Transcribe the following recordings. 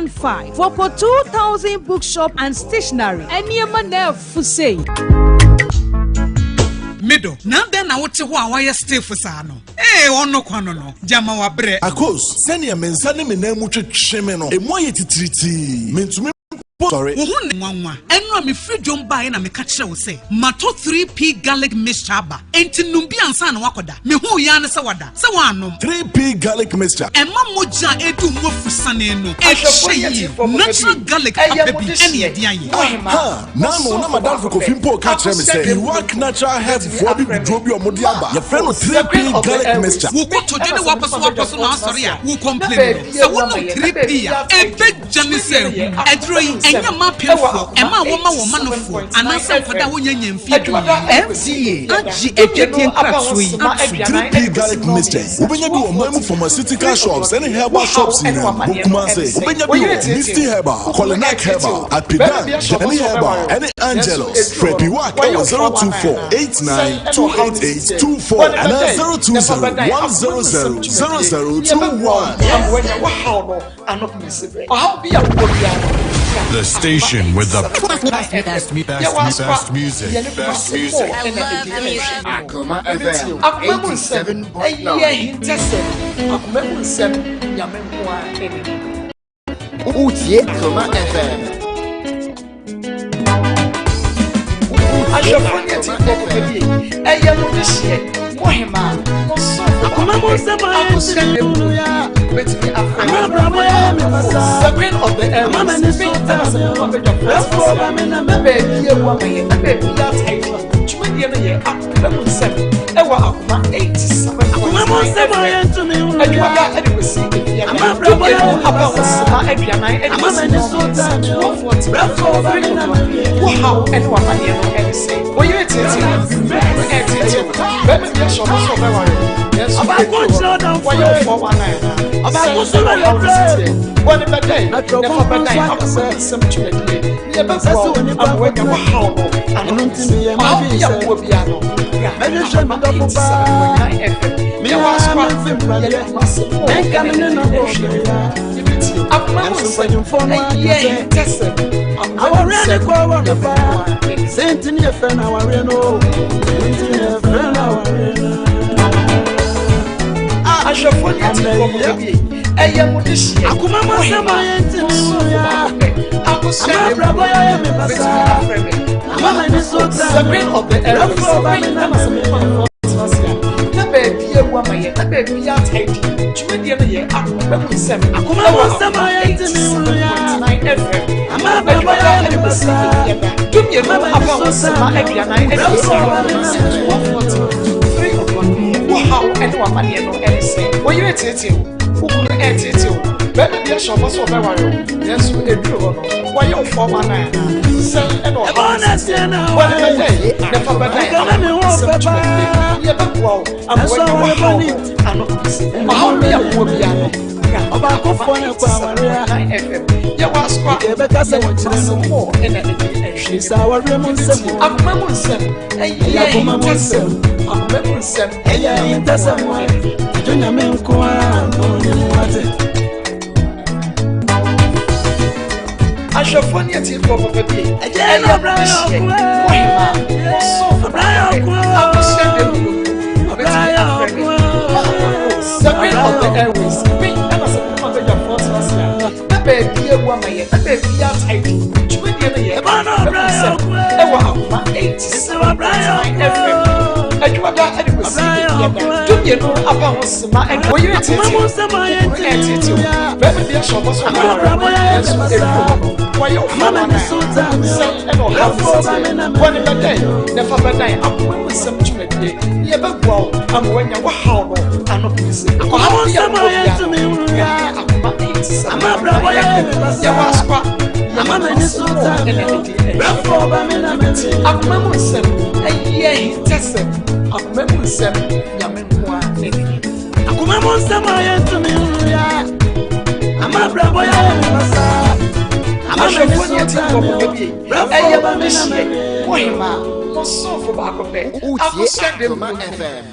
5 Wɔkɔ 2000 Bookshop and Stationery nneɛma na ɛfo sei. Me dɔ, na adɛn na wote hɔ a woayɛ stiff saa no? Ee, ɔno kwa no no, gyama wabrɛ. Akos, sɛnea me nsa ne me nan mu twetwe me no, emu ayɛ titiritii. Mintumi mpo nsɔre. Wo ho nyɛ nwanwa. Ɛno a mefiri dwom baeɛ na meka kyerɛɛ wo sɛ matɔ 3P Garlic Mixture aba, enti nom bi ansa na woakɔda. Mehuu yi ara ne sɛ woada, sɛ woannom. 3P Garlic Mixture. Ɛma mogya a ɛdi wo mu afusane no kyɛ yie. Natural garlic papa bi na yɛde ayɛ. Ha! N'ano na m'adamfo Kofi mpo reka kyerɛ me sɛ Iraq Natural Health foɔ abibiduro bi a wɔde aba, yɛfrɛ no 3P Garlic Mixture. Wo kotodwe ne w'apɔsowapɔso na asɔre a wo complain no, sɛ wonom 3P a, ɛbɛgya ne sɛ ahum. Aduro yi, ɛnyɛ mma apemfoɔ, ɛma a wɔma wɔn manofoɔ, anaasɛ nkwadaa a wɔnnya nnya mfeɛ 12. FDA agye adwadie nkratoɔ yi atom. 3P Garlic Mixture yi, wobɛnya bi wɔ ɔman mu pharmaceutical shops ne herbal shops nyinaa mu. Wɔ Kumasi, wobɛnya bi wɔ Misty Herbal, Kolinak Herbal, Apidan, Danny Herbal, ne Angelus. Frɛ Piwak wɔ 024 89 288 24 anaa 020 100 0021. The station with the best, best, best music. Best music. Akoma FM 87.9. Wotie Akoma FM. Ahwɛfo ne atiefoɔ papa bi ɛyɛ mo de hyeɛ mo hemaa mo sɔfo Akoma mu nsɛm a akosua ɛntumi na nhunu ya. Betumi afrɛ Ama abrabɔ yɛ me basa. The Queen of the Ama Airways m'ani so me taa ɛna sɛ me mo o. abɛdwafoɔ Brɛfo ba me na na mɛbɛ. baabi ewu ama yɛ na baabi atae dwumadie no yɛ akoma mu nsɛm ɛwɔ Akoma 87. Akoma mu nsɛm a yɛntumi nhunu ya. Adwumada ɛde kɔsi efiada Ama abrabɔ yɛ dumienu me aba wɔ basa. sima 40 ɛde Ama kɔsi m'ani so taa me o. 140. Brɛfo ba me na mɛwie. Wo haw ɛne w'amanneɛ no ɛne sɛ wo yere tete wo kunu ɛtete wo, bɛrima bi ahyɛ ɔbɔ sɛ ɔbɛware wo, nanso Ɔbaako ɛduru hɔ nkyerɛ ɔdamfo wɔyɛ wo ye. 419 anaa Ɔbaako sɛ so ɛna yɛ ɔhaw no brɛ. si teɛ wɔne bɛdan Na twerɛ na fa kronkron bɛdan so aka akoma sɛ, nsɛm dwumadie ne yɛbɛboa sɛ wo onipa ama woanya kɔtena. wo haw no ano. Ɛno nti meyɛ Ɔhaw m'adwene bi a sɛ, wowɔ biara no bra mɛhwehwɛ me dɔfo paa. 87.9 FM. Me Yɛwɔ ara asoa memfe mpradeɛ. yɛde Kumase mɔ Menka me ne no bɔ bɛya. Yɛbɛtie akoma mu Nanso nsɛm mpanyimfoɔ no aka ɛyɛ sɛ, ntɛsɛm akoma mu awareɛ ne nsɛm kɔ wɔ me paa. yɛbɛboa. Sɛ nti ne yɛfrɛ no awareɛ no o. Nti ne yɛfrɛ no awareɛ no. Ahwɛfoɔ ne atiefoɔ papa bi ɛyɛ mo de hyeɛ Akoma mu nsɛm a yɛntumi nhunu ya. Akosua Ama na abrabɔ yɛ me basa. Betumi afrɛ me Ama m'ani so taa The me. Queen of the Airways Brɛfo ba me na ɛna sɛ mɛwie. mefa tena ase a na baabi ewu ama yɛ na baabi atae di dwumadie no yɛ akoma mu nsɛm Akoma mu nsɛm a yɛntumi nhunu ya. 87.9 FM. Ama abrabɔ yɛ me basa. 12 Ama m'ani aba so wɔ sima taa me o. 40 ɛde Brɛfo kɔsi ba me na mɛwie. 140 3 o'clock. Wo haw ɛne w'amanneɛ no ɛne sɛ wo yere tete wo, wo kunu ɛtete wo, bɛrima bi ahyɛ ɔbɔ sɛ ɔbɛware wo, nanso ɛduru hɔ no wɔyɛ wo 419 anaa sɛn ɛna ɔhaw Ɛbɔ no na si teɛ teɛ na wɔne awareɛ. bɛdan na fa bɛdan Nka na me ho nsɛm pɛ dwumadie paa. ne yɛbɛboa wo ama Ɛsɔ woanya wo awareɛ haw bɔne. no ano. Ɔhaw bi a wowɔ biara no bra Ɔbaakofoɔ ne kɔ awareɛ. 87.9 FM. Yɛwɔ asoa Nka yɛbɛka sɛ wɔkyerɛ no. mɔ ɛna ɛde ɛhwɛ Sɛ awareɛ mu nsɛm o. Akoma mu nsɛm ɛyɛ Ɛyɛ akoma mu ntɛsɛm nsɛm. Akoma mu nsɛm. Ɛyɛ ntɛsɛm a ɛdwo Nyame nko ara na ɔnim wate. Ahwɛfoɔ ne atiefoɔ papa bi Ɛgye ɛyɛ na mo ɔbra de yɛ hyeɛ ɔko. mo hemaa mo sɔfo Ɔbra yɛ ɔko. Akosua na ewuro Ɔbra obetumi yɛ afrɛ me ɔko. The Queen of the Airways me ɛna sɛ mema bɛdwafoɔ tena ase a na baabi ewu ama yɛ na baabi atae di dwumadie no yɛ Ɛbɔ na akoma ɔbra mu yɛ nsɛm ɔko. Ɛwɔ Akoma Ɛsɛ ɔbra yɛ 87.9 FM. Adwumada ɛde kɔsi Ɔbra yɛ efiada ɔko. 12 aba ho sima ɛde wo yere Akoma tete mu wo nsɛm a kunu yɛntumi ɛtete wo nhunu ya. bɛrima bi ahyɛ ɔbɔ sɛ Ama ɔbɛware wo, abrabɔ yɛ nanso me basa. ɛduru hɔ no wɔyɛ wo Ama m'ani so taa me o. sɛn ɛna ɔhaw no Brɛfo si ba me teɛ na wɔne mɛwie. bɛdan na fa bɛdan akoma mu nsɛm dwumadie ne yɛbɛboa wo ama woanya wo haw no ano pese. Akoma mu Ɔhaw bi a nsɛm a wowɔ biara yɛntumi nhunu ya. no Akoma 87 Ama abrabɔ yɛ me basa. Yɛwɔ asoa Ama m'ani so taa me ɛna o. ɛde ɛhwɛ Brɛfo ba me na mɛwie. Akoma mu nsɛm ɛyɛ ntɛsɛm Akoma mu nsɛm, Nyame nko a n'ani. Akoma mu nsɛm a yɛntumi nhunu ya. Ama abrabɔ yɛ me basa. Ama Ahwɛfoɔ ne atiefoɔ papa bi ei, ɛyɛ mo dehyeɛ, mo hemaa, mo somfo baako pɛ, Akosua Dɛm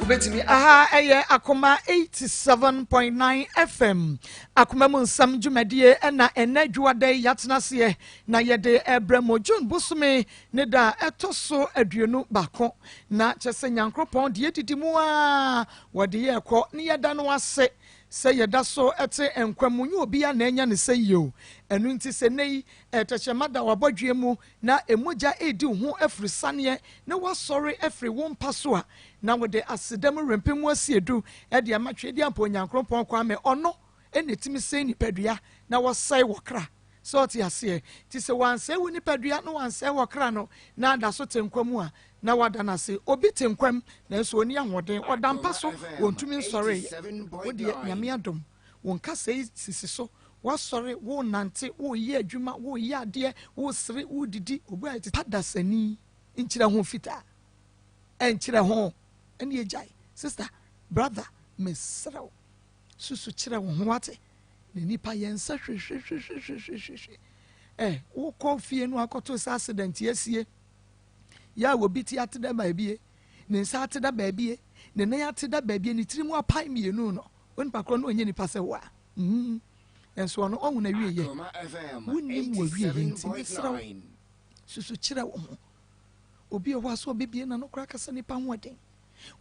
Wobɛtumi Aha ɛyɛ Akoma 87.9 FM, Akoma mu nsɛm dwumadie ɛna ɛnɛ dwoada yi yɛatena aseɛ na yɛde ɛbrɛ mo June bosome ne da a ɛtɔ so 21 na kyɛ sɛ Nyankoropɔn deɛ didi mu a wɔde yɛ kɔ ne yɛda no ase sɛ yɛda so te nkwa mu. Nyɛ obiara na anya ne sɛ yie o. Ɛno nti sɛ nnɛ yi tɛkyerɛma da w'abɔdweɛ mu na mogya redi wo ho afirisaneɛ na woasɔre afiri wo mpa so a, na wode aseda mu werɛmpem mu asiedu de ama Tweaduampɔ Onyankoropɔn Kwame. Ɔno na ɛtumi sɛe nipadua na wɔsɛe wɔ kra. Sɛ ɔte aseɛ. Nti sɛ wansɛe wo nipadua na wansɛe wɔ kra no na ada so te nkwa mu a, na wada no ase. Obi te nkwa mu nanso ɔnni ahoɔden, ɔda mpa so, ɔntumi nsɔreeɛ. Wo deɛ, Nyame adom, wo nkasɛe sisi so, woasɔre, worenante, woreyɛ adwuma, woreyɛ adeɛ, woresere, woredidi. Obi ayɛ te sɛ dasani, nkyerɛ ho fitaa, ɛnkyerɛ ho, ɛnneɛ gyae. Sister, brother, mesrɛ wo, susu kyerɛ wo ho, wate? Na nipa yɛn nsa hwehwehwehwehwehwehwe. Ɛ, wokɔ fie no akɔto sɛ accident asie. Yɛ a obi ti ate dɛ baabie, ne nsa ate da baabie, ne nan ate da baabie, ne tiri mu apae mmienu no, onipa korɔ no ɔnyɛ nipa sɛ wo a. Nso ɔno ɔhu na wie yɛ. Wonnim wɔ wie yɛ nti mesrɛ wo, susu kyerɛ wo ho. Obi wɔ hɔ a sɛ ɔbɛbie n'ano koraa kasa nipa ho ɔden.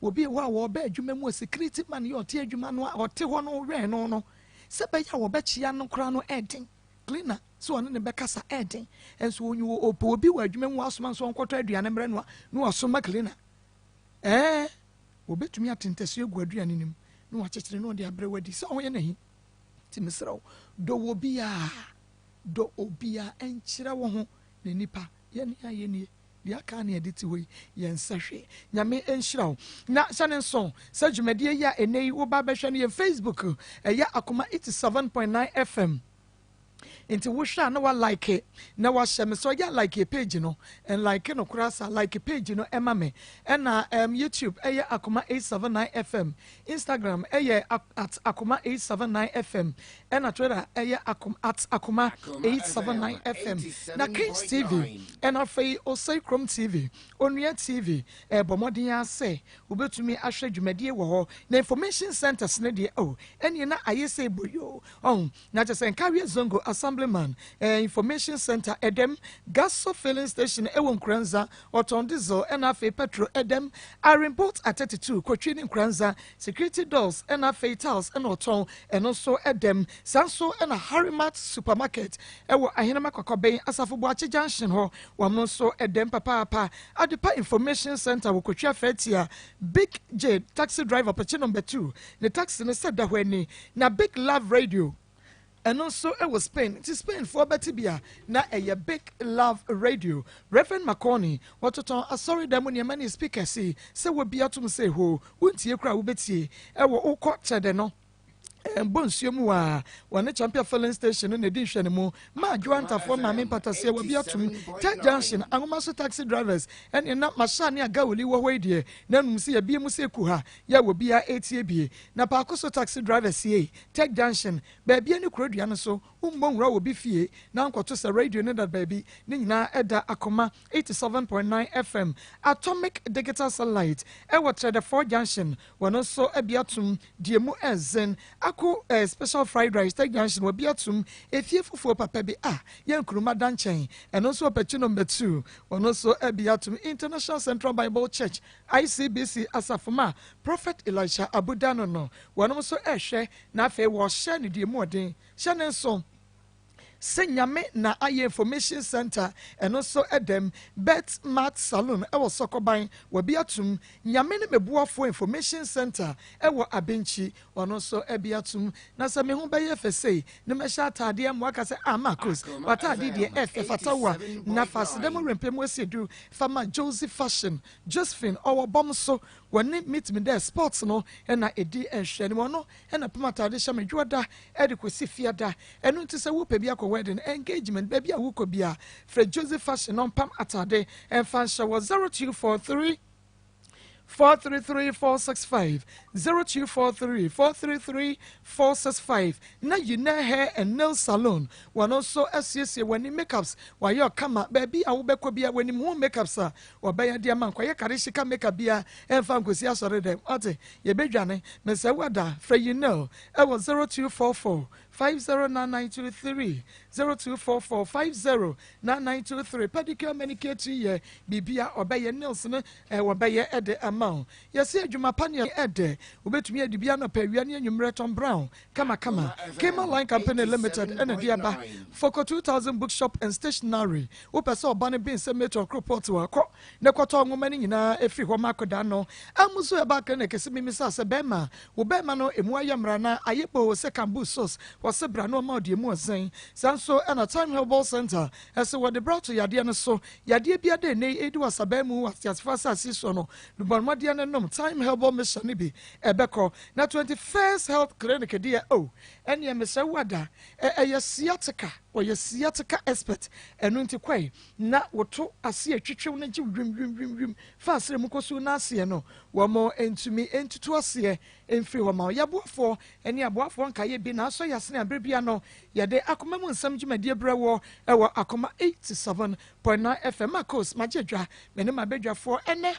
Obi wɔ hɔ a wɔba adwuma mu a security man yɛ ɔte adwuma no a ɔte hɔ no wɛn no no, sɛ bɛyɛ a wɔbɛkyea no koraa no ɛden. Cleaner sɛ ɔne no bɛkasa ɛden. Nso onyi ɔpɛ obi wɔ adwuma mu asoma nso ɔnkɔtɔ aduane mmerɛ no a na wasoma cleaner. Ɛɛ wɔbɛtumi ate ntasuo agu aduane no mu na wakyekyere na ɔde abrɛ wadi sɛ ɔyɛ n'ahi. Nti mesrɛ wo, dɔ wɔ biara, dɔ obiara, ɛnkyerɛ wo ho na nipa yɛne a yɛnie. Deɛ aka ne yɛde te hɔ yi, yɛnsɛ hwee. Nyame nhyira wo. Na hyɛ no nso sɛ dwumadie yi a ɛnnɛ yi woba bɛhwɛ no yɛ Facebook, ɛyɛ Akoma 87.9 FM. Nti wohwɛ a na wa like na wahyɛ me sɛ ɔyɛ like yɛ page no, and like no koraa sa like page no ɛma me. Ɛna YouTube ɛyɛ Akoma 879 FM, Instagram ɛyɛ at Akoma 879 FM, ɛna Twitter ɛyɛ at Akoma 879 FM. Na Kings TV ɛna afei Osei Krom TV, Onua TV, ɛbɔ mmɔden ara sɛ wobɛtumi ahwɛ dwumadie wɔ hɔ. Na information centers no deɛ, oh, ɛneɛ na ayɛ sɛ boyo. Oh, na kyerɛ sɛ Nkawie Zongo Assemblyman Information Center ɛdɛm, Gaso Filling Station ɛwɔ Nkuranza, ɔtɔn diesel ɛna afei petrol ɛdɛm, Irene Boat at 32, Kotwi ne Nkuranza, Security Doors ɛna afei tiles ɛna ɔtɔn ɛno nso ɛdɛm. Saa nso ɛna Harrymat Supermarket ɛwɔ Ahenema Kwakɔbɛn, Asafo Boakye Junction hɔ, wɔn nso ɛdɛm papaapa. Adepa Information Center wɔ Kotwi Afɛɛtia, Big J Taxi Driver Pɛkye Number 2, ne taxi no sɛ da hɔ ani. Na Big Love Radio ɛno nso ɛwɔ Spain, nti Spainfoɔ bɛte bi a na ɛyɛ Big Love Radio. Reverend McCorney wɔtotɔn asɔredan mu nneɛma ne speakers yi sɛ wɔbi atom sɛ hoo wontie koraa wobɛtie ɛwɔ wokɔ kyɛdɛ no bɔ nsuo mu a wɔne Champion Filling Station no na ɛdi nhwɛ no mu ma adwoa ntafoɔ maame mpataseɛ wɔbi atom Tech Junction ahoma so taxi drivers ɛne na Masha ne Agawoli wɔ hɔ yi deɛ na num sɛ yɛbie mu sɛ ku ha yɛ wɔ bia ɛtie bie na paako so taxi drivers yie Tech Junction baabi ne kurodua no so wommɔ nwura wɔ bi fie na nkɔto sɛ radio no da baabi ne nyinaa ɛda Akoma 87.9 FM. Atomic Digital Satellite ɛwɔ Trɛdɛfoɔ Junction, wɔno nso abi atom deɛ mu ɛzen ako special fried rice Tech Junction wɔbi atom efie fufuo papa bi a yɛ nkuruma da nkyɛn, ɛno nso ɔpɛkyi number 2, wɔno nso abi atom International Central Bible Church ICBC asafoma Prophet Elisha Abudano no wɔnom nso ɛhwɛ na afei wɔhyɛ ne deɛ mu ɔden. Hyɛ ne nso sɛ Nyame na ayɛ Information Center ɛno nso ɛdɛm Bet Mart Saloon ɛwɔ Sɔkɔban wɔbi atum Nyame ne Meboafoɔ Information Center ɛwɔ Abenkyi ɔno nso ɛbi atum. Na sɛ me ho bɛyɛ fɛ sei ne mɛhyɛ ataadeɛ mmoa ka sɛ ah Marcus w'ataadeɛ deɛ ɛfɛ fata wo a na fa aseda mu rempɛ mu asie du fa ma Josie Fashion Josephine ɔwɔ bɔm so wɔne meet me there sports no ɛna ɛdi nhwɛ ne wɔno ɛna pam ataade hyɛ me dwoɔda ɛde kɔsi fiada. Ɛno nti sɛ wopɛ bi akɔ wedding, engagement, baabi a wokɔ bi a frɛ Josie Fashion na ɔmpam ataade ɛmfa nhyɛ wɔ 0243 433 465, 0243 433 465. Na Yinɛ Hair and Nail Salon, wɔn nso asiesie w'ani makeups, wɔayɛ ɔkama. Baabi a wobɛkɔ bia w'anim ho makeups a wɔbɛyɛ de ama nkɔyɛ kare hyika makeup bia ɛmfa nkosi asɔre dɛm ɔte yɛbɛdwane mesɛ wada. Frɛ Yinɛ ɛwɔ 0244 509923, 0244 509923. Pedicure, manicure, ti yɛ biribia ɔbɛyɛ, nails no wɔbɛyɛ ɛde ama wo. Yɛsɛ adwuma pa ne ɛdɛ wobɛtumi adi bi anɔpɛ, awia ne anwummerɛ. Tom Brown kamakama. Kema Line Company Limited ɛna de aba. Foko 2000 Bookshop and Stationery, wopɛ sɛ ɔba no ben sɛ metɔ kropɔt wakɔ ne kɔtɔ nwoma no nyinaa ɛfiri hɔ ma akɔda no amuso. Ɛba clinic sɛ mimisa sɛ bɛrima wo bɛrima no emu ayɛ mmara na ayɛ boo sɛ kambu sos, wɔsɛ bra no ɔma ɔde emu ɔsɛn. Saa nso ɛna Time Herbal Center ɛsɛ wɔde bra to yadeɛ no so. Yadeɛ bi ada ene edi wɔ asaban mu wɔ ateasefo asase so no, dubɔnmɔdeɛ no nom Time Herbal Mission no bi ɛbɛkɔ. Na 21st Health Clinic deɛ o, ɛneɛ mesɛ wada ɛyɛ sciatica, ɔyɛ sciatica expert. Ɛno nti kɔe na woto ase atwitwiw no gye wim wim wim wim fa asere mu kɔsu n'aseɛ no, wɔn ntumi ntutu aseɛ mfiri hɔ ma yɛaboafoɔ ne aboafoɔ nkaeɛ bi na asɔ yɛasene abere bia no yɛde Akoma mu Nsɛm dwumadie berɛ wɔ ɛwɔ Akoma 87.9 FM. Makos magye dwa me ne mabadwafoɔ. Ɛnɛ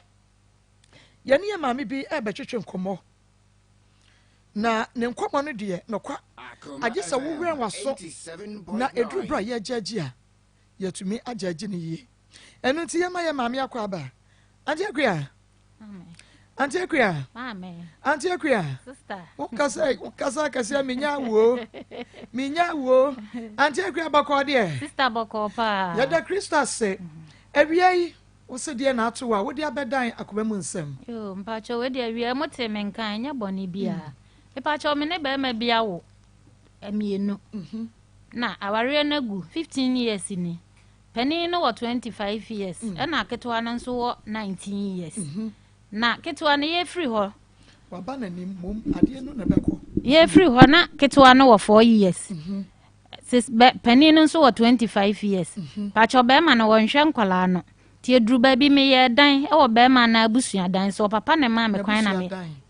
yɛne yɛ maame bi ɛbɛtwetwe nkɔmmɔ, na ne nkɔmmɔ no deɛ nɔkwa agye sɛ wowura w'aso na ɛduru berɛ a yɛgyagye a yɛtumi agyagye no yie. Ɛno nti yɛma yɛ maame akɔ aba. Auntie Akua, Auntie Akua, Auntie Akua, wokasa wokasa kɛseɛ, menya wuo, menya wuo. Auntie Akua, bɔkɔɔ deɛ? Sister, bɔkɔɔ paa. Yɛda Kristo ase. Awia yi wo sɛ deɛ na ato a wode abɛdan Akoma mu Nsɛm? Yo, mpakyɛ, wei deɛ awia mo te me nka, ɛnyɛ bɔne biara. Mepakyɛ, me ne bɛrima bi awo mmienu na awareɛ no agu 15 years ni. Panin no wɔ 25 years, ɛna ketewa no nso wɔ 19 years. Na ketewa no yɛfiri hɔ waba n'anim mom adeɛ no na bɛkɔ. Yɛfiri hɔ na ketewa no wɔ 4 years. Sis bɛ panin no nso wɔ 25 years. Pakyɛ, bɛrima no wɔnhwɛ nkwadaa no, nti eduru baabi meyɛ dan ɛwɔ bɛrima no abusua dan so. Ɔpapa ne maa me kwan na me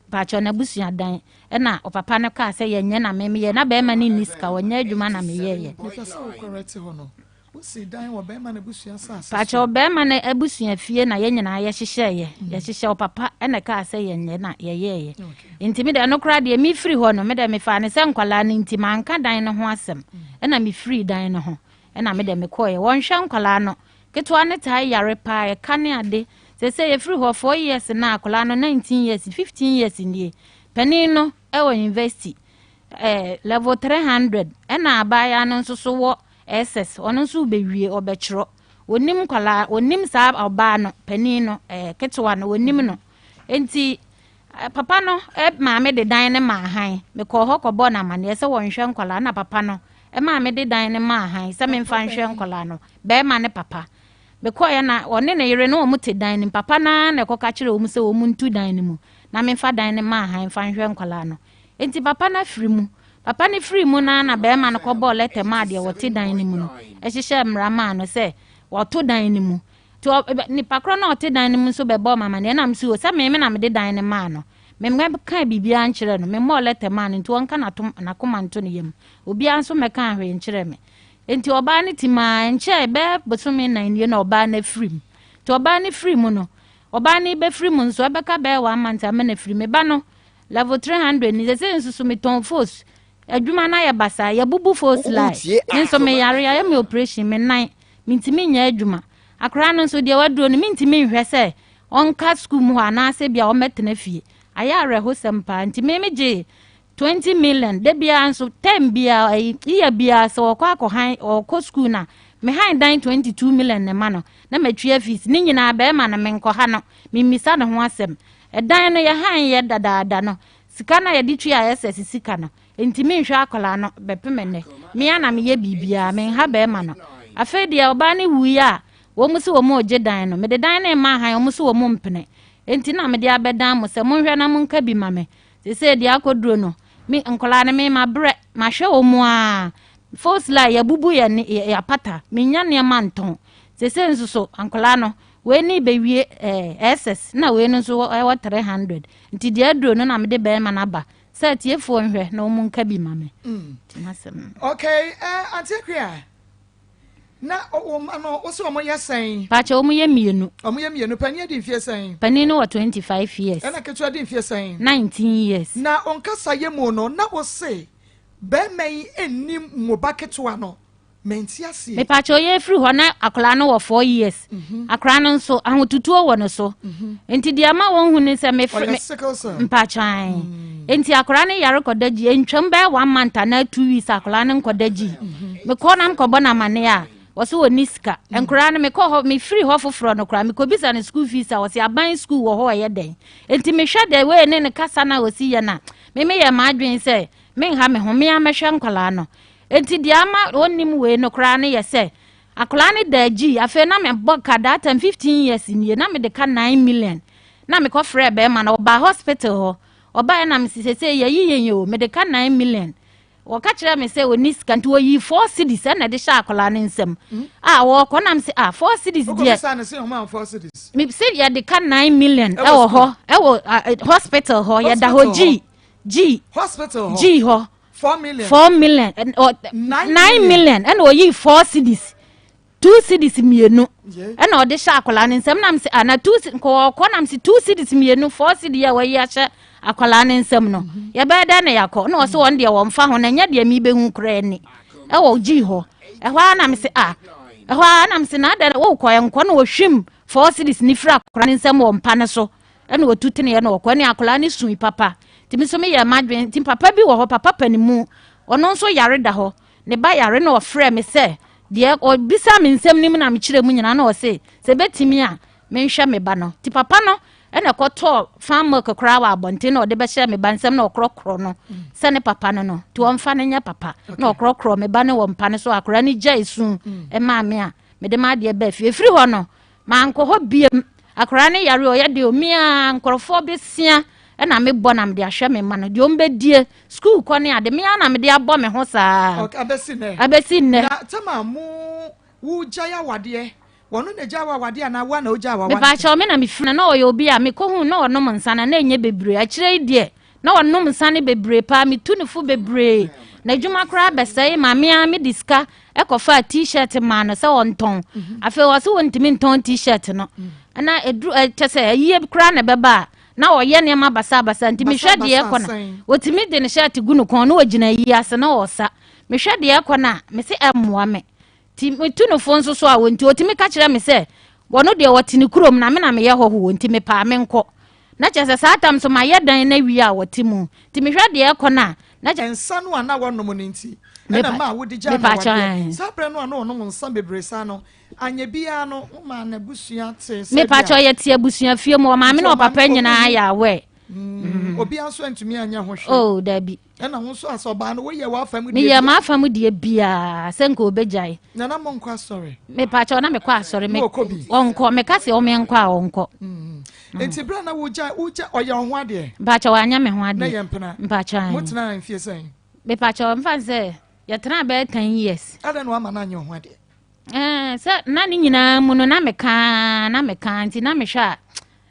pakyɛ n'abusua dan, ɛna ɔpapa no kaa sɛ yɛnyɛ na me meyɛ na bɛrima no nni sika, wɔnyɛ adwuma na meyɛɛyɛ. Mepɛ sɛ wokɔrɛte hɔ no, wosi dan wɔ bɛrima no abusua asase? Pakyɛ, bɛrima no abusua fie na yɛn nyinaa yɛhyehyɛeɛ. Yɛhyehyɛ, ɔpapa ɛna kaa sɛ yɛnyɛ na yɛyɛɛyɛ. Nti mede ɛno koraa deɛ mefiri hɔ no, mede mefaa ne sɛ nkwalaa no nti manka dan no ho asɛm, ɛna mefiri dan no ho, ɛna mede mekɔɔyɛ. Wɔnhwɛ nkwalaa no, ketewa no taa yare paa, ɛka ne ade sɛ sɛ yɛfiri hɔ 4 years na akwadaa no 19 years, 15 years nie. Panin no ɛwɔ university level 300, ɛna abaayewa no nso so wɔ SS, ɔno nso bɛwie ɔbɛtwerɛ. Onim nkwadaa, onim saa ɔbaa no panin no, ketewa no onim no. Nti papa no maame de dan ne maa han. Mekɔɔ hɔ kɔbɔ no amanneɛ sɛ wɔnhwɛ nkwadaa, na papa no maame de dan ne maa han sɛ memfa nhwɛ nkwadaa no. Bɛrima ne papa mekɔɔyɛ na ɔne ne yere ne wɔn te dan no mu. Papa naa na ɛkɔka kyerɛ wɔn sɛ wɔn ntu dan no mu na memfa dan ne maa han mfa nhwɛ nkwadaa no. Nti papa no afiri mu, papa no firi mu na bɛrima no kɔbɔɔ lɛtɛ maa deɛ wɔte dan no mu no, ɛhyehyɛ mmara maa no sɛ wɔto dan no mu. Nti nipa korɔ na ɔte dan no mu nso bɛbɔ mama neɛ nam so sɛ meme na mede dan no maa no. Memmɛka biribiara nkyerɛ no, memmɔɔ lɛtɛ maa no, nti wɔnka n'akoma nto ne yam. Obiara nso mmɛka hwee nkyerɛ me. Nti ɔbaa no ti maa nkyɛn bɛɛ bosome 4 nie na ɔbaa no afiri mu. Nti ɔbaa no firi mu no, ɔbaa no bɛfiri mu nso ɛbɛka bɛyɛ one month ama no afiri. Me ba no level 300 ni sɛ nso so metɔn fos, adwuma no ayɛ basaa, yɛbubu fos line. Me nso meyare, ayɛ me operation, me nan mentumi nyɛ adwuma. Akwaraa no nso deɛ waduro no, mentumi nhwɛ sɛ ɔnka sukuu mu hɔ anaasɛ bia ɔmmɛtena fie. Ayɛ awerɛhosɛm paa. Nti me megye 20 million da biara nso, term biara, ɛyi yɛ biara sɛ ɔkɔ akɔhan ɔkɔ sukuu na mehan dan 22 million ne ma no na matua fees ne nyinaa. Bɛrima no menkɔha no, memmisa ne ho asɛm. Ɛdan no yɛhan yɛ dadaada no, sika no a yɛde tua a ɛsɛ sika no nti menhwɛ akwaraa no bɛpem nnɛ. Mea na meyɛ biribiara, menha bɛrima no. Afei deɛ ɔbaa no wuiɛ a, wɔn mu sɛ wɔn regye dan no, mede dan no ma han, wɔn so wɔn mpene. Nti na mede abɛdan mo sɛ monhwɛ na monka bi ma me. Sese deɛ akɔduro no, me nkwaraa no me ma brɛ mahwɛ wɔn mu a fos line yɛbubu yɛ ne yɛ apata, menya nneɛma ntɔn. Sese nso so nkwaraa no Wei ne bɛwie eh, SS na wei no nso ɛwɔ 300. Nti deɛ aduro no na mede bɛrima no aba sɛ atiefoɔ nhwɛ na wɔn nka bi ma me. Nti m'asɛm no. Okay, eh, Auntie Akua, na wo mma no, wo sɛ wɔn yɛ sɛn? Paakyɛ wɔn yɛ mmienu. Wɔn yɛ mmienu. Panin adi mfie sɛn? Panin no wɔ 25 years. Ɛna ketewa di mfie sɛn? 19 years. Na ɔnkasa yɛ mu no, na wo se bɛrima yi nnim mo ba ketewa no. Mente aseɛ. Mepaakyɛw yɛ firi hɔ na akwadaa no wɔ 4 years. Akwadaa no nso ahotutuo wɔ ne so. Nti deɛ ama wɔn hu ne sɛ me Ɔyɛ sickle cell. Mpaakyɛw. Nti akwadaa no yare kɔda gyi ntwam bɛyɛ 1 month anaa 2 weeks akwadaa no nkɔda gyi. Mekɔ na mekɔbɔ no amaneɛ a wɔsɛ wɔnni sika. Nkwadaa no mekɔ hɔ mefiri hɔ foforɔ no koraa mekɔbisa no school fees a wɔsɛ aban school wɔ hɔ ɛyɛ dɛn. Nti mehwɛ deɛ wei ne ne kasa no a wɔsi yɛ no a me meyɛ m'adwene sɛ menha me ho me ara mɛhwɛ nkwadaa no. Enti deɛ ama ɔnnim wei no koraa no yɛ sɛ, akwadaa no daa gyii, afei na mebɔ ka that time 15 years nie, na mede ka 9 million. Na mekɔ frɛɛ bɛrima no, ɔbaa hospital hɔ, ɔbaeɛ na mese sesei yɛyi yɛn o, mede ka 9 million. Wɔka kyerɛɛ me sɛ ɔnni sika nti ɔyii 4 cedis ɛna ɛde hyɛ akwadaa no nsam. A wɔkɔ na mese ah 4 cedis deɛ. Wokɔbisaa no sɛ ɔma wo 4 cedis? Me se yɛde ka 9 million ɛwɔ hɔ, ɛwɔ hospital hɔ, yɛda hɔ gyii, gyii, Hospital hɔ? gyii hɔ. 4 million. 4 million. 9 million. Ɛna ɔyii 4 cedis. 2 cedis mmienu. Ɛna ɔde hyɛ akwadaa ne nsam nam sɛ ana 2 nkɔɔkɔ nam sɛ 2 cedis mmienu 4 cedis a wɔyi ahyɛ akwadaa ne nsam no. Yɛbɛyɛ dɛn na yɛakɔ? Na ɔsɛ wɔn deɛ wɔmfa ho na ɛnyɛ deɛ mebɛhu koraa ni. Ɛwɔ gyii hɔ. Ɛhɔ ara nam sɛ ah. Ɛhɔ ara nam sɛ na adɛn wokɔ ɛnkɔ na ɔhwim 4 cedis ne firi akwadaa ne nsam wɔ mpa no so. Ɛna ɔtu teneɛ na ɔkɔ, ɛne akwadaa no sui papa. Nti me nso meyɛɛ m'adwene, nti papa bi wɔ hɔ, papa panimu, ɔno nso yare da hɔ, ne ba yare na ɔfrɛɛ me sɛ, deɛ ɔbisa me nsɛm no mu na mekyerɛ mu nyinaa na ɔse, sɛ ɛbɛtumi a, menhwɛ me ba no. Nti papa no ɛna ɛkɔtɔɔ fan milk koraa wɔ abɔnten na ɔde bɛhyɛɛ me ba nsam na ɔkorɔkorɔ no sɛ ne papa no no, nti ɔmfa no nyɛ papa. Na ɔkorɔkorɔ me ba no wɔ mpa no so, akwadaa no gyae su ɛmaa me a mede m'adeɛ baa fie. Ɛfiri hɔ no, Mankɔ hɔ biom. Akwadaa no yare ɔyɛ deɛ me ara nkurɔfoɔ bɛsia na mebɔ na mede ahwɛ me mma no deɛ ɔmbɛdie sukuu kɔ ne ade me ara na mede abɔ me ho saa. Ok, abɛsi nnɛ. Abɛsi nnɛ. Na tɛma mo wogyae awadeɛ, wɔno na egyae w'awadeɛ anaa wo ara na wogyae w'awadeɛ? Mepaakyɛw me na mefiri no na ɔyɛ obi a mekɔhuu na ɔnom nsa na na ɛnyɛ bebree akyire yi deɛ Na ɔnom nsa no bebree paa, metu no fo bebree. N'adwuma koraa bɛsɛe ma me ara mede sika kɔfaa t-shirt maa no sɛ ɔntɔn. Mhm. Afei ɔse wɔntumi ntɔn t-shirt no. Na ɛduru kyɛ sɛ ayie koraa na ɛbɛba a, na ɔyɛ nneɛma basabasa nti mehwɛ deɛ ɛkɔ no wɔtumi de ne shirt gu no kɔn na ɔgyina ayie ase na ɔsa. Mehwɛ deɛ ɛkɔ no a, mese ɛmmoa me. Nti metu no fo nso so a wɔnti ɔtumi ka kyerɛ me sɛ wɔno deɛ ɔte ne kurom na me na meyɛ hɔhoɔ nti mepaa menkɔ. Na kyerɛ sɛ saa tam so mayɛ dan no awie a wɔte mu. Nti mehwɛ deɛ ɛkɔ no a, na kyerɛ. Nsa no a na wɔnom no nti na ɛmaa wode gyaa no awadeɛ. Saa berɛ no a na ɔnom nsa bebree saa no, anyɛ biara no womaa n'abusua tee sɛ ebia. Mepakyɛw, yɛte abusua fie mu, ɔmaame ne ɔpapa nyinaa yɛ aware. Obiara nso antumi anyɛ ho hwee. Oh, dabi. Ɛna wo nso asɛ ɔbaa no woyɛ w'afa mu deɛ Meyɛ m'afa mu deɛ biara sɛ nka ɔbɛgyae. Na na monkɔ asɔre? Mepakyɛw na mekɔ asɔre. Na ɔkɔ bi? Ɔnkɔ. Meka sɛ ɔmenkɔ a ɔnkɔ. Nti berɛ a na wogyae wogya ɔyɛ wo ho adeɛ? Mpakyɛw anyɛ me ho adeɛ. Na yɛ mpena? Mpakyɛw. Motenaa mfie sɛn? Mepakyɛw mfa sɛ yɛtenaa bɛyɛ 10 years. Adɛn na wama no anyɛ wo ho adeɛ? Ɛɛ sɛ na ne nyinaa mu no na meka na meka nti na mehwɛ a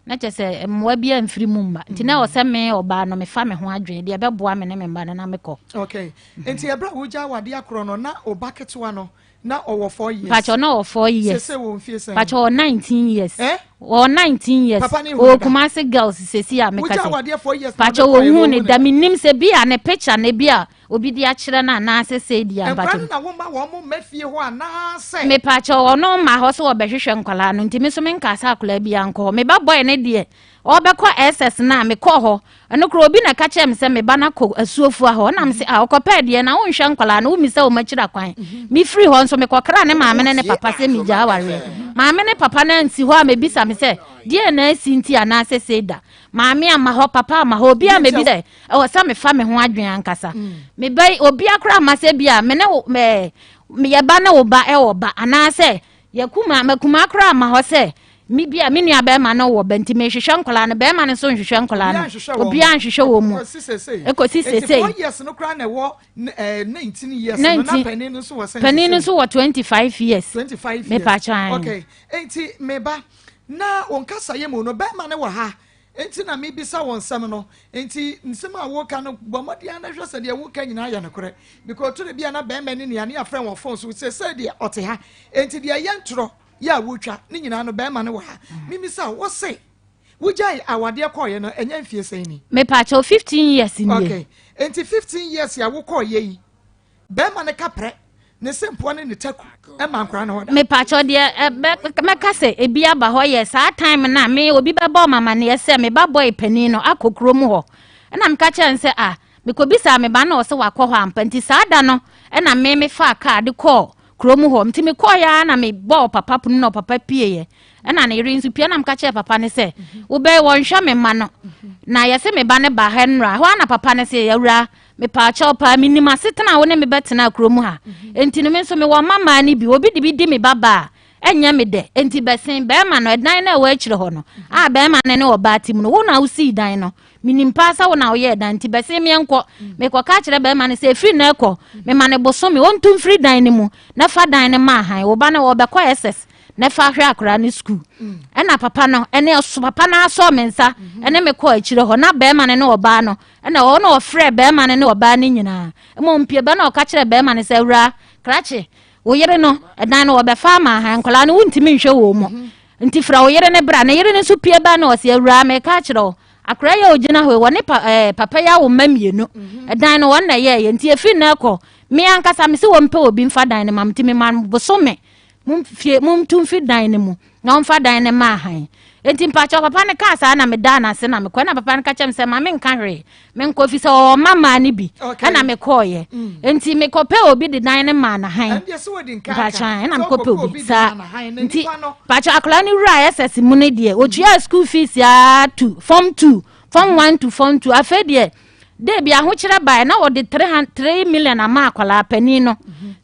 na kyerɛ sɛ mmoa bi amfiri mu mma nti na ɛwɔ sɛ me ɔbaa no mefa me ho adwene deɛ ɛbɛboa me ne me mma no na mekɔ. Okay nti ɛberɛ a wogya awadeɛ akorɔ no na ɔba ketewa no na ɔwɔ 4 years. Mpakyɛ na ɔwɔ 4 years. Sese wɔ mfie sɛn? Mpakyɛ ɔwɔ 19 years. Eh? Ɔwɔ 19 years. Papa ne hu Ɔwɔ Kumasi girls sese a meka Wogya sɛ. awadeɛ 4 years na Mpakyɛ ɔde kɔɛ wɔn hu wɔn ne hu da menim sɛ bi a ne picture ne bi a obi de akyerɛ no anaasɛ sɛ di a Nkwadaa mpakyɛ. no na woma wɔn mo mma fie hɔ anaasɛ? Mepakyɛ ɔno mma hɔ sɛ wɔbɛhwehwɛ nkwadaa no nti me nso menkaa sɛ akwadaa bi ankɔ hɔ. Me ba boy no deɛ ɔbɛkɔ SS no a mekɔɔ hɔ ɛno koraa obi na ɛka kyerɛ me sɛ me ba no akɔ asuofua hɔ na mese a ɔkɔpɛɛ deɛ na wonhwɛ nkwadaa no wommisa wɔn akyiri akwan. Mefiri hɔ nso mekɔkraa ne maame ne ne papa sɛ megyaa awareɛ. Maame ne papa no ansi hɔ a mebisa me sɛ deɛ na asi nti anaasɛ sei da. Maame amma hɔ papa amma hɔ obi a mebisa Ɛwɔ sɛ mefa me ho adwene ankasa. Me ba yi, obia koraa mma sɛ bi a me ne wo mɛ yɛ ba ne wo ba ɛwɔ ba anaasɛ yɛ kuma makuma koraa mma hɔ sɛ me bi a me nua bɛrima no wɔ ba nti mehwehwɛ nkɔlaa no bɛrima no nso nhwehwɛ nkɔlaa no obiara nhwehwɛ wɔn mu ekosi sesei. 4 years no koraa na ɛwɔ 19 years no na panin no nso wɔ sɛn panin no nso wɔ 25 years. 25 years. Mepa kyɛn. Okay, enti me ba. Na wo nkasayɛ mu no, bɛrima no wɔ ha nti na mebisa wo nsɛm no. Nti nsɛm a woka no, bɔ mmɔden ara na hwɛ sɛ deɛ woka nyinaa yɛ nokorɛ. Because tore bi a na bɛrima ne nua ne yɛafrɛ wɔn phone so, seesei deɛ ɔte ha. Nti deɛ ɛyɛ ntorɔ yɛ a wotwa ne nyinaa no, bɛrima no wɔ ha. Mimisa wo, wose wogyae awadeɛ kɔɔeɛ no, ɛnyɛ mfie sɛn ni? Mepaakyɛw, 15 years nie. Okay. Nti 15 years a wokɔɔeɛ yi, Bɛrima no kaprɛ, ne sempoa ne ne taku ma nkwadaa no hɔ da. Mepakyɛw deɛ ɛbɛ mɛka sɛ ebi aba hɔ yɛ saa time no a me obi bɛbɔ ɔmo amaneɛ sɛ me ba boy panin no akɔ kurom hɔ ɛna meka kyerɛ no sɛ ah mekɔbisaa me ba no ɔsɛ wakɔ hɔ ampa nti saa da no ɛna me mefaa kaa de kɔɔ kurom hɔ nti mekɔɔ yɛ ara na mebɔɔ papa pono na ɔpapa pieeɛ ɛna ne yere nso pie na meka kyerɛ papa no sɛ wobɛyɛ wɔnhwɛ me mma no na yɛse me ba no ba ha nnora hɔ a na papa no sɛ awura Mepaakyɛw paa, minim asetena a wo ne me bɛtenaa kurom ha. Enti no, me nso mewɔ mma mmaa no bi. Obi de bi di me babaa a, ɛnyɛ me dɛ. Enti bɛsen barima no, ɛdan no a ɛwɔ akyire hɔ no, a barima no ne ɔbaa te mu no, wo na wosii dan no. Minim paa sɛ wo na woyɛɛ dan, nti bɛsen meɛnkɔ. Mekɔka akyerɛ barima no sɛ, ɛfiri nnɛ rekɔ, mema no bosome, ɔntu mfiri dan no mu, na fa dan no ma ahan. Wo ba no, ɔrebɛkɔ SS, na fa hwɛ akwadaa no sukuu. Ɛna papa no, ɛne papa no asɔɔ me nsa, ɛne me kɔɔ akyire hɔ, na barima no ne ɔbaa no Ɛnna ɔno na ɔfrɛɛ barima no ne ɔbaa no nyinaa. Mmom pie bɛ na ɔka kyerɛɛ barima no sɛ, Awuraa, krakye, wo yere no, ɛdan no wɔbɛfa ama ha, nkwadaa no wontumi nhwɛ wɔn mu. Nti frɛ wo yere no bra. Ne yere no nso pie ba na ɔse, Awuraa, meka akyerɛ wo, akwadaa yi a ɔgyina hɔ yi, wɔne pa, eh, papa yi awo mma mmienu. Ɛdan no wɔn na ɛyɛɛyɛ, nti ɛfiri nnɛ rekɔ, me ankasa mese wɔmpɛ obi mfa dan no ma me, nti mema no bosome. Momfie, montu mfi dan no mu, na ɔmfa dan no mma ahan. Enti mpakyɛw, papa no kaa saa na medaa no ase na mekɔe. Na papa no ka kyerɛ me sɛ ma menka hwee, menkɔ fi sɛ ɔwɔ mma mmaa no bi. Ɛna mekɔɔyɛ. Mm. Enti mekɔpɛ obi de dan no maa no han. Mpakyɛw, ɛna mekɔpɛ obi saa. Nti mpakyɛw, akwadaa no wura SS mu no deɛ, otuaa school fees aa to form 2, form 1 to form 2. Afei deɛ, Dɛ bi ahokyerɛ bae na wɔde 3 million ama akwadaa panin no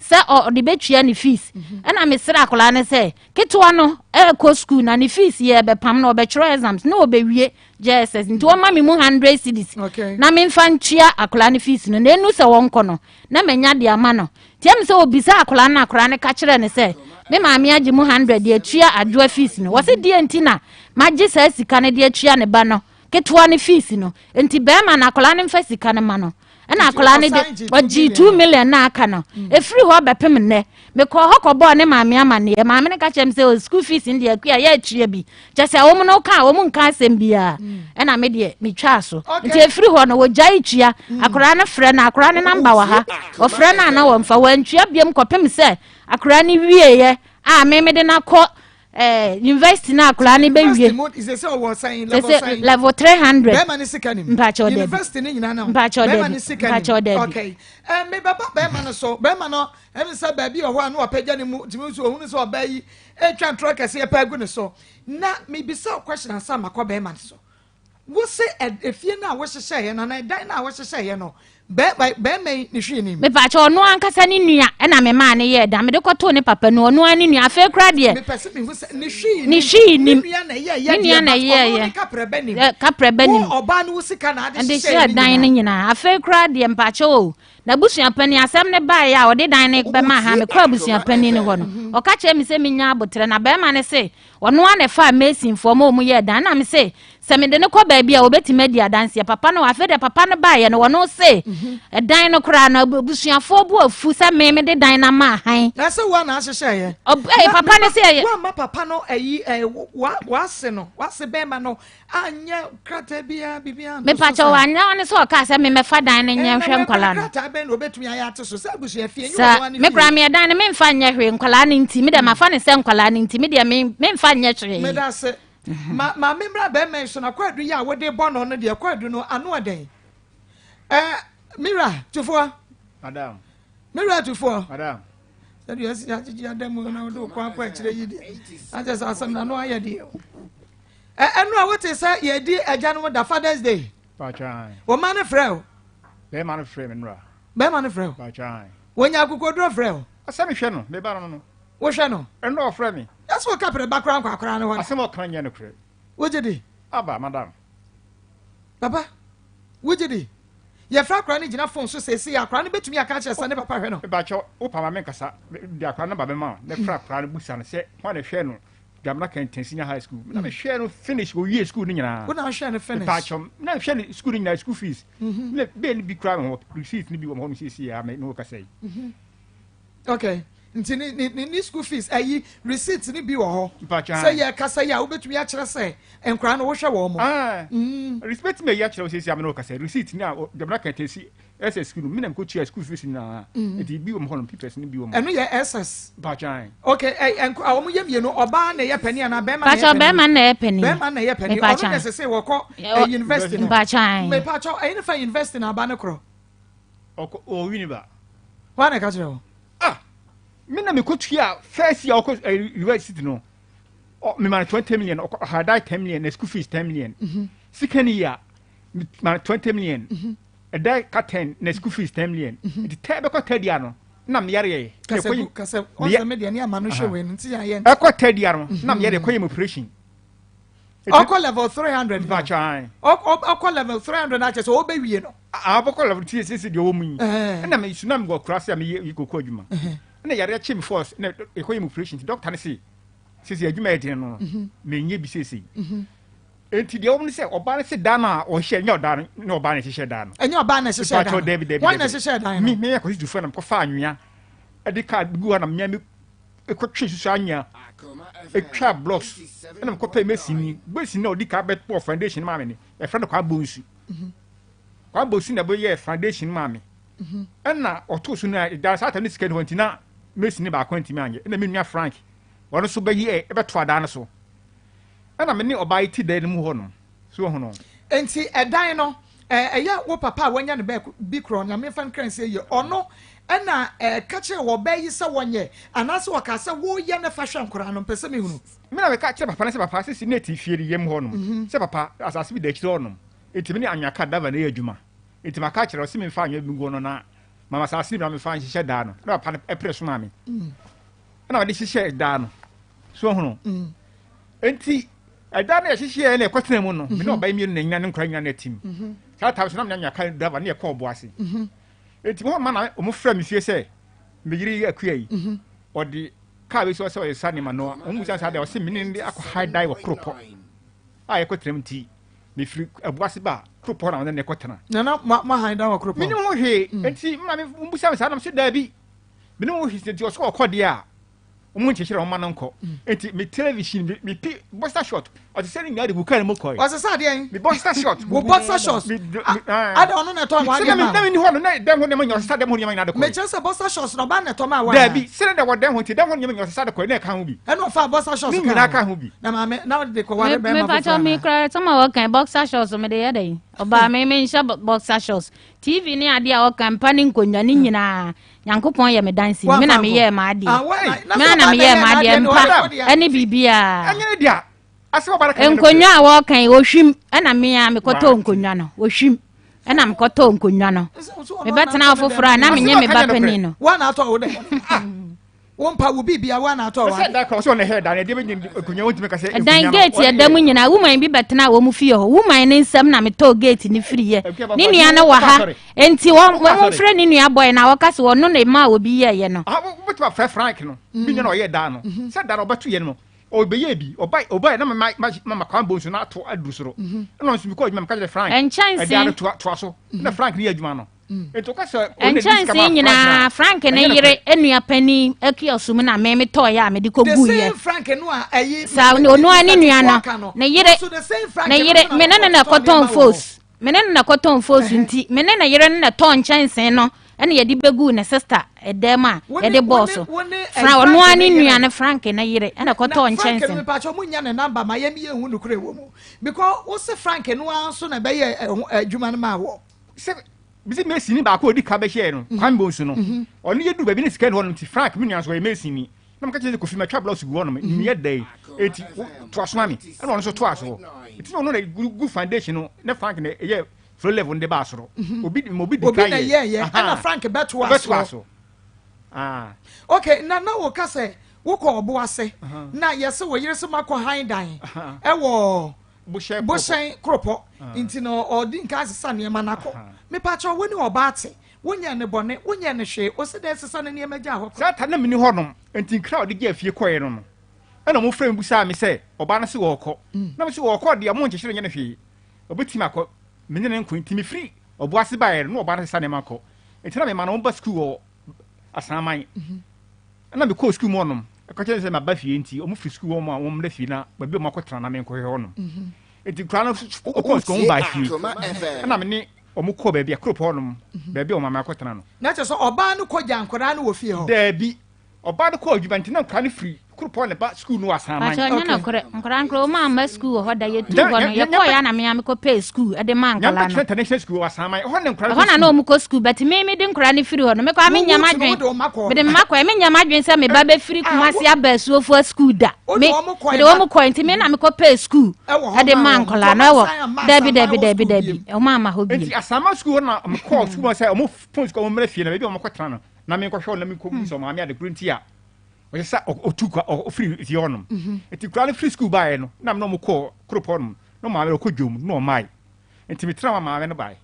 sɛ ɔde bɛtua ne fees. Ɛna mesrɛ akwadaa no sɛ ketewa no ɛrekɔ school na ne fees yɛ bɛpam na ɔbɛtwerɛ exams na ɔbɛwie JSS nti wɔma me mu 100 cedis na memfa ntua akwadaa no fees no na ɛnu sɛ wɔnkɔ no na manya de ama no. Nti ɛm sɛ ɔbisa akwadaa no akwadaa no ka kyerɛ no sɛ me maame agye mu 100 de atua adwoa fees no. Wɔse deɛ nti na magye saa sika no de atua ne ba no ketewa no fees no nti bɛrima no akwadaa no mfa sika no ma no ɛna akwadaa no de ɔgye two million na aka no mm. efiri hɔ bɛpem nnɛ mekɔɔ hɔ kɔbɔɔ ne maame amaneɛ maame no ka kyerɛ me sɛ oh, school fees no deɛ akua yɛ atua bi kyɛ sɛ wɔn no ka wɔn nka asɛm biara mm. ɛna me deɛ metwaa so nti efiri hɔ no wɔgyae tua mm. akwadaa no frɛ no akwadaa no namba wɔ ha wɔfrɛ no ana wɔmfa wɔantua biam kɔpem sɛ akwadaa no wieɛ a me mede no akɔ Eh, university na akwadaa no bɛwie. Sɛ level 300. Bɛrima ne sika nim. Mpakyɛw dɛbi. University ne nyinaa na. Mpakyɛw dɛbi. Bɛrima ne sika nim. Mpakyɛw dɛbi. Okay. Eh, me bɛba bɛrima no so. Bɛrima no ɛmi sɛ baabi wɔ hɔ a no wapagya ne mu tumi nso ohunu sɛ ɔbaa yi etwa ntorɔ kɛseɛ paa gu ne so. Na mebisa question ansa makɔ bɛrima no so. Wose efie no a wohyehyɛeɛ no anaa ɛdan no a wohyehyɛeɛ no, bɛrima yi ne hwee nim? Mepaakyɛ ɔno ankasa ne nua ɛna me maa ne yɛɛ dan mede kɔtoo ne papa nu ɔno ara ne nua afei koraa deɛ. Mepɛ sɛ mehu sɛ ne hwee nim. Ne hwee nim. Ne nua na ɛyɛɛyɛ ne nua na deɛ but ɔno ne kaprɛ bɛ nim. Kaprɛ bɛ nim. Wo ɔbaa no wo sika na ade hyehyɛɛ ne nyinaa. Dan no nyinaa afei koraa deɛ mpaakyɛ o n'abusua panin asɛm no baeɛ a ɔde dan no bɛma ha mekɔ abusua panin no hɔ no ɔka kyerɛ me sɛ menya abotrɛ na bɛrima no se Ɔno ara na ɛfaa masonfoɔ ma wɔn yɛɛ dan. Ɛna me se, sɛ mede no kɔ baabi a wɔbɛtumi adi adanseɛ. Papa no, afei deɛ papa no baeɛ no, ɔno se, ɛdan no koraa no, abusuafoɔ bo afu sɛ me mede dan no ama ahan. Na sɛ woa na ahyehyɛeɛ. Ɔb, ɛɛ, papa no se ɛyɛ. Woamma papa no ayi, ɛɛ, wa, w'ase no, w'ase bɛrima no anyɛ krataa biara, biribiara anto so Mepakyɛ saa. wanyɛ ɔne sɛ ɔkaa sɛ memmɛfa dan no nyɛ Ɛna nhwɛ wei koraa nkwadaa no. krataa bɛn na obetumi ayɛ ate so sɛ abusua fie nyɛ Sa ɔno ara ne me fie. koraa meyɛ dan no memfa nyɛ hwee nkwadaa no nti me deɛ mafa no sɛ nkwadaa no nti me deɛ me memfa nyɛ hwee. Meda ase. Ma maame mmra bɛrima yi so na kwaadu yi a wode bɔ no no deɛ kwaadu no ano ɔdɛn. Ɛɛ Mira Tufoɔ. Madam. Mira Tufoɔ. Madam. Sɛdeɛ asi agyegye ada mu na wode wo kɔn akɔ akyire yi deɛ na kyerɛ sɛ asɛm no ano ayɛ deɛ o. Ɛno a wote sɛ yɛdi agyanom da Father's Day. Wɔma no frɛ o. Bɛrima no frɛ me nora. Bɛrima no frɛ o. Wɔnya akokoduro frɛ o. Asɛ mehwɛ no, meba no no. Wohwɛ no? Ɛno ɔfrɛ me. Yɛsɛ wɔka prɛ ba koraa nkɔ akora no hɔ. Asɛm ɔka nyɛ nokorɛ. Wogye di? Aba, madam. Papa, wogye di? Yɛfrɛ akora no gyina fon so seesei a, akora no bɛtumi aka akyerɛ sɛ ne papa hwɛ no? Mepakyɛw, wo paa ma menkasa. Mede akora no nɔmba bɛma wo na frɛ akora no busa no sɛ hwan na ɛhwɛɛ no. Dwamena Kɛntɛn Senior High School. Na mehwɛɛ no finish, owie school no nyinaa. Wo na wohwɛɛ no finish? Mepaakyɛw, na mehwɛ no school no nyinaa, school fees. Na bɛɛ no bi koraa me hɔ, receipt no bi wɔ me hɔ no seesei a me ne wo kasa yi. Okay, nti ne ne ne ne school fees ayi receipt no bi wɔ hɔ. Mpaakyɛw. Sɛ yɛ kasa yi a wobɛtumi akyerɛ sɛ nkwadaa no wohwɛ wɔn mo. Ah, receipt bɛtumi ayi akyerɛ wo seesei a me ne wo kasa yi, receipt no a Dwamena Kɛntɛn si SS school no, me na mekɔtua school fees nyinaa. Nti bi wɔ me hɔ nom, papers no bi wɔ me hɔ. Ɛno yɛ SS? Mpaakyɛw, ae. Okay, ɛ ɛ nk a wɔn yɛ mmienu, ɔbaa na ɛyɛ panin anaa bɛrima na ɛyɛ Mpakyɛw, panin? bɛrima na ɛyɛ panin. Bɛrima na ɛyɛ panin. Ɔno Mepakyɛw. na ɛsɛ sɛ wɔkɔ ɛ university no. Mpakyɛw, ae. Mepakyɛw, ɛyɛ ne fa university na aba ne korɔ? Ɔkɔ, ɔwɔ Winneba. Hwan na ɛka kyerɛ wo? Ah! Me na mekɔtua first year ɔkɔ ɛ university no, ɔ mema no 20 million, ɔkɔ ɔhadae 10 million, na school fees 10 million. Second year, mema no 20 million. Ɛda ka 10 na school fees 10 million. Nti tɛ bɛkɔ third year no na meyare yɛ. Kasa gu kasa ɔsɛ me deɛ ne ama no hwɛ wei no nti yɛ ayɛ. Ɛkɔ third year no na meyare kɔ yɛ mu operation. Ɔkɔ level 300 no. Mpakyɛ. Ɔkɔ level 300 na kyerɛ sɛ ɔbɛwie no. Ah ɔbɛkɔ level ti sisi deɛ ɔwɔ mu yi. Ɛna me su na mewɔ kura se a meyɛ koko adwuma. Ɛna yare akye me force na ɛkɔ yɛ mu operation nti doctor no se sisi adwuma yɛ den no menyɛ bi sisi. Enti deɛ wɔn sɛ ɔbaa no se dan no a ɔhyɛ nyɛ ɔdaa no ne ɔbaa no ɛhyehyɛ dan no. Ɛnyɛ ɔbaa na ɛhyehyɛ dan no. Dabi dabi. Wɔn na ɛhyehyɛ dan no. Mi mi yɛ kɔsi tufu na mekɔfa anwea ɛde kaa gu hɔ na mmea mi ekɔtwe susu anwea etwa blocks ɛna mekɔpɛ mesini mesini na ɔdi kaa bɛ bɔ foundation maa mi ni ɛfrɛ no kwaa bonsu kwaa bonsu na ɛbɛyɛ foundation maa mi ɛna ɔtoo so na ɛda saa tam ne sika ni hɔ nti na mesini baako ntumi anyɛ ɛna me nua Frank wɔn nso bɛyɛ ɛbɛto adan no so. Ɛna me ne ɔbaa yi te dan no mu hɔ nom. So wahu no? Enti ɛdan no, ɛyɛ wo papa a wanya ne bɛ bi korɔ, Nyame mfa no kra nsie yie, ɔno ɛna ɛka kyerɛɛ ɔbaa yi sɛ wɔnyɛ, anaasɛ ɔkaa sɛ woyɛ na fa hwɛ nkwadaa no? Mpɛ sɛ mehunu. Me na meka kyerɛɛ papa no sɛ papa sisi na ɛte fie no yam hɔ nom, sɛ papa asase bi da akyire hɔ nom, enti me ne anwea ka dava na ɛyɛ adwuma, enti maka akyerɛ no sɛ memfa anwea bi ngu hɔ no na mama asase no bi na memfa nhyehyɛ daa no, na papa no pere somaa me. Ɛna ɔde hyehyɛɛ daa no. So wahu no? Enti ɛda no yɛhyehyɛɛ na yɛkɔtena mu no, me ne ɔbaa mmienu na nyina ne nkora nyina na atim. Saa tam so na menya ka driver ne yɛkɔɔ ɔbo ase. Enti mo ma na wɔn frɛ me fie sɛ me yere yi akua yi. Ɔde kaa bi so sɛ ɔyɛ sa nneɛma no. Wɔn mu saa deɛ ɔse me ne ne akɔ high die wɔ koropɔ a yɛkɔtena mu nti mefiri ɛbo ase ba koropɔ na ɔne ne kɔtena. Nana mo mo han dan wɔ koropɔ. Menim ho hwee. Enti maame mbusa me saa na mese daabi. Menim ho hwee nti ɔsɛ ɔkɔ deɛ a wɔn nkyekyere wɔn ma no nkɔ. Nti me television me me pi boxer short ɔte sɛ ne nyinaa de gu kaa no mu kɔe. Ɔsesa adeɛ Me boxer short. Wo boxer shorts. Me me Ada ɔno na ɛtɔ wɔn adeɛ ma. Na me ni hɔ no na dɛm ho nneɛma nyinaa ɔsesa dɛm ho nneɛma nyinaa de kɔe. Mekyerɛ sɛ boxer shorts na ɔbaa na ɛtɔ maa wɔn. Daabi sɛ na wɔ dɛm ho nti dɛm ho nneɛma nyinaa ɔsesa de kɔe na ɛka ho bi. Ɛna ɔfa boxer shorts Ne nyinaa ka ho bi. Na maame na ɔde kɔ ware bɛrima foforɔ anaa. Me kura sɛ ma wɔkan boxer shorts me de yɛ dɛn ɔbaa me me nhyɛ boxer shorts TV ne adeɛ a wɔka mpa ne nkonnwa ne nyinaa Nyankopɔn yɛ me danseni, me na meyɛɛ m'adeɛ. Me na meyɛɛ m'adeɛ mpa ɛne biribiara. Nkonnwa a wɔka yi, ohwim ɛna me a mekɔtɔɔ nkonnwa no, ohwim ɛna mekɔtɔɔ nkonnwa no. Mebɛtena hɔ foforɔ a na menye me ba panin no. Wo mpa wo biribi a wo na atɔ wa. Ɛdan gate ɛda mu nyinaa woman bi bɛtena wɔn fie hɔ woman ne nsam na metɔɔ gate ne firi yɛ ne nua no wɔ ha nti wɔn wɔn mfrɛ ne nua bɔyɛ na wɔka sɛ wɔn no na ɛma obi yɛɛyɛ no. Wobɛtumi afrɛ Frank no bi nua na ɔyɛ dan no sɛ dan no ɔbɛto yɛ no ɔbɛyɛ bi ɔba ɔba na ma ma ma ma kwan bɔ nsu na ato aduru soro ɛna nso mekɔ adwuma meka kyerɛ Frank ɛdan no toa so na Frank ne yɛ adwuma no. Nkyɛnsee nyinaa Frank ne yere nua panin Akua mu na me metɔeɛ a mede kɔguiɛ. Saa ɔno ara ne nua no ne yere ne yere me ne no na ɛkɔtɔn fos me ne no na ɛkɔtɔn fos nti me ne ne yere no na ɛtɔn nkyɛnsee no ɛna yɛde bɛguu ne sista ɛdan mu a yɛde bɔɔ so fra ɔno ara ne nua no Frank ne yere ɛna ɛkɔtɔn nkyɛnsee. Frank no mepatwa ɔmo nya ne namba ma yɛn yɛn hu nukuri wɔ mu because wose Frank no ara nso na ɛbɛyɛ adwuma no maa wɔ. Sɛ bisi masonni baako a odi ka bɛhyɛɛ no Kwame Bonsu no, ɔno yɛduru baabi ne sika nni hɔ nom nti Frank me nua nso ɔyɛ masonni na meka kyerɛ sɛ Kofi matwa blocks gu hɔ nom meyɛ dɛn eti toa so ma me ɛna ɔno nso toa so eti na ɔno na gu foundation no na Frank na ɛyɛ floor level no de baa soro obi ma obi di ka Obi na yɛ yɛɛyɛ ɛna Frank bɛtoa bɛtoa soɔ. so ah. Okay, na na woka sɛ wokɔ ɔbo ase na yɛse wo yere se moakɔ han dan ɛwɔ Bohyɛn koropɔ nti na ɔdi nka asesa nneɛma no akɔ. Mepakyɛw, wo ne ɔbaa te, wonyɛɛ no bɔne, wonyɛɛ no hwee, ose dɛn sesa ne nneɛma gyaa hɔ kɔ? Saa ta na menni hɔnom, enti nkra a ɔde gyaa fie kɔeɛ no no, Ɛna ɔmo frɛ me bisaa me sɛ ɔbaa no se ɔɔkɔ. Na me se ɔɔkɔ deɛ ɔmo nkyekyere nyɛ no hwee. Ɔbɛtumi akɔ. Me ne no nko nti me firi Ɔboase baeɛ no na ɔbaa no sesa nneɛma kɔ. Nti na me ma no ɔmo ba sukuu wɔ Asaman. Ɛna me kɔɔ sukuu mu hɔnom. Ɛka kyerɛ sɛ maba fie nti ɔmo firi sukuu hɔ a wɔn mmra fie na baabi a ɔmo akɔtena na me nkɔhwɛ hɔnom. Nti nkwadaa no kɔɔ sukuu ɔmo baa fie. Ɛna me ne ɔmo kɔɔ baabi a Kuropɔ hɔnom baabi a ɔmo maame akɔtena no. Na kyerɛ sɛ ɔbaa no kɔgyaa nkwadaa no wɔ fie hɔ? Daabi. Ɔbaa no kɔɔ adwuma nti na nkwadaa no firi Kuropɔn na ɛba sukuu no wɔ Asaman. Pakyɛ ɔnyɛ nɔkorɛ nkwadaa no koraa wɔn amma sukuu wɔ hɔ da yɛtuu hɔ no yɛkɔɔ yɛ na mea mekɔ pɛɛ sukuu de maa nkwadaa no. Nyame International School wɔ Asaman ɛhɔ na nkwadaa no kɔ sukuu. Ɛhɔ na na wɔn kɔ sukuu but me mede nkwadaa no firi hɔ no mekɔ a menyɛ m'adwen mede mma kɔɛ menyɛ m'adwen sɛ me ba bɛfiri Kumasi aba Asuofoɔ sukuu da me mede wɔn kɔɛ nti me na mekɔ pɛɛ sukuu de maa nkwadaa no ɛwɔ dabi dabi dabi dabi wɔn amma hɔ bio. Nti Asaman sukuu hɔ na mekɔɔ sukuu mu sɛ wɔn pɔn sukuu wɔn mmra fie na baabi a wɔn kɔtena no na menkɔhwɛ wɔn na menkɔbu sɛ maame ade koro nti a ɔyɛ sɛ ɔtu kwa ɔfiri fie hɔnom mhm. nti kura no firi sukuu baeɛ no na mene ɔmo kɔɔ kuropɔ nom na maame no ɔkɔ dwom na ɔmae nti metena ma maame no bae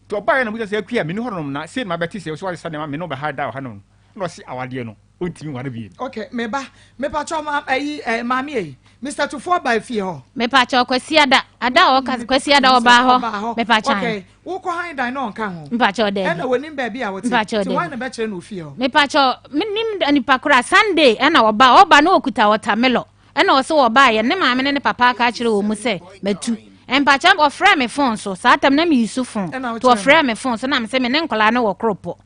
nti ɔbaeɛ na musa sɛ akua mene hɔnom na sei na mabɛte sɛ ɔsɛ wade sa nneɛma me ne ɔbɛha da ɔha nom na ɔse awadeɛ no ɔntumi nware bio. Ok meba mepakyɛw ma ayi eh, maame ei Mister Tufoɔ baa fie hɔ. Mepakyɛw Kwasiada ada a ɔka Kwasiada ɔbaa hɔ mepakyɛw. Ok wokɔ han dan na ɔnka ho. Mepakyɛw daabi. Ɛna wɔnim baabi a wote. Mepakyɛw daabi. Ti wɔn na bɛkyerɛ no ofie hɔ. Mepakyɛw menim nipa koro Sunday ɛna ɔba ɔba na ɔkuta wɔtamelɔ ɛna ɔsɛ ɔbaa yɛ ne maame ne ne papa aka akyerɛ wɔn mu sɛ matu mpakyɛw ɔfrɛ me phone so saa tam na meyi so phone to ɔfrɛ me phone so na me sɛ me ne nkɔlaa no wɔ koropɔ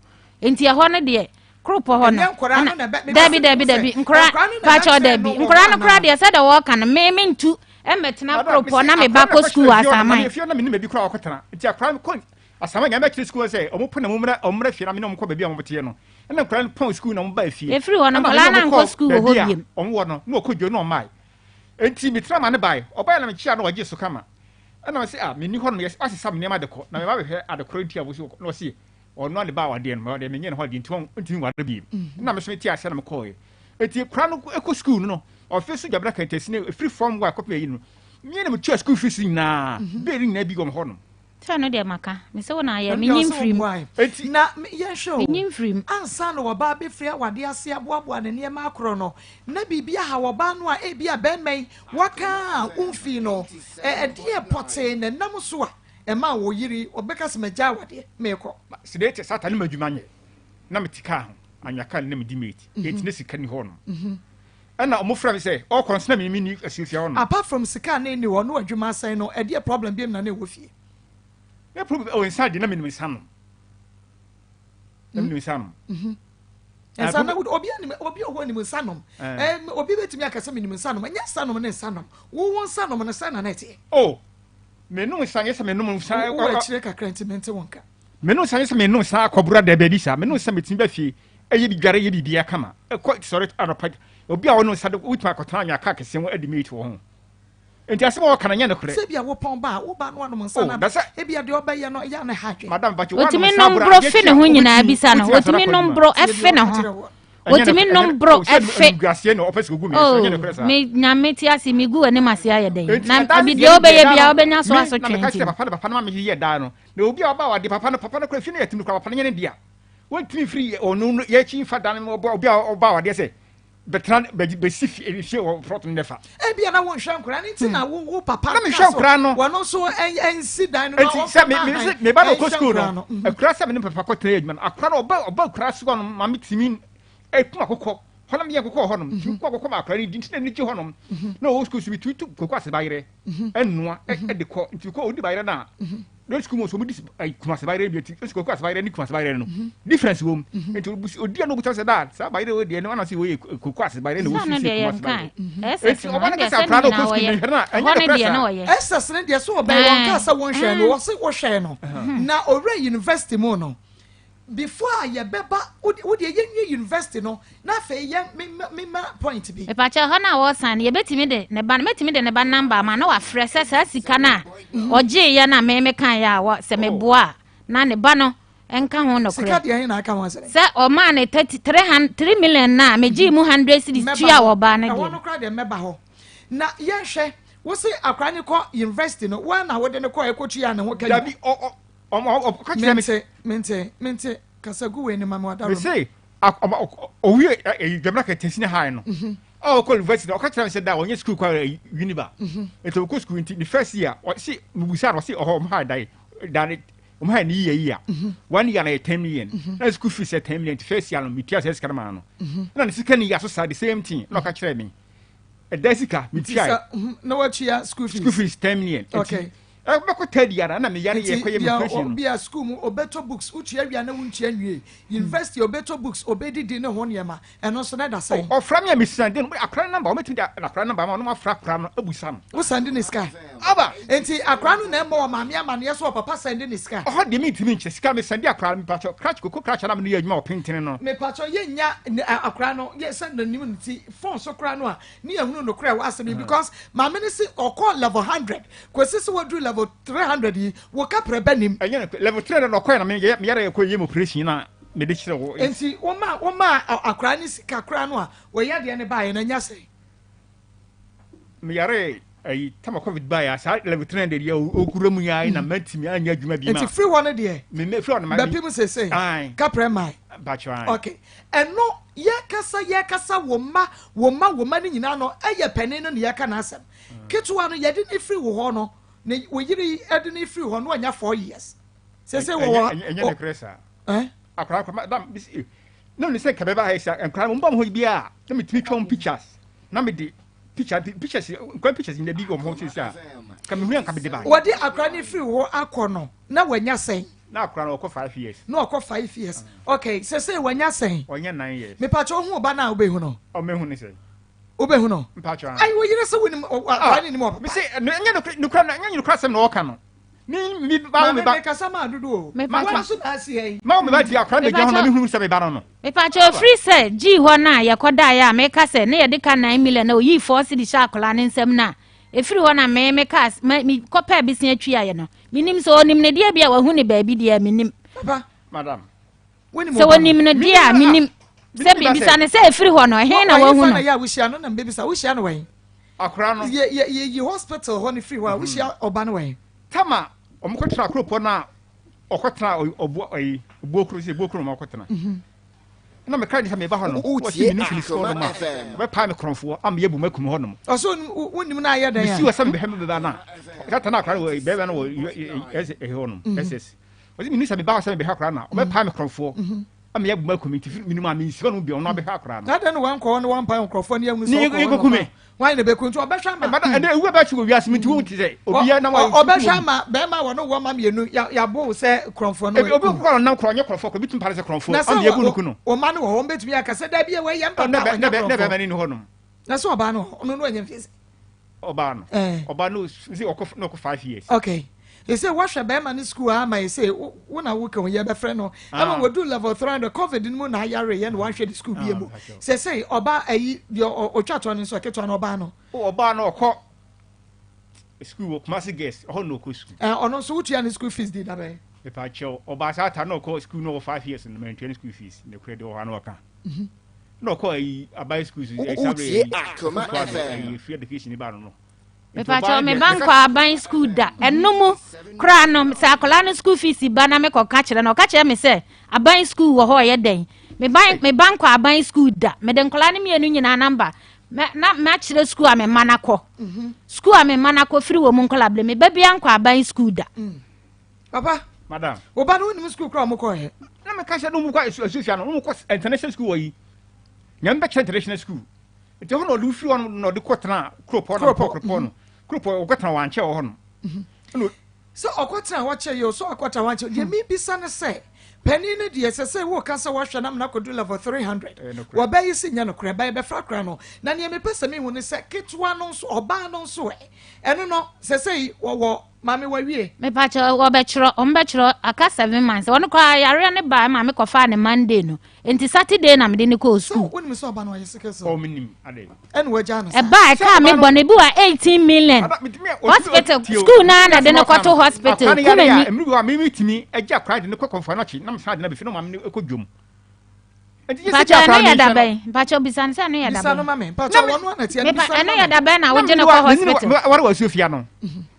nti ɛhɔ no deɛ Kuropɔ hɔ no. Dabi dabi dabi nkora pakyɛw dabi nkora no kora deɛ sɛdeɛ wɔka no me me ntu mmɛtena kuropɔ na me ba kɔ sukuu wɔ asaman. Efie na me nim ebi kora ɔkɔtena nti akora no kɔ asaman nyame akyerɛ sukuu sɛ ɔmo pɔ na ɔmo mmra ɔmo mmra fie na me ne ɔmo kɔ baabi a ɔmo teɛ no ɛna nkora no pɔn sukuu na ɔmo ba efie. Efiri hɔ no nkɔlaa no ankɔ sukuu wɔ hɔ biem. Ɔmo wɔ no na ɔkɔ dwa na ɔmae nti me tena ma ne bae ɔbae na me kyia na ɔgye so kama ɛna me se ah me ni hɔ no yɛ asesa me nneɛma de kɔ na me ba bɛhwɛ adekoro nti a wɔsi na ɔsi Ɔno a ne ba awadeɛ no, ɔdeɛ menyɛ ne ho adeɛ nti ɔntumi nware bio. Ɛna me nso mete aseɛ na mekɔɔeɛ. Enti akwadaa no kɔ sukuu no no, ɔfe so Dwabena Kɛntɛnsi ɛfiri fam hɔ a kɔpem ayi no, me na metua sukuu fees nyinaa, bill nyinaa bi wɔ me hɔ nom. Sɛ ɛno deɛ maka, me se wo na ayɛ, menyi mfiri mu. Enti. Na yɛnhwɛ o, Menyi mfiri mu. ansa na ɔbaa bɛfiri awadeɛ ase aboaboa ne nneɛma akorɔ no, na biribi aha ɔbaa no a ebia barima yi waka a womfii no, ɛdeɛn pɔtee na ɛnam so a Ɛma wo yere ɔbɛka sɛ magyae awadeɛ meekɔ. Sedate sata ne m'adwuma nyɛ na mete kaa ho anwea kaa no na medi mate enti na sika ni hɔ nom ɛna ɔmo frɛ me sɛ ɔkɔ nso na me menni asuofia hɔ nom. Apart from sika a na ɛnni hɔ na w'adwuma asɛe no ɛdeɛ problem biom na na ɛwɔ fie? Na problem oh nsa deɛ na menim nsa nom na menim nsa nom. Nsa na obi anim obi wɔ hɔ anim nsa nom obi bɛtumi aka sɛ menim nsa nom ɛnyɛ nsa nom ne nsa nom wo wo nsa nom no sɛ na na ɛteɛ? Oh Menom nsa nyɛ sɛ menom nsa. Wowɔ akyire kakra nti mente wo nka. Menom nsa nyɛ sɛ menom nsa akɔbora da baabi saa. Menom nsa metumi ba fie ɛyɛ bi dware yɛ biribiara kama. Ɛkɔ sɔre anɔpa. Obi a ɔnom nsa de wotumi akɔtena anwea kaa kɛseɛ ho adi mate wɔ ho. Nti asɛm a wɔka no nyɛ nokorɛ. Sɛ ebia wopɔn ba a, wo ba no anom nsa no oh, ebia deɛ ɔbɛyɛ no ɛyɛ a na ɛha adwene. Madam Bacho, woanom Otumi nsa nom aboro boro adeɛ fe kye ne a ho nyinaa wobɛtumi bisa no. wotumi asɔre Otumi akɔ nom adwuma. boro Tie deɛ fe ne ɔka ho. kyerɛ wo. Otumi nom boro fe. Animguaseɛ na ɔpɛ sɛ ogu me so ɛnyɛ nokorɛ Oh, saa. me nyame te ase megu w'anim ase ayɛ dɛn? Enti Na ɛda no ebi deɛ deɛ no deɛ wobɛyɛ da biara no wobɛnya so me na asotwe meka nti kyerɛ no. papa no papa no ma meyeyɛ daa no na obi a ɔba awadeɛ papa no papa no koraa fie no yɛ tumi koraa papa no nyɛ ne dea wɔntumi mfiri ɔno no yɛakyi mfa dan no ɔba obi a ɔba awadeɛ sɛ bɛtena bɛsi fie fie wɔ plot no dɛfa. Ebia na wonhwɛ nkwadaa no nti na wo wo papa na mehwɛ nkwadaa no wɔn nso nsi dan no na nti sɛ me me me ba no kɔ sukuu no akura sɛ me ne papa kɔ tena yɛ adwuma no akora no ɔba ɔba akura so no maame tumi ekum akokɔ hɔ nom yɛ nkokɔ wɔ hɔnom tumi kɔ akokɔ ma akora no di nti na ani gye hɔnom na ɔwɔ sukuu so mi tumi tu koko ase bayerɛ ɛnoa ɛde kɔ nti kɔ odi bayerɛ no a na sukuu mu nso wɔn di kumase bayerɛ bi nti koko ase bayerɛ ne kumase bayerɛ no difference wɔ mu nti odi a na obuta sɛ daa saa bayerɛ wɔ deɛ no ana sɛ wɔyɛ koko ase bayerɛ na wɔsi si kumase bayerɛ nti ɔba no kasa akora no ɔkɔ sukuu mehwɛ no a ɛnyɛ nokorɛ saa. Ɛsɛs no deɛ sɛ ɔbɛn wɔn kaa sɛ wɔnhwɛ no wɔse wohwɛ no na owura university mu no Before a yɛbɛba wo deɛ yɛnwie university no na afei yɛ me me ma point bi. Mepakyɛw hɔ no a wɔresan no yɛbɛtumi de ne ba no mɛtumi de ne ba number ama na wafrɛ sɛ saa sika no a ɔgyeeɛ no a me mekaeɛ a wɔ sɛ meboa a na ne ba no nka ho nokorɛ. Sika deɛ ɛhe na aka ho asɛm? Sɛ ɔmaa ne 30 3 3 million no a megyee mu 100 cedis tua ɔbaa no deɛ. Ɛhɔ no koraa deɛ mɛba hɔ na yɛnhwɛ wo se akwadaa no kɔ university no woa na wode no kɔɛ kɔtua ne ho ka nyinaa. Dabi ɔ ɔ ɔmo ɔka kyerɛ me. Mente mente mente kasa gu wei ne ma me wada mese owie ɛyi dwamina kɛtɛ sini han no mhm. A ɔkɔ university no, ɔka kyerɛ me sɛ da ɔnyɛ school kɔ Uniba. Nti ɔkɔ school nti ne first year, ɔse mebusa no ɔse ɔhɔ ɔmo ha dan dan ɔmo ha ne yia yia. One year na yɛ 10 million. Na school fees yɛ 10 million nti first year no metua sɛ sika no maa no. Na ne second year so saa the same thing na ɔka kyerɛ me. Ɛda sika metua. Na watua school fees. School fees 10 million. Okay. Ɛbɛkɔ third year na na meyare yɛ kɔyɛ me operation no. Nti bia school mu obɛtɔ books wotua wia na wontua nwie. University obɛtɔ books obɛdidi ne ho nneɛma ɛno nso na ɛda sɛn. Ɔfra me a mesande no akora no number ɔmɛtumi de akora no number ama ɔno afra akora no abusa no. Wo sande ne sika? Aba. Nti akora no na ɛmmɔ wɔ maame amaneɛ so ɔpapa sande ne sika? Ɔhɔ deɛ mentumi nkyerɛ sika mesande akora no mepakyɛ krakye koko krakye na mene yɛ adwuma wɔ pentene no. Mepakyɛ yɛnya akora no yɛ sɛ n'anim ne ti phone so kora no a ne yɛhunu nokorɛ wɔ asɛm yi because maame no se ɔkɔ level 100 Kwesi sɛ waduru level 300 yi wo kaprɛ bɛ nim. Ɛnyɛ no level 300 na ɔkɔɛ na me yɛ me yɛrɛ kɔ yɛ mu operation na me de kyerɛ wo. Nti wo ma wo ma akora ne sika kora no a wɔ yadeɛ ne baayɛ no anya sɛn. Me yare ayi tama covid baayɛ saa level 300 yɛ okura mu yɛ na mantimi anya adwuma bi ma. Nti firi hɔ no deɛ. Me me firi hɔ no ma. Bɛpem sese. Kaprɛ mae. Mpakyɛ ae. Okay. Ɛno yɛkasa yɛkasa wo mma wo mma wo mma no nyinaa no ɛyɛ panin no na yɛka n'asɛm. Ketewa no yɛde no firi wo hɔ no ne wo yere yi de no firi hɔ no anya four years. Sese wɔ wɔ. Ɛnyɛ ne korɛ saa. Akora akora madam bisi na ne sɛ nka bɛba ha yi sa nkora mo ba mo hɔ bi a na metumi twa wɔn pictures na mede picture pictures nkora pictures nyina bi wɔ mo hɔ sese a ka mehu anka mede ba. Wɔde akora no firi hɔ akɔ no na wanya sɛn? Na akora no ɔkɔ five years. Na ɔkɔ five years. Okay, sese wanya sɛn? Ɔnyɛ nine years. Mepakyɛ wohu ɔba no a wobɛhu no? Ɔmɛhu ne sɛn? Wobɛhu no? Mpakyɛ ayi wo yere sɛ wonim akora no nim ɔpapa. Mese ɛnyɛ nokora ɛnyɛ nokora asɛm na ɔka no. Me me ba me ba. Maame mekasa maa dodo o. Mepakyɛ. Wɔn nso na asi ha yi. Ma wo me ba ti akora no bɛgyina hɔ na mehunu sɛ me ba no no. Mepakyɛ ofiri sɛ gyii hɔ no a yɛkɔdaeɛ a meka sɛ ne yɛde ka 9 million na oyii 4 cedi hyɛ akwadaa no nsam no a ɛfiri hɔ na me meka me kɔpɛɛ besia tuaeɛ no menim sɛ ɔnim ne deɛ bi a wahu ne baabi deɛ menim. Papa. Madam. Sɛ wɔnim no deɛ a menim sɛ bisa no sɛ ɛfiri hɔ no ɛhe na wahu no. Yɛ a wohyia no na mbɛbisa wohyia no wɛn. Akora no. Yɛ yɛ yɛyi hospital hɔ no firi hɔ a wohyia ɔba no wɛn. Tama wɔn kɔ tena kuropɔ no a ɔkɔ tena ɔbo ɛyi obuo kuro sɛ obuo kuro na ɔkɔ tena. Ɛna mekra de sɛ meba hɔ no wɔsi mi nufi sukuu no ma ɔbɛpaa me korɔnfoɔ ama yɛ bu mu akum hɔ nom. Ɔsɛ wonim no ayɛ dɛn a. Mesi wɔ sɛ mebɛhwɛ me bɛba no a tata no akora no wɔ bɛrima no wɔ ɛhɔ nom ss. Ɔse menni sɛ meba hɔ sɛ mebɛhwɛ akwadaa no a, ɔbɛpae me korɔmfoɔ ama yɛabu me aku me nti menim a mensi hɔ nom bio, ɔno abɛhwɛ akwadaa no. Na adɛn na wankɔ hɔ na wampae nkurɔfoɔ ne yɛhunu sɛ Ne ɔkɔ hɔ yɛkɔku na me. ɔba? Hwan na ɛbɛku nti ɔbɛhwɛ ama Ɛba ɛnɛ ewu ɛbɛkye wɔ wiase mu nti wohu te sɛ obi yɛ na wa ɔbɛhwɛ ama bɛrima a wɔne wɔ ma mmienu yɛabo wo sɛ korɔmfoɔ no Ebi obi kɔ ɔnam korɔ ɔnyɛ korɔmfoɔ korɔ obi tumi pare sɛ korɔmfoɔ na sɛ ɔne yɛbu no ku no. ɔma no wɔ hɔ wɔbɛtumi aka sɛ dabi ɛwɔ yɛ mpapa Ne bɛ ɔnyɛ ne bɛ ne korɔmfoɔ bɛrima no ni hɔ nom. na sɛ ɔbaa no wɔ hɔ ɔno no ɔnyɛ mfie sɛ Ɔbaa no. Eh. Ɔbaa no sɛ ɔkɔ na ɔkɔ five years. Okay. Ɛsɛ woahwɛ bɛrima no sukuu ama ɛsɛ wo na woka ho yɛbɛfrɛ no ama ah. wɔdu level 300 covid no mu na ayareyɛ na wanhwɛ ne sukuu bie mu ah, sɛ sɛ ɔba ayi deɛ ɔtwa toɔ no nso ɛketewa no ɔbaa no. Ɔbaa no ɔkɔ sukuu wɔ Kumasi girls ɔhɔ na ɔkɔ sukuu. Ɔno nso wotua ne school fees di dabɛn. Mepa kyɛw ɔbaa saa ta na ɔkɔ sukuu na ɔwɔ five years no mantua ne school fees ne korɛ deɛ ɔhɔ ano ɔka. Mhm. Na ɔkɔ ayi aban school so ɛyi sábɛ Wotie Akoma FM. ayi free education ba no no. Mepakyɛw me ba nkɔ aban school da ɛno mu koraa no sɛ akwadaa no school fees ba na mekɔ ka kyerɛ no ɔka kyerɛ me sɛ aban school wɔ hɔ ɔyɛ dɛn me ba me ba nkɔ aban school da mede nkwadaa no mmienu nyinaa namba na makyerɛ school a me mma no akɔ mhm. school a me mma no akɔ firi wɔ mu nkɔla bere me ba bia nkɔ aban school da. Mm. Papa. Madam. Wo ba no wonim school kora ɔmo kɔ ɛ. Na meka sɛ no mu kɔ asuafia no mo kɔ international school wɔ yi. Nyame bɛkyerɛ international school. Nti hɔ na ɔde firi hɔ no na ɔde kɔ tena kuropɔ na kɔ kuropɔ no. Kuropɔ ɔkɔ tena wankyɛ wɔ hɔ no. Mhm. Sɛ ɔkɔ tena hɔ kyɛ yɛ o sɛ ɔkɔ tena hɔ ankyɛ deɛ mebisa ne sɛ panin no deɛ sɛ sɛ woka sɛ wahwɛ no amena kɔdu level 300 wɔbɛyi sɛ nyɛ nokorɛ ba yɛbɛfra kora no na neɛ mepɛ sɛ mehu ne sɛ ketewa no nso ɔbaa no nso ɛ ɛno no sɛ sɛ wɔwɔ Maame wawie. Mepakyɛw wɔbɛkyerɛ wɔn bɛkyerɛ aka seven months ɔno koraa yareɛ no baa ma mekɔfaa ne Monday no nti Saturday na mede no kɔɔ school. Sɛ wonim sɛ ɔba no ɔyɛ sickle cell. Oh menim ade. Ɛna wagyaa no saa. Ɛbaa ɛkaa me bɔ no ebi wɔ 18 million hospital school naa na de no kɔto hospital kumani. Mmiri bi wɔ a mimi tumi agya akora de no kɔ kɔnfa no akyi na mesan de no abɛfi na maame no kɔ dwom. Mpakyɛ ɛno yɛ da bɛn? Mpakyɛ bisa no sɛ ɛno yɛ da bɛn? Bisa no ma me. Mpakyɛ wɔn ano tia no bisa no ma me. Ɛno yɛ da bɛn na wogye no kɔ hospital? Ware wɔ asuo fia no.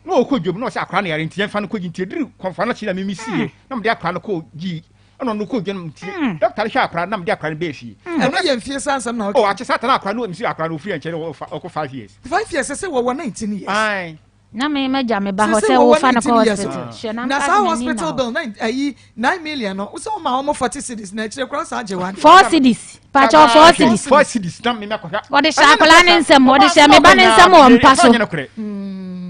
Na ɔkɔ dwom na ɔsɛ akora no yare nti yɛmfa no kɔ gyi nti ɛduru kɔnfa no akyi na mimi sie na mede akora no kɔ gyi. Ɛna ɔno kɔ dwa no nti hmm. dɔkta no hwɛ akora na mede akora no bɛɛ fie. Hmm. Ɛno yɛ mfie saa nsɛm na ɔka. Ɔ akyɛ saa tana akora no msi akora no ofiri nkyɛn ɔkɔ 5 years. 5 years sɛ wɔwɔ 19 years. Ayi. Na me ma gya me ba hɔ sɛ wofa no kɔ hospital. Hwɛ na na saa hospital bill na ayi 9 million no wosɛ wɔma wɔn 40 cedis na akyire koraa saa gye wa. 4 cedis pakyɛw 4 cedis. 4 cedis na me ma kɔhwɛ. Wɔde hyɛ akwadaa ne nsam, wɔde hyɛ me ba ne nsam wɔ mpa so.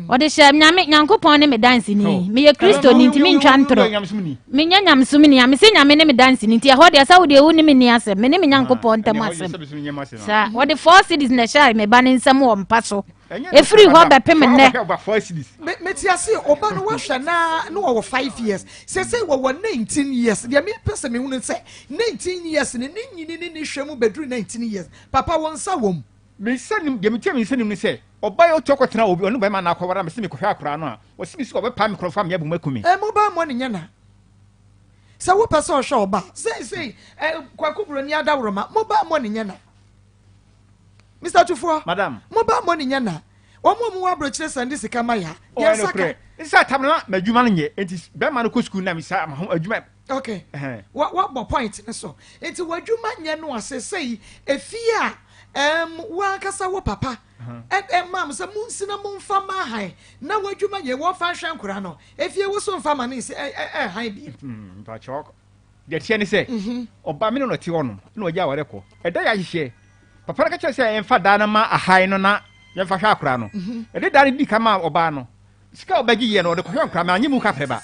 Wɔde hyɛ Nyame Nyankopɔn ne me danseni. Meyɛ Kristoni nti mentwa ntorɔ. Menyɛ nyamesomni a mese Nyame ne me danseni nti ɛhɔ deɛ sɛ wo deɛ wo ne me nni asɛm, me ne me Nyankopɔn ntam asɛm. Saa wɔde 4 cedis na ɛhyɛ me ba ne nsam wɔ mpa so. Ɛfiri hɔ bɛpem nnɛ. Mete ase, ɔba no wahwɛ naa na wɔwɔ 5 years, sese wɔwɔ 19 years. Deɛ mepɛ sɛ mehunu sɛ 19 years ne ne nyini ne ne hwɛ mu bɛduru 19 years, papa, wɔn nsa wɔ mu. Me nsa nim deɛ metia me nsa nim ne sɛ ɔbaa yi ɔtu akɔtena obi ɔne bɛrima na akɔwara me sɛ mekɔhwɛ akwaraa no a ɔsi mi sɛ ɔbɛpaa me korɔmfo a meyɛ abom aku me. Ɛ mobile money nyɛ na sɛ wopɛ sɛ ɔhwɛ ɔba seisei ɛ Kwaku Buroni adaworoma mobile money nyɛ na Mr Tufoɔ. Madam. Mobile money nyɛ na wɔn a wɔwɔ aburokyerɛ sɛn de sika ma ya yɛn nsa ka. Nsa tam na m'adwuma no nyɛ nti bɛrima no kɔ sukuu na misa ma ho adwuma. Okay, wa wabɔ point ne so nti w'adwuma nyɛ no ase sɛyi efie a wankasa wo papa ɛ maam sɛ munsi na munfa ma han na w'adwuma nyɛ wɔfa nhwɛ nkora no efie wo so nfa ma ne nsi ɛ ɛ ɛ han bi. Mpakyɛw, deɛ teɛ ne sɛ ɔba me ne no te hɔ nom na ɔgya aware kɔ ɛda yɛ ahyehyɛ papa no ka kyerɛ sɛ yɛmfa daa no ma ahan no na yɛmfa hwɛ akora no. Ɛde daa no di ka ma ɔbaa no sika a ɔbɛgye yɛ no ɔde kɔhwɛ nkora ma anye mu kaprɛ ba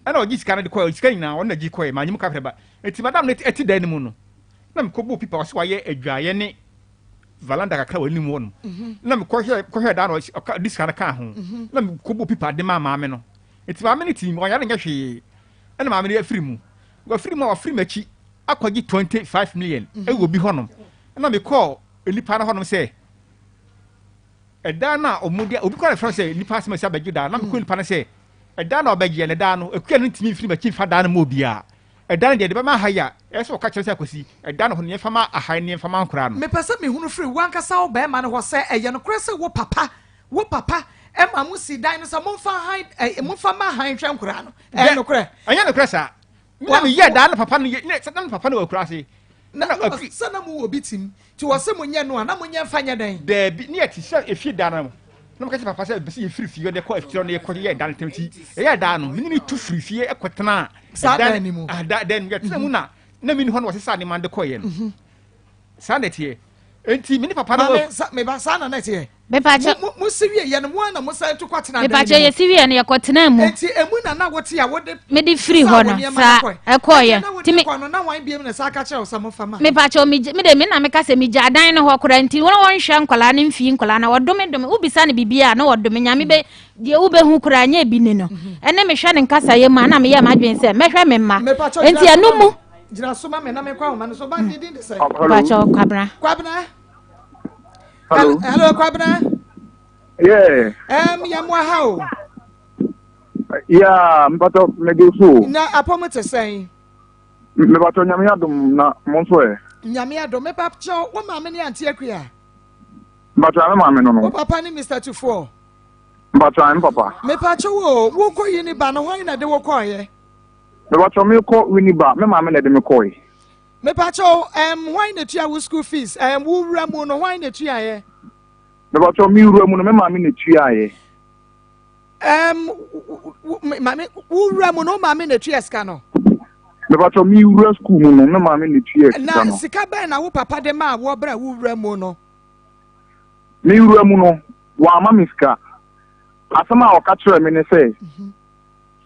ɛna ɔgye sika no de kɔɛ sika nyinaa ɔno na gye kɔɛ ma anye mu kaprɛ ba. Eti madam no ɛte dan no mu no na mekɔbɔ pipa ɔsɛ wayɛ adwaeɛ ne valanda kakra wɔ anim hɔ nom na mekɔhwɛ kɔhwɛ dan no ɔka de sika no kaa ho na mekɔbɔ pipa de maa maame no. Eti maame no ti ɔnyare nyɛ hwee ɛna maame no afiri mu wafiri mu a wafiri m'akyi akɔgye 25 million ɛwɔ bi hɔnom ɛna mekɔɔ nipa no hɔnom sɛ ɛdan no a ɔmo de obi kɔ refrɛ sɛ nipa asɛm asi abɛgye dan na mekɔ nipa no sɛ ɛdan na ɔbɛgye ne dan no akua no ntumi mfiri m'akyi mfa dan no ma obiara. Ɛdan no deɛ de bɛma aha yi a ɛsɛ sɛ ɔka kyerɛ sɛ Akwasi ɛdan no hɔ no yɛmfa ma aha ne yɛmfa ma nkoraa no. Mepɛ sɛ mehunu firi w'ankasa wo barima no hɔ sɛ ɛyɛ nokorɛ sɛ wo papa wo papa ma mo si dan no sɛ momfa han ɛ momfa ma han hwɛ nkoraa no, ɛyɛ nokorɛ? Ɛnyɛ nokorɛ saa. Me na meyɛɛ daa na papa no yɛ ne na papa no wɔ akura ase. Na sɛ na mowɔ bi tim nti wɔ sɛ monyɛ no a na monyɛ mfa nyɛ dɛn? Daabi, ne yɛte sɛ efie da no na meka kyerɛ papa sɛ bɛsɛ yɛfiri fie ɔde kɔ akyirɛ no yɛkɔ yɛ da no tɛm ti yɛyɛ da no mene ne tu firi fie ɛkɔtena saa dan no mu. Da dan no yɛtena mu na meni hɔ no wɔsesa nneɛma de kɔeɛ no. Saa na ɛteɛ enti mene papa no. Maame sa meba saa na na ɛteɛ. Mepakyɛ. Mo mo si wie yɛ no mo ara na mo san tu kɔ tena dan Mepakyɛ mu. Yɛsi wie no yɛkɔ tena mu. Enti emu na na wote a wode. Mede firi hɔ no saa ɛkɔɔyɛ. Ɛnna na wode kɔ no na wan biem na saa ka kyerɛ wo sɛ mo fa ma. Mepakyɛ me me de me na meka sɛ megya dan no hɔ koraa nti wɔn wɔnhwɛ nkwadaa no mfii nkwadaa na wɔdome dome wobisa no biribi a na wɔdome Nyame bɛ deɛ wobɛhu koraa nyɛ bi ni no ɛne mehwɛ ne nkasayɛ mu a na meyɛ m'adwene sɛ mɛhwɛ me mma nti ɛno mu. Gyina so ma me na menkɔ ahoma no so ba ne din de sɛ. Mepakyɛ Kwabena. Kwabena. Hello. Hello, Kwabena. Yeah. Yɛ mo aha o. Yeah, mpatɔ mede so. Na apɔm te sɛn? Mepatɔ Nyame adom, na mo nso ɛ? Nyame adom. Mepakyɛw, wo maame ne Auntie Akua? Mpatɔ me maame no. Wo papa ne Mr. Tufoɔ? Mpatɔ me papa. Mepakyɛw o, wokɔ yi ne ba no hwan na de wo kɔɔyɛ? Mepatɔ mekɔ Winneba, me maame na de me kɔe. Mepakyɛw, hwan na tua wo school fees? Wo wura mu no hwan na tuaeɛ? Mepatɔ me wura mu no me maame na tuaeɛ. Maame wo wura mu no wo maame na tua sika no? Mepatɔ me wura school mu no me maame na tua sika no. Na sika bɛn na wo papa de maa wo bere a wo wura mu no? Me wura mu no wamma me sika. Asɛm a ɔka kyerɛɛ me ne sɛ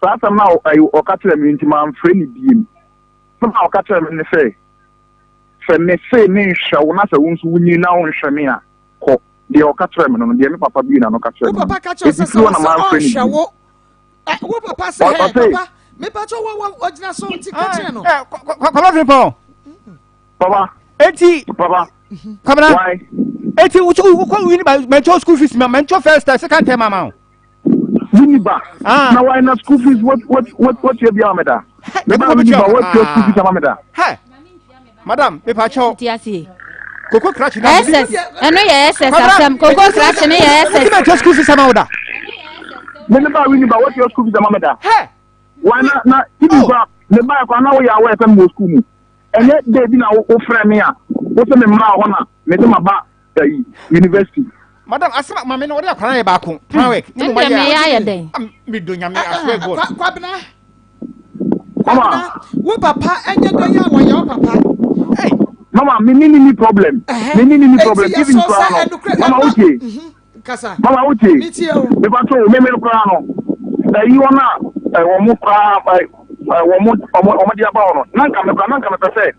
saa asɛm no a ɔka kyerɛɛ me nti mamfrɛ no biem. Asɛm a ɔka kyerɛɛ me ne sɛ sɛ mese menhwɛ wo na sɛ wo nso wonyini na wonhwɛ me a kɔ. Deɛ ɔka kyerɛɛ me no no deɛ me papa bue n'ano ka kyerɛɛ me no. Wo papa ka kyerɛ sɛ sɛ ɔsɛ ɔnhwɛ wo. Wo papa sɛ hɛ papa mepa kyɛ wɔ ɔgyina so nti ka kyerɛ no. Kwabena Frimpong. Papa. Eti. Papa. Kwabena. Why? Eti wokɔ Winneba mɛntɔ school fees ma mɛntɔ first term second term ama wo. Winneba. Ah. Na why na school fees what what what what you bi ama da? Me ba Winneba what your school fees ama me da? Hey. Madam, me pa kyɛw. Ti ase. Koko krakye na. SS. Ɛno yɛ SS asɛm. Koko krakye ne yɛ SS. Wotumi atwa school fees ama wo da. Me ne ba Winneba what your school fees ama me da? Hey. Why na na ibi ba. Mebaeɛ koraa na woyɛ aware sɛ mewɔ sukuu mu. Ɛnyɛ day bi na wofrɛ me a wose me mmra hɔ na mede maba ayi university. Madam asɛm a maame no ɔde akwadaa yɛ baako plan work. Ne mo ayɛ ayɛ dɛn? Me do nyame I swear God. Kwabena Kwabena wo papa ɛnyɛ dɛn a wɔyɛ wo papa. Mama me ni ni problem. Me ni ni problem. Even koraa no. Mama wotie. Kasa. Mama wotie. Me tie o. Me pa to me me koraa no. Ɛyi wɔn a wɔn koraa wɔn wɔn de aba hɔ no. Na nka me koraa na nka me pɛ sɛ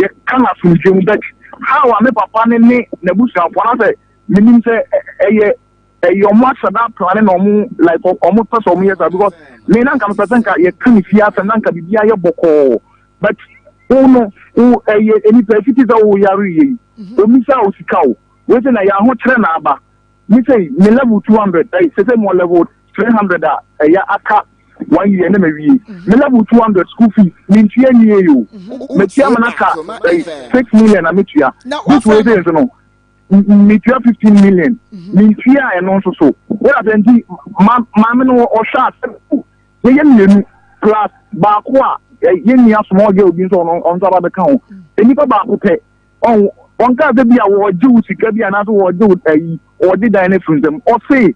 yɛ ka na asomdwe mu but how a me papa ne ne n'abusuafoɔ na sɛ menim sɛ ɛyɛ ɛyɛ ɔmo ahyɛ da plan na ɔmo like ɔmo pɛ sɛ ɔmo yɛ saa because me na nka mepɛ sɛ nka yɛka ne fie asɛm na nka biribi ayɛ bɔkɔɔ but wo no wo ɛyɛ nipa efiti sɛ wo yare yɛ yi omisa wo sika o wei sɛ na yɛ ahokyerɛ na aba me sɛ me level 200 ɛyɛ sɛ sɛ mo level 300 a ɛyɛ aka one year ne ma wie me level 200 school fees me ntua nwie yi o metua ma na ka ɛyɛ 6 million na metua this way sɛ nso no metua 15 million mentua ɛno nso so wọ́n asɛ nti maame no ɔhwɛ asɛ yɛyɛ mmienu plus baako a yɛn nua small girl bi nso ɔno ɔno nso aba bɛka ho nnipa baako pɛ ɔn ɔnka sɛ bi a wɔgye wo sika bi anaasɛ wɔgye wo ayi wɔgye dan no afiri nsam ɔse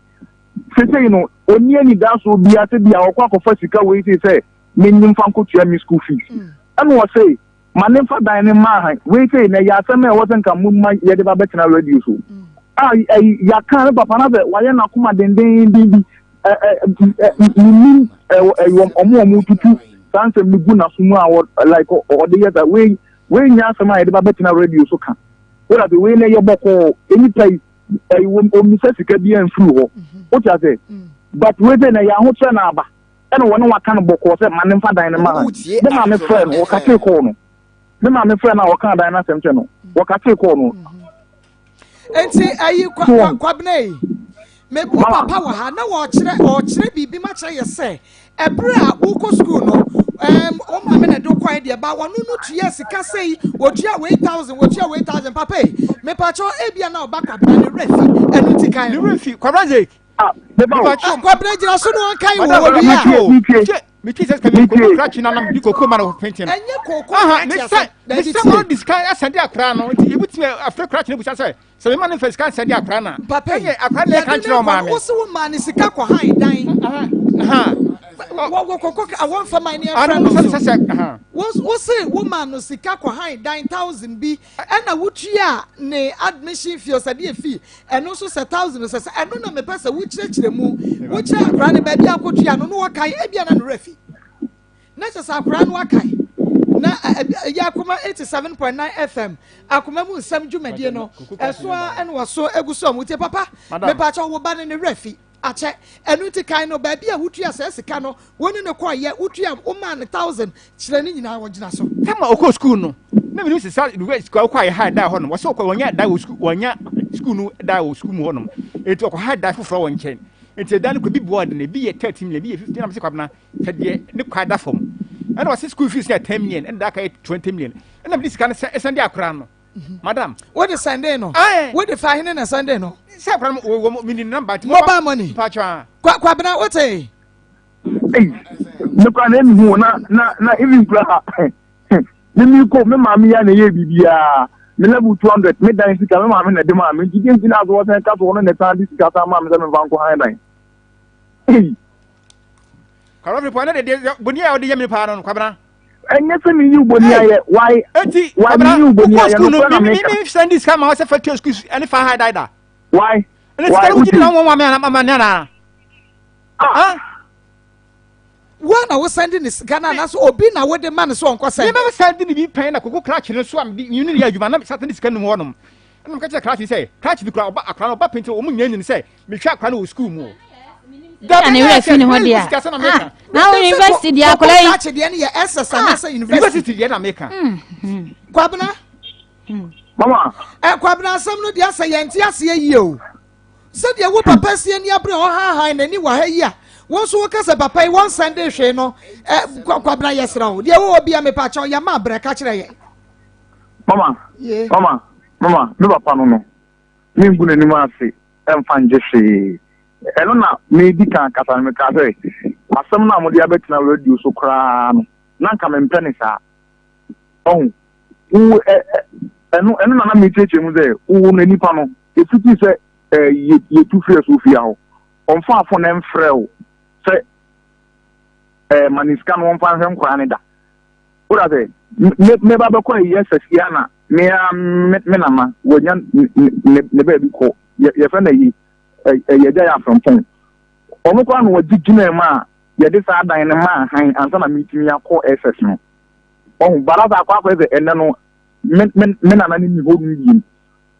sesei no ɔnni anidasoɔ biara sɛ bi a ɔkɔ akɔfa sika wei sei sɛ menye mfa nkɔtua me school fees ɛna ɔse ma ne mfa dan no mma ha wei sei na ɛyɛ asɛm a ɛwɔ sɛ nka mo ma yɛde ba bɛtena radio so a yɛaka ne papa no sɛ wayɛ n'akoma dendenden bi menim ɔmo ɔmo tutu saa nsɛm no gu n'aso mu a like ɔde yɛ sa wei wei nyɛ asɛm a yɛde ba bɛtena radio so ka wọ́n ase wei na ɛyɛ bɔkɔɔ nipa yi ɛyi wɔn sika bi ɛnfiri hɔ wọ́n ti ase but wei sɛ na ɛyɛ ahokyerɛ na aba ɛna wɔne waka no bɔkɔɔ sɛ ma ne nfa dan no ma ha ne maame frɛ no wɔkate kɔɔ no ne maame frɛ no a wɔka dan no asɛm kyɛ no wɔkate kɔɔ no. Nti ayi kwabena yi me wo papa wɔ ha na wɔkyerɛ ɔkyerɛ biribi ma kyerɛ yɛ sɛ ɛberɛ a wokɔ sukuu no ɛɛm wo maame na ɛde kɔɛ deɛ ba wɔn no tua sika sɛyi wɔtua wei thousand wɔtua wei thousand papa yi mepakyɛw ebia na ɔba kwabena ne werɛ fi ɛno ti kan ne werɛ fi kwabena zek ah kwabena gyina so na ɔnkan wɔ wɔ wia metwi sɛ sika bi koko krakye na nam di koko ma no penten no ɛnyɛ koko krakye asɛm dabi tie mesɛ di sika asɛnde akora no nti ebitumi afrɛ krakye no busa sɛ sɛ mema no mfa sika nsɛnde akora no a papa ɛnyɛ akora no ɛka nkyerɛ ɔmaame wo se wo maa ne sika kɔ han dan wɔ koko wɔmfa man ne ɛfrɛ no so wo se wo maa no sika kɔ han dan thousand bi ɛna wotua ne admission fee ɔsɛdeɛ fee ɛno nso sɛ thousand sɛ sɛ ɛno na mepɛ sɛ wokyerɛkyerɛ mu wokyerɛ akwaraa no baabi a akɔtua no na wɔkae ebia na ne werɛ fi na kyɛ sɛ akwaraa no akae na ɛyɛ akoma 87.9 fm akoma mu nsɛm dwumadie no ɛso a ɛna wɔso egu so a wɔtie papa mepaakyɛ wo ba no ne werɛ fi akyɛ ɛno nti kan no baabi a wotua saa sika no wo ne no kɔɔyɛ wotua womaa no thousand kyerɛ ne nyinaa wɔgyina so. Kama ɔkɔɔ sukuu no na menim sɛ saa sukuu ɔkɔ ayɛ ha da hɔ nom wɔsɛ ɔkɔ wɔnya da wɔ sukuu wɔnya sukuu no da wɔ sukuu mu hɔ nom eti ɔkɔ ha da foforɔ wɔ nkyɛn nti ɛda no kɔ bi boɔ de ebi yɛ 13 million ebi yɛ 15 na mesɛ kwabena sɛ deɛ ne kwa da fam ɛna wɔsɛ school fees yɛ 10 million ɛna da aka yɛ 20 million ɛna mede sika no sɛ ɛsɛn de akora no madam. Wo de sɛnde no. Wo de fa hene na sɛnde no. Sɛ akora no wɔ mi ni namba. Mobile money. Mpatsɔ a. Kwa kwabena wo te. Ei, me kora na emi hu na na na even kura ha. Me mi ko me maame ya na ɛyɛ biribiara. Me level 200 me dan sika me maame na ɛde maa me nti deɛ nti na aso wɔsɛn ka so wɔn na ɛsan de sika san maa me sɛ me nfa nkɔ han dan. Ei. Kwabena Frimpong ɛnɛ de deɛ boni a ɔde yɛ me paa no Kwabena. Ɛnyɛ sɛ meyi wo boni ayɛ why Eti why Kwabena meyi wo boni wokɔ ayɛ sukuu no nokorɛ na me me meka me sɛndi sika ma wo sɛ fa tua sukuu ɛne fa ha da da. Why Ɛne sika why no wogye wotie di na wɔn ma me ama ne anaa. Ah Wo na wo sɛndi ne sika no anaasɛ obi na wode ma no sɛ ɔnkɔ sɛndi? Me ma sɛndi ne bi pɛn na koko krakye no so a mede ne yɛ adwuma na sɛndi sika no mu hɔnom. Ɛna meka kyerɛ krakye sɛ krakye bi kora ɔba akora no ɔba pɛn nti wɔn nyinaa nim sɛ mehwɛ akora no wɔ sukuu mu o. Na ne werɛ fi ne ho deɛ a na wo university deɛ akora yi. Krakye deɛ no yɛ SS anaasɛ university. University deɛ na meka. Kwabena. Mama. Ɛ Kwabena asɛm no deɛ asɛ yɛn ti aseɛ yie o. Sɛdeɛ wo papa si ani abere a ɔhaahae n'ani wɔ ha yi a wo nso woka sɛ papa yi wɔnsan de hwee no ɛ Kwabena yɛsrɛ wo deɛ wowɔ bia mepakyɛw yɛma abrɛ ka kyerɛ yɛn. Mama, mama, mama, me papa no no, mengu n'anim ase mfa ngye hwee. Ɛno na medi kan kasa no, mekaa sɛ, asɛm no a mode abɛtena radio so koraa no, na nka mempɛ ne saa. Ɔho, wo ɛ ɛ ɛno ɛno na na mekyerɛkyerɛ mu sɛ wo no nipa no ɛfiti sɛ ɛ yɛ yɛtu firi Asofia hɔ ɔmfa afo no mfrɛ wo sɛ ɛ ma ne sika no ɔmfa nhwɛ nkwadaa no da. Woda sɛ me meba bɛkɔ ayi ɛsɛ na me a me me nana wanya ne ne baabi kɔ yɛ yɛfrɛ no ayi ɛyɛ agya yɛ afrɛmpɔn. Ɔno koraa na ɔgye gyinaa mu a yɛde saa dan no maa han ansa na metumi akɔ SS no. Ɔho bala sɛ akɔ akɔyɛ sɛ ɛnɛ no me me me nana no nni hɔ no biem.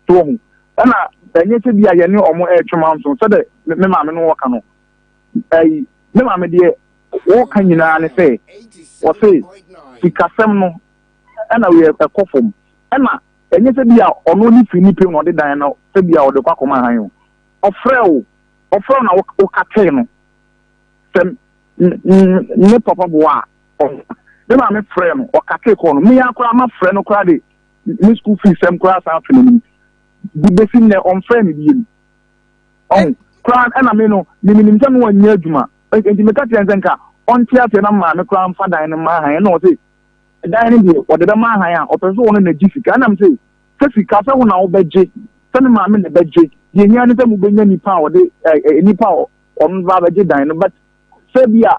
So ɔho ɛna ɛnyɛ sɛ bi a yɛne ɔmo ɛretwe manso sɛdeɛ me maame no wɔka no ɛyi me maame deɛ wɔka nyinaa ne sɛ wɔse sikasɛm no ɛna yɛ ɛkɔ fam ɛna ɛnyɛ sɛ bi a ɔno ne firi ne pɛ mu na ɔde dan no sɛ bi a ɔde kɔ akɔma han o ɔfrɛ wo ɔfrɛ wo na wokatee no sɛ ne papa boa a me maame frɛ no ɔkatee kɔɔ no me ara koraa mafrɛ no koraa de ne school fees sɛm koraa san ato n'anim de bɛsi nnɛ ɔmfrɛ me biem ɔho koraa ɛna me no memenim sɛ no ɔnyɛ adwuma nti meka kyerɛ sɛ nka ɔnte aseɛ na maame koraa mfa dan no ma han ɛna ɔse dan no deɛ ɔde bɛma han a ɔpɛ sɛ ɔno na gye sika ɛnam sɛ sɛ sika sɛ wo na wobɛgye sɛ me maame na ɛbɛgye deɛ hia ne sɛ mobɛnya nipa a ɔde nipa a ɔno ba bɛgye dan no but sɛ bi a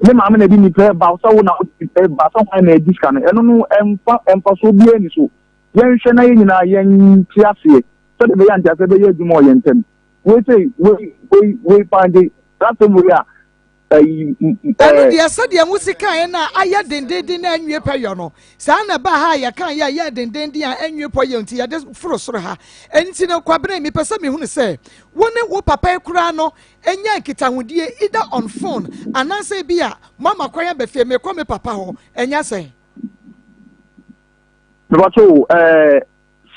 me maame na ɛde nipa ba sɛ wo na wode nipa ba sɛ hwan na ɛgye sika no ɛno no ɛmfa ɛmfasoɔ biara ni so yɛnhwɛ na yɛn nyinaa yɛnte aseɛ sɛdeɛ ɛbɛyɛ a nteaseɛ bɛyɛ adwuma wɔ yɛn ntam wei sɛ wei wei wei paa nti saa asɛm wei a ɛyi ɛno deɛ sɛdeɛ mo si kaeɛ no a ayɛ dendenden na anwie pɛyɔ no saa na ɛbaa ha a yɛkaeɛ a ɛyɛɛ dendenden a anwie pɔyɛ nti yɛde foro soro ha ɛnti no Kwabena mepɛ sɛ mehunu sɛ wo ne wo papa yi koraa no nya nkitahodie either on phone anaasɛ ebi a moama kwan aba fie mekɔ me papa hɔ ɛnyɛ sɛn? Mepakyɛ o ɛɛ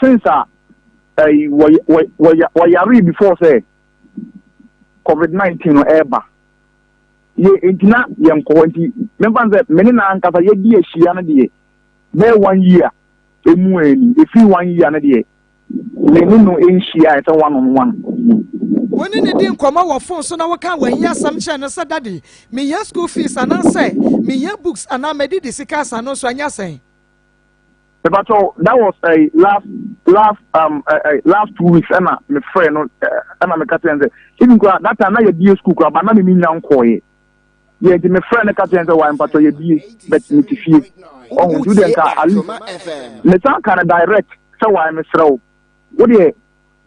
since a ɛyi wɔ wɔ wɔ wɔyaree before sɛ covid 19 no ɛɛba yɛ nti na yɛn kɔ hɔ nti mefa sɛ me ne na ankasa yɛdi ahyia no deɛ bɛyɛ one year emu ɛni efiri one year no deɛ me ne no nhyia sɛ one on one. Wo ne no di nkɔmmɔ wɔ fon so na woka w'ahiasɛm kyerɛ no sɛ, Daddy, mehia school fees anaasɛ mehia books anaa madidi sika asa no nso ɛnyɛ sɛn? Mepakyɛw, that was uh, last last um uh, uh, last 2 weeks ɛna me frɛ no ɛna me ka kyerɛ no sɛ even kura that time na yɛbie school kura ba na me mi nya nkɔɔyɛ yɛ nti me frɛ no ka kyerɛ no sɛ wa mpakyɛw yɛbie but me te fie ɔho nti deɛ nka at least me san ka no direct sɛ wa mesrɛ wo wo deɛ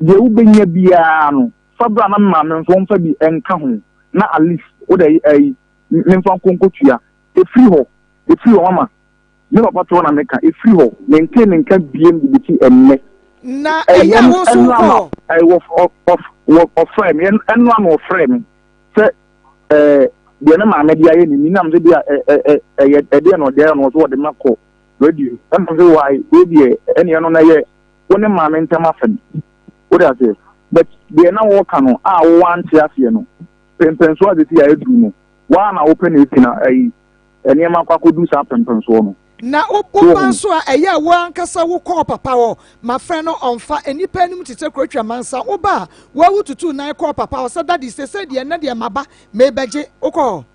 deɛ wobɛnya biara no fa bra na me maame nso ɔmfa bi nka ho na at least wo deɛ ɛyi memfa nkonkotua efiri hɔ efiri hɔ mama Me papa toɔ na meka, ɛfiri hɔ, mentee ne nka biem de bɛsi ɛnnɛ. Na ɛyɛ a wo nso wokɔ hɔ? Ɛwɔ ɔfrɛ me, ɛno ano ɔfrɛ me sɛ ɛɛ deɛ me maame de ayɛ ne ni nam sɛ bi a ɛyɛ ɛdeɛ na ɔde ayɛ no ɔso ɔde ma kɔ radio ɛnam sɛ wae wei deɛ ɛne ɛno na ɛyɛ wo ne maame ntam asɛm wode aseɛ but deɛ na wɔka no a wowɔ ante aseɛ no pɛmpɛnsoɔ a sɛsi a aduru no waa na wopɛ na ɛsi na ayi nneɛma akɔ akɔdu saa pɛmpɛnsoɔ no. Na wo wo ba nso a ɛyɛ a wo ankasa wo kɔɔ papa hɔ ma frɛ no ɔmfa nnipa anim te sɛ kurotwa mansa wo ba a wawu tutuu nan kɔɔ papa hɔ sɛ daddy sesei deɛ nnɛ deɛ maba merebɛgye wo kɔ hɔ.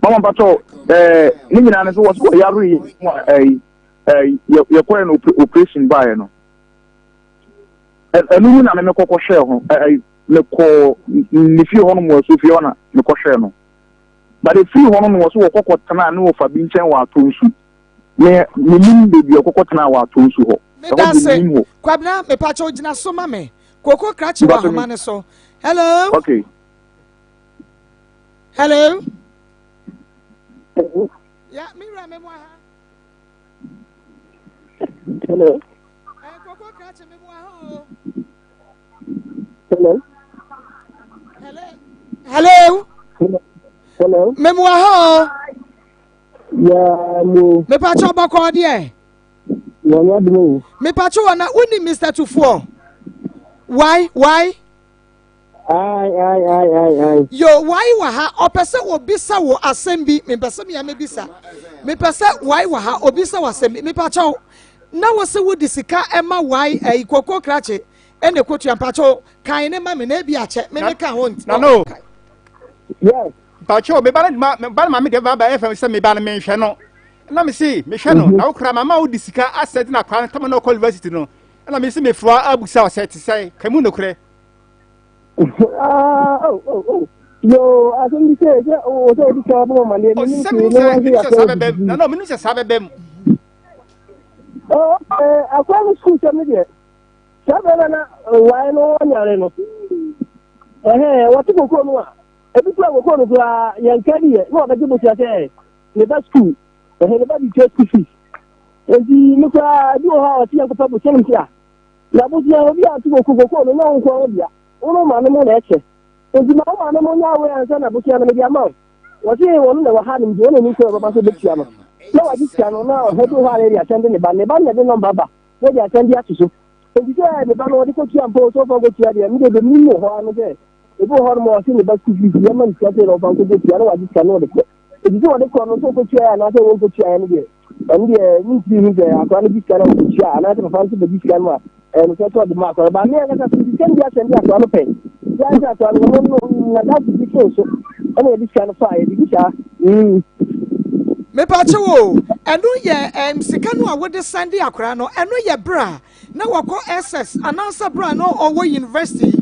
Mama mpakyɛw ɛɛ ne nyinaa ne so wɔ so wɔyare yɛ mu a ɛyi ɛyi yɛ yɛkɔɛ no operation baeɛ no ɛno mu na me mekɔ kɔhwɛɛ ho ɛyi mekɔɔ ne fie hɔ nom wɔ asuo fie hɔ na mekɔhwɛɛ no. But efiri hɔ no na wɔso wɔkɔ kɔ tenaa ne wɔfa bi nkyɛn wɔ atɔ nsu. Me menim baabi ɔkɔ kɔ tenaa wɔ atɔ nsu hɔ. Ɛhɔ deɛ Medase. menim hɔ. Kwabena, mepakyɛw gyina so ma me. Koko krakye wɔ Mpakyɛ ahoma me. no so. Hello. Okay. Hello. Ya, me wura me mo aha. Hello. Eh, koko krakye me mo aha o. Hello. Hello. Hello. Hello. Memu aha o. Ya mo. Mepacho bɔkɔ deɛ. Nyame adom o. Mepacho wɔ na woni Mr. Tufoɔ. Why why? Ai ai ai ai ai. Yo why wɔ ha ɔpɛ sɛ obisa wo asɛm bi mepɛ sɛ mea mebisa mepɛ sɛ why wɔ ha obisa wo asɛm bi mepacho na wo se wode sika ɛma why ɛyi koko krakye ɛna ekotua mpacho kan ne ma me na ebi akyɛ me me ka ho nti. Na no. Yes. Mpacho me ba no ma me ba no ma me de ba ba FM sɛ me ba no menhwɛ no. Na me se mehwɛ no na wo koraa mama wo de sika asɛ de na akwadaa no tama na ɔkɔ university no ɛna me se mefua abusa wo sɛ te sɛ ka mu nokorɛ. Ah, oh, oh, oh. Yo, asɛm bi sɛ sɛ o sɛ odi kan bɔ ma deɛ menim sɛ hwee na menim wɔn sɛ sɛ saa bɛbɛm na na menim sɛ saa bɛbɛm. Oh, eh, akwa no sukuu sɛm no deɛ saa bɛrɛ na wae no ɔnyare no ɛhɛn wɔte kokoo no a ebi kura kokoo no koraa yɛn ka bi yɛ na wɔbɛgye bosia sɛ ne ba sukuu ɛhɛn ne ba de tua sukuu fees nti me koraa ebi wɔ hɔ a ɔte yɛn kɔpɛ bosia no mu a na bosia obi a ɔte kokoo kokoo no nyɛ wo nko ara dea wo no maame mo na ɛkyɛ nti ma wo maame mo nyɛ awe ansa na bosia no mede ama wo wɔse wɔn na wɔ ha no nti wɔn na nim kwan bɛba so bɛtua no na wagye sika no na ɔhɛ bi hɔ a na yɛde asɛnde ne ba ne ba no na ɛde nɔmba ba na yɛde asɛnde ato so nti sɛ ne ba no wɔde kɔtua mpo sɛ ɔfa kɔtua deɛ mede bɛnim wɔ hɔ ano sɛ ebi wɔ hɔ nom a ɔse ne ba sukuu fees yɛma no sika sɛ na ɔfa nkɔkɔtua na wagye sika no ɔde kɔ Enti sɛ wɔde kɔ no sɛ ɔkɔtua ɛ anaasɛ wɔnkɔtua ɛ no deɛ, ɛno deɛ mentumi hu sɛ akwadaa no gye sika no a ɔkɔtua anaasɛ papa no nso bɛgye sika no a ɛyɛ nokorɛ sɛ ɔde ma akwadaa no. Ba me ankasa so mede sika no bi asɛnde akwadaa no pɛn. Yɛ sɛ akwadaa no ɔno no nadamfo bi fon so ɛna yɛde sika no faa yɛ biribi saa. Mm. Mepaakyɛw o, ɛno yɛ ɛm sika no a wode sɛnde akwadaa no, ɛno yɛ berɛ a na wakɔ SS anaasɛ berɛ a na ɔwɔ university?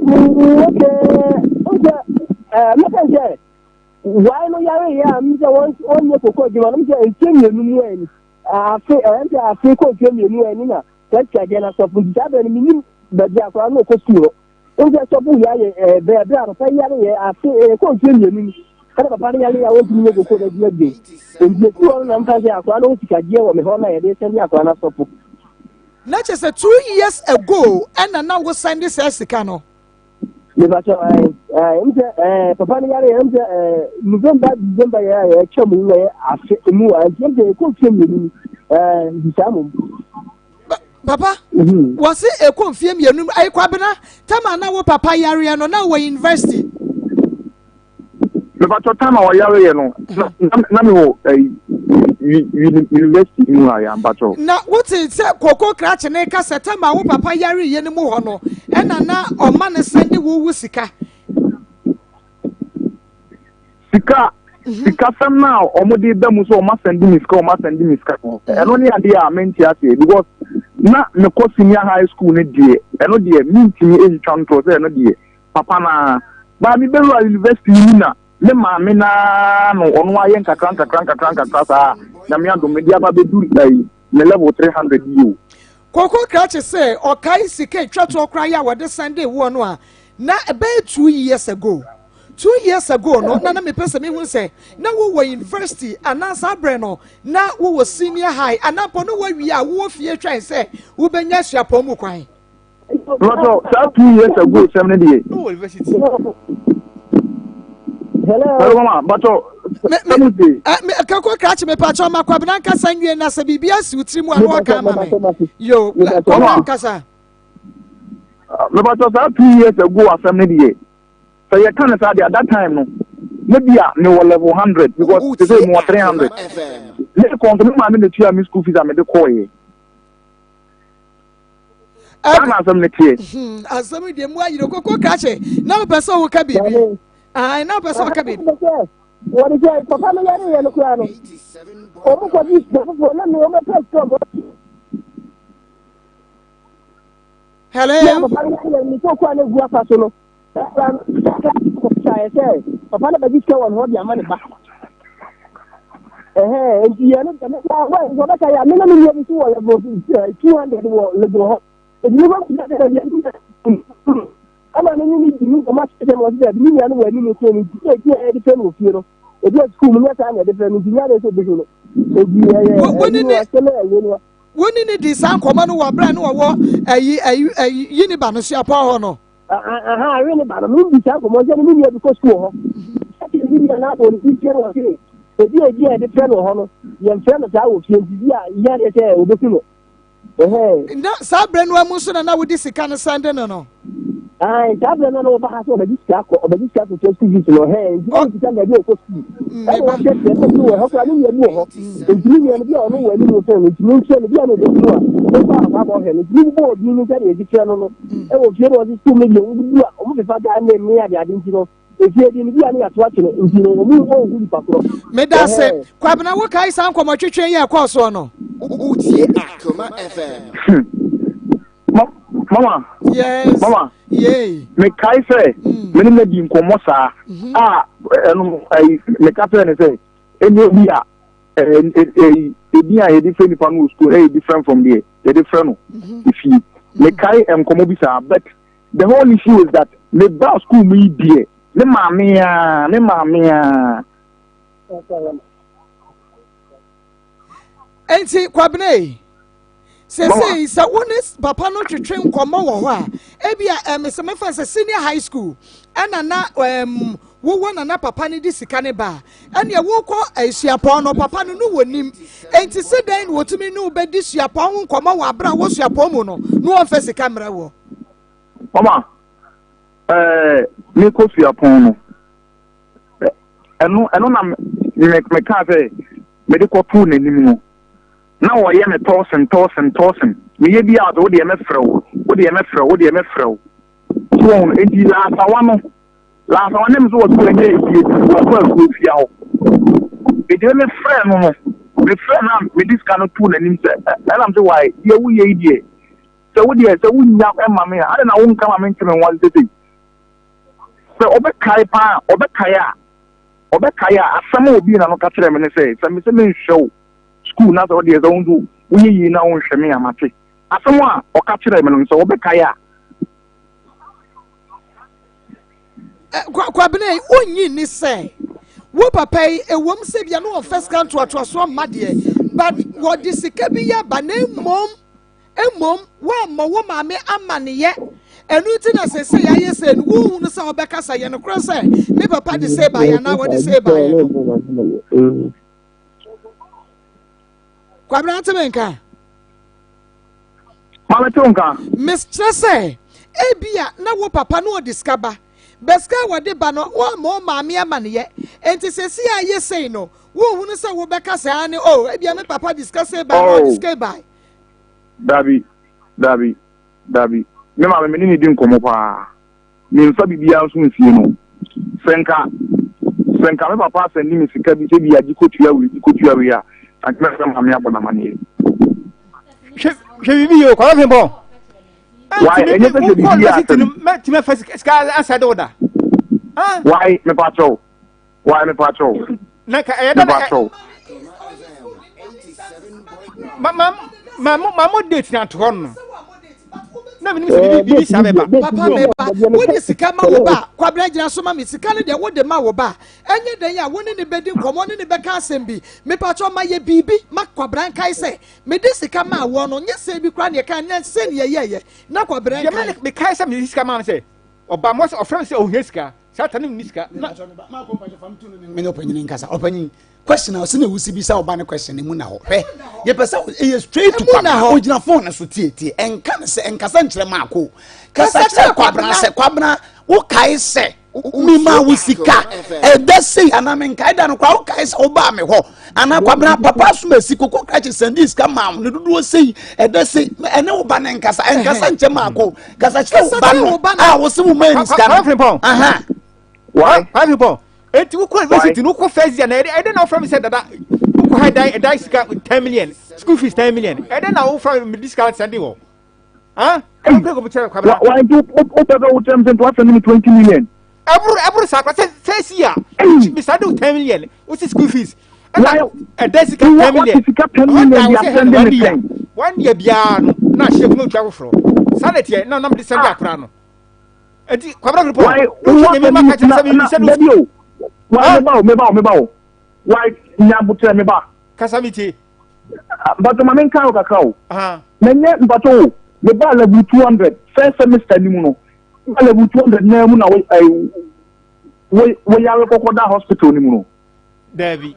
Mm, okay. Nkyɛ, eh, mɛka sɛ, wae no yare yɛ a, mesɛ wɔnyɛ koko adwuma no, mesɛ mfie mmienu mu ani. Afe, eh, nkyɛ afe kɔ mfie mmienu ani na saa sikadeɛ no asɔfo nti saa berɛ no menim baabi akwadaa no ɔkɔ sukuu hɔ. Nkyɛ sɔfo yɛ ayɛ eh, berɛ berɛ a papa yare yɛ afe eh, kɔ mfie mmienu ni. Ɛna papa no yare yɛ a wɔntumi nyɛ koko no adwuma bio. Nti ɛfiri hɔ no na mfa sɛ akwadaa no ho sikagyeɛ wɔ me hɔ na yɛde sɛnde akwadaa no asɔfo. Na kyerɛ sɛ 2 years ago ɛna na wo sɛnde saa sika no. Mepakyɛ ɛɛ ɛɛ m sɛ ɛɛ papa no yare yɛ m sɛ ɛɛ November December yɛ a yɛtwa mu na yɛ afe mu a nti m sɛ ɛkɔ mfie mmienu ni ɛɛ nti saa mom. Papa wɔsi ɛkɔ mfie mmienu ayi Kwabena tama na wo papa yareɛ no na wɔ university. Mepakyɛ tama ɔyare yɛ no na na mi wɔ ɛyi university mu a yɛ mpakyɛ. Na wote sɛ koko krakye ne ka sɛ tama wo papa yare yɛ no mu hɔ no ɛna na ɔma ne sɛn de wo wo sika. Sika sikasɛm no a wɔde ba mu sɛ wɔn asɛnde me sika wɔn asɛnde me sika no ɛno ne adeɛ a mente aseɛ because na mekɔ senior high school no deɛ ɛno deɛ mentumi ntwa ntorɔ sɛ ɛno deɛ papa no baa mebɛwura university yi mu na me maame naa no ɔno ayɛ nkakra nkakra nkakra nkakra saa Nyame adom mede aba bɛdu ayi me level 300 yi o. Koko krakye sɛ ɔkae sika etwa toɔ koraa yɛ a wɔde sɛnde woɔ no a na ɛbɛyɛ 2 years ago. 2 years ago no na na mepɛ sɛ mehu sɛ na wowɔ university anaa saa berɛ no na wowɔ senior high anaa mpo no woawie a wowɔ fie twɛn sɛ wobɛnya asuapɔn mu kwan. Lọ́tọ̀ saa 2 years ago sẹ́m ní deɛ. Hello. Hello mama, bàtọ̀ sẹ́mu de. Koko krakye mepakyɛ ɔma Kwabena nkasa nwie na sɛ biribi asi wo tiri mu a na waka ama me. Yo, Kwabena nkasa. Mepatɔ saa 2 years ago asɛm ne deɛ sɛ yɛka no saa deɛ at that time no maybe a mewɔ level 100 because te sɛ mewɔ 300 ne kɔn so me maame na tua me school fees a mede kɔɔyɛ saa na asɛm no teɛ. Asɛm deɛ mu ayere koko krakye na wopɛ sɛ woka biribi na wopɛ sɛ woka biribi. Wɔde sɛ papa no yare yɛ no koraa no wɔn kɔ di sika foforɔ na ne wɔn bɛpɛ sika wɔn. Hello. Yɛ papa no yare yɛ ne koko a na egu afa so no ɛkura no kɔsaeɛ sɛ papa no bɛgye sika wɔ ne hɔ de ama ne ba. Ɛhɛn nti yɛ no dɛm na wɔn wɔbɛka yɛ a me na me nua bi so wɔ level 200 wɔ level hɔ. Nti me kɔ kɔsa sɛ ɛbi ama ne ne ne di mu nkɔmɔ akyerɛ ma ɔsɛ dɛ me nua no wɔ anim so no nti sɛ eti a yɛde fɛ no wɔ fie no ebi wɔ sukuu mu nyɛ saa na yɛde fɛ no nti nyɛ ade sɛ obehu no ebi ɛyɛ ɛyi no asɛm ɛyɛ no. Wo ne ne di saa nkɔmɔ no wɔ abira ne wɔwɔ ɛyi ɛyi ɛyi yi ne ba no suapɔn hɔ no. Aha awe ne ba no me di saa nkɔmɔ sɛ ne me nua bi kɔ sukuu wɔ hɔ ɛti ne nua no abɔ ne ti kyerɛ no wɔ fie ebi a ebi a yɛde fɛ no wɔ hɔ no yɛn fɛ no saa wɔ fie nti bi a yɛ adeɛ sɛ obehu no. Na saa berɛ no mu nso na na wode sika no sɛnde no no. Ayi saa berɛ no na wɔba ha sɛ ɔbɛgye sika akɔ ɔbɛgye sika akɔtua school fees no hɛn nti wɔn sika baabi a ɔkɔ sukuu ɛna wɔakyerɛkyerɛ no sɛ wɔ hɔ koraa ne nua bi wɔ hɔ nti ne nua no bi a ɔno wɔ anim sɛn no nti ne nkyerɛ no bi a na ɔbɛhu no a ɔkɔ akɔ akɔ hwɛ no nti ne bobɔ ɔdin no sɛdeɛ ɛsi kyerɛ no no ɛwɔ fie no ɔse sukuu no deɛ wɔbubu a wɔn fefa gaa ne ne ade ade nti no. Efie deɛ ne bi a ne yɛato akyene nti no ɔmu ɔnhu nipa korɔ. Meda ase. Kwabena wokae saa nkɔmmɔtwetwe yi a ɛkɔɔ soɔ no? Wotie Akoma FM. Mama. Yes. Mama. Yay. Mekae sɛ mm. me ne no di nkɔmmɔ saa mm-hmm. a ɛno ayi meka kyerɛ ne sɛ ɛnyɛ bi a ɛdin a yɛde frɛ nipa no wɔ sukuu ɛyɛ different from deɛ yɛde frɛ no mm-hmm. efie. Mekae nkɔmmɔ bi saa but The whole issue is that me ba school mu yi deɛ me maame aa me maame aa. Enti Kwabena yi sesei sɛ wo ne papa no twetwe nkɔmmɔ wɔ hɔ a ebi a ɛm sɛ mefa sɛ senior high school ɛna na ɛm wowɔ na na papa no de sika ne ba a ɛneɛ wokɔ suapɔn no papa no no wɔ nim enti sɛ dɛn na wɔtumi ne wobɛdi suapɔn ho nkɔmmɔ wɔ aberɛ a wɔ suapɔn mu no na wɔmfa sika mmerɛ wɔ. Mama, ɛɛ mekɔ suapɔn no, ɛno ɛno na me mekaa sɛ mede kɔtoo n'anim no, na wɔyɛ me tɔɔsen tɔɔsen tɔɔsen. Meyɛ bi a wo deɛ mɛfrɛ wo, wo deɛ mɛfrɛ wo, wo deɛ mɛfrɛ wo. So wɔn enti laasawa no, laasawa ne me so wɔto ɛnyɛ efie bi, wɔkɔ asuo fia hɔ. Enti me mefrɛ no no, mefrɛ no a mede sika no too n'anim sɛ ɛnam sɛ wae deɛ woyɛ yi deɛ Sɛ wo deɛ, sɛ wonnya mma me a, adɛn na wonka ma mente me ho ase seesei? Sɛ ɔbɛkae paa a, ɔbɛkae a, ɔbɛkae a, asɛm a obii n'ano ka kyerɛɛ me ne sɛ, sɛ mese menhwɛ wo sukuu na sɛ wo deɛ sɛ wo nso woyɛ yie na wonhwɛ me a, mate. Asɛm a ɔka kyerɛɛ me no, sɛ ɔbɛkae a. Kwabena yi, wonnye nni sɛ wo papa yi, ɛwom sɛ bia na ɔmfa sika ntoatoasoɔ mma deɛ, but wɔde sika bi yɛ ba na mmom Mmom, woammɔ wo maame amanneɛ. Ɛno nti na seesei ayɛ sei no, wonhunu sɛ wobɛkasa. Yɛ nokorɛ sɛ me papa de sei baeɛ anaa wɔde sei baeɛ no. Kwabena ate me nka? Maame te wo nka. Meskyerɛ sɛ, ebia na wo papa no ɔde sika ba. Bɛ sika a wɔde ba no, woammɔ wo maame amanneɛ. Enti seesei a ayɛ sei no, wonhunu sɛ wobɛka sɛ aane, oh, ebia me papa de sika sei baeɛ anaa ɔde sika baeɛ. Dabi, dabi, dabi. Me maame, me ne no di nkɔmmɔ paa. Memfa biribiara nso nsie no. Sɛ nka, sɛ nka me papa asɛnde me sika bi sɛ bi a gye kɔtua wei, gye kɔtua wei a, anka mɛfrɛ maame abɔ no amaneɛ. Hwɛ, hwɛ biribi yie o, Kwame Frimpong. Why? Ɛnyɛ sɛ hwɛ biribi yɛ asɛm. Mɛtumi afa sika asɛ de wo da. Why? Mepa kyɛw. Why mepa kyɛw. Na ka ɛyɛ dɛ na ma ma ma mo ma mo date na to hɔ no na menim sɛ biribi biribi saa bɛba. Papa meba wode sika ma wo ba kwabena gyina so ma me sika no deɛ wode ma wo ba ɛnyɛ dɛn a wo ne ne bɛdi nkɔmmɔ ne ne bɛka asɛm bi mepakyɛ ma yɛ biribi ma kwabena nkae sɛ mede sika maa woɔ no nyɛ sɛ bi koraa ne ɛka nyɛ sɛ ne yɛyɛɛyɛ na kwabena nkae. Mekae sɛ mede sika maa no sɛ ɔba mo sɛ ɔfrɛ me sɛ ɔhia sika saa ta no nni sika na. mene ɔpanyin nkasa ɔpanyin question a ɔsɛ na ewusi bisa ɔba ne question emu na hɔ hwɛ yɛpɛ sɛ ɛyɛ straight to kwabena ogyina phone so tie tie ɛnka ne sɛ ɛnkasa nkyerɛ maako kasa kyerɛ kwabena sɛ kwabena wokae sɛ mema wo sika ɛda sei anaa menkae da no koraa wokae sɛ wobaa me hɔ anaa kwabena papa asoma asi koko krakye sɛnde sika maa wo ne dodoɔ sei ɛda sei ɛne wo ba ne nkasa ɛnkasa nkyɛ maako kasa kyerɛ wo ba no a wo se wo maa ne sika no aha Why? Why people? Eti wokɔ university no wokɔ first year na ɛdɛ ɛdɛ na wofrɛ mi sɛ dada wokɔ ha dan ɛdan sika 10 million school fees 10 million ɛdɛ na wofrɛ mi di sika sɛnde wɔ. Ah? Ɛwɔ kɛ kò kyerɛ kwabena. Why nti wopɛ sɛ wokyerɛ me sɛ nti woasɛnde me 20 million? Ɛboro ɛboro saa kora sɛ first year mesade wo 10 million wosi school fees ɛna ɛdɛ sika 10 million Wate sika 10 million de asɛnde me sɛn? One year biara no na ahyɛ mu na otua foforɔ saa na ɛteɛ na nam de sɛnde akora no eti kwabena kò pɔ wohwɛ nyame ma ka kyerɛ sɛ mi sɛ no. Dabi o why meba o meba o meba o why nyabotrɛ meba. Kasa mi tie. Mpatsɔ ma menka wo kakra o. Na nyɛ mpatsɔ o, mebaa level 200 first semester ni mu no, mebaa level 200 naa mu na wo ɛɛ wo wo yare kɔkɔ da hospital ni mu no. Daabi.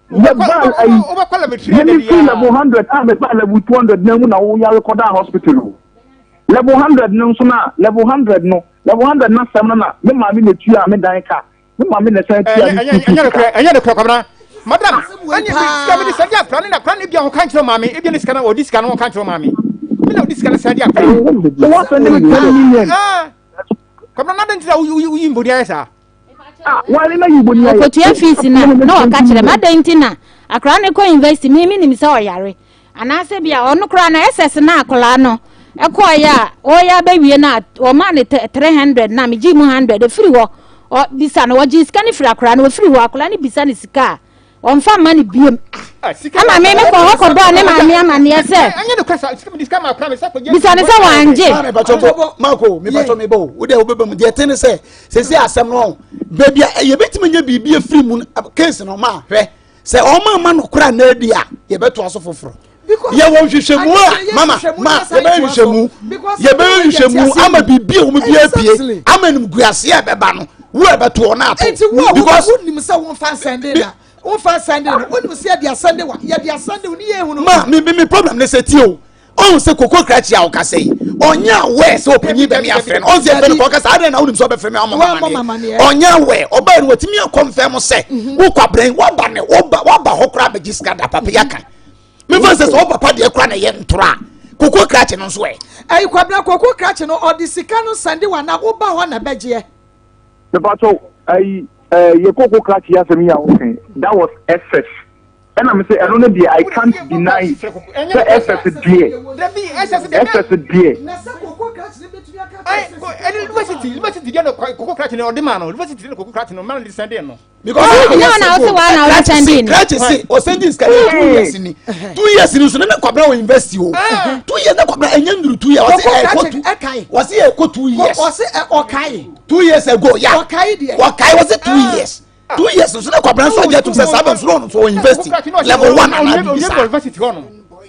Mebaa ɛyi wobɛkɔ level 300 yɛne firi level 100 a mebaa level 200 naa mu na wo yare kɔ da hospital o. Level 100 no nso na level 100 no level 100 na sɛm no na me maame na etua me dan ka. Me maame na ɛsan tua me sukuu sika. Ɛnyɛ nokorɛ Kwabena. Madam, ɛnyɛ me sika mede sɛde akora ne na akora no ebia ɔka nkyerɛ maame, ebia ne sika no ɔdi sika no ɔka nkyerɛ maame. Me na ɔdi sika no sɛde akora. Wọ́n sẹ́ni mi 10 million. Kwabena na adɛn nti na woyi mboni ayɛ saa? Ah, wale na yi boni ayɛ. Ɔkɔtua fees na na ɔka kyerɛ me adɛn nti na akwadaa no kɔ university me menim sɛ ɔyare anaasɛ bi a ɔno koraa no SS na akwadaa no ɛkɔɔyɛ a ɔyɛ abɛwie no a ɔmaa ne 300 na megye mu 100 ɛfiri hɔ bisa no wɔgye sika no firi akwadaa no wɔfiri hɔ akwadaa no bisa no sika a Wɔmfa mma no biom. Ama me mekɔ hɔ kɔbɔɔ ne maame amanneɛ sɛ. Bisa no sɛ wangye. Mako, mepatɔ mebɔ o. Wo deɛ wobɛba mu. Deɛ ɛte ne sɛ, sɛsɛ asɛm no baabi a yɛbɛtumi anya biribi afiri mu case no ma hwɛ sɛ ɔma ama no kora na adi a yɛbɛtoa so foforɔ. Yɛwɔ nhwehwɛmu a mama ma yɛbɛyɛ nhwehwɛmu yɛbɛyɛ nhwehwɛmu ama biribi a wɔn bi apue ama animguaseɛ a ɛbɛba no wo a ɛbɛto ɔno ato. Eti wo a wo wonim sɛ womfa nsɛnde na womfa nsɛnde no wonim sɛ yɛde asɛnde wa yɛde asɛnde wo ne yɛ ehunu. Ma mi mi problem ne sɛ tie o ɔn sɛ koko krakye a ɔkasa yi ɔnyɛ awɛ sɛ ɔpanyin bɛ mi afrɛ no ɔn sɛ ɛfɛ no kɔ ɔkasa adɛn na wonim sɛ ɔbɛfrɛ mi ama mamaneɛ ɔnyɛ awɛ ɔbaa no watumi akɔnfɛn mo sɛ wokɔ abrɛn waba ne waba hɔ koraa bɛgye sika da papa yi aka mefa sɛ sɛ ɔpapa deɛ kora na ɛyɛ ntorɔ a koko krakye no nso ɛ. Ɛyi kwabena koko krakye no ɔde sika no sɛnde wa na woba hɔ na bɛgyeɛ. Mepatɔ ayi ɛɛ yɛ koko krakye asɛm yi a woka that was SS ɛna me sɛ ɛno no deɛ I can't deny it sɛ SS deɛ SS deɛ. Na sɛ koko krakye no bɛtumi aka kyerɛ sɛ sika. Ɛne university university deɛ no koko krakye no ɔde maa no university deɛ no koko krakye no maa no de sɛnde no. because ɛnyɛ wɔn na wɔsɛ wɔn na wɔn sɛndi ni. krakye se ɔsɛndi sika ní 2 years ni 2 years ni nso ne ne kwabena wɔ university o 2 years ne kwabena ɛnyɛ nuru 2 years ɔsi ɛkɔ two wɔsi ɛkɔ 2 years ɔsi ɔkae 2 years ago ya ɔkae deɛ ɔkae wɔsi 2 years 2 years nso ne kwabena nso agye atum sɛ saa bɛ nso na ɔno nso wɔ university level 1 ana bibi saa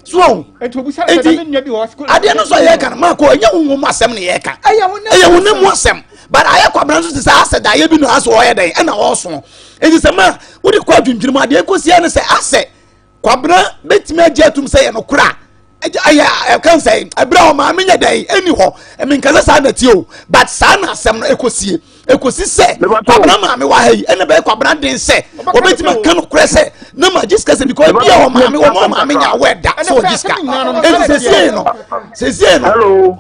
so eti adeɛ no nso a yɛka no maa ko ɛnyɛ wo mu asɛm na yɛka ɛyɛ wo ne mu asɛm but ayɛ kwabena nso te sɛ asɛ daeɛ bi na asɛ ɔyɛ dɛn ɛna ɔso eti sɛ maa wode kɔ adwendwene mu adeɛ kɔsi ɛne sɛ asɛ kwabena bɛtumi agye atum sɛ yɛ no kora ɛyɛ ɛka sɛ ɛberɛ a ɔmaame nyɛ dɛn ɛni hɔ ɛmenkasa saa na tie o but saa na asɛm no ɛkɔsie ɛkɔsi sɛ kwabena maame wɔ ha yi ɛna bɛyɛ kwabena den sɛ ɔbɛtumi aka no korɛ sɛ na ma gye sika sɛ because bi a ɔmaame wɔn ɔmaame nya awɔ ɛda sɛ ɔgye sika ɛnti sɛsie no sɛsie no. Hello.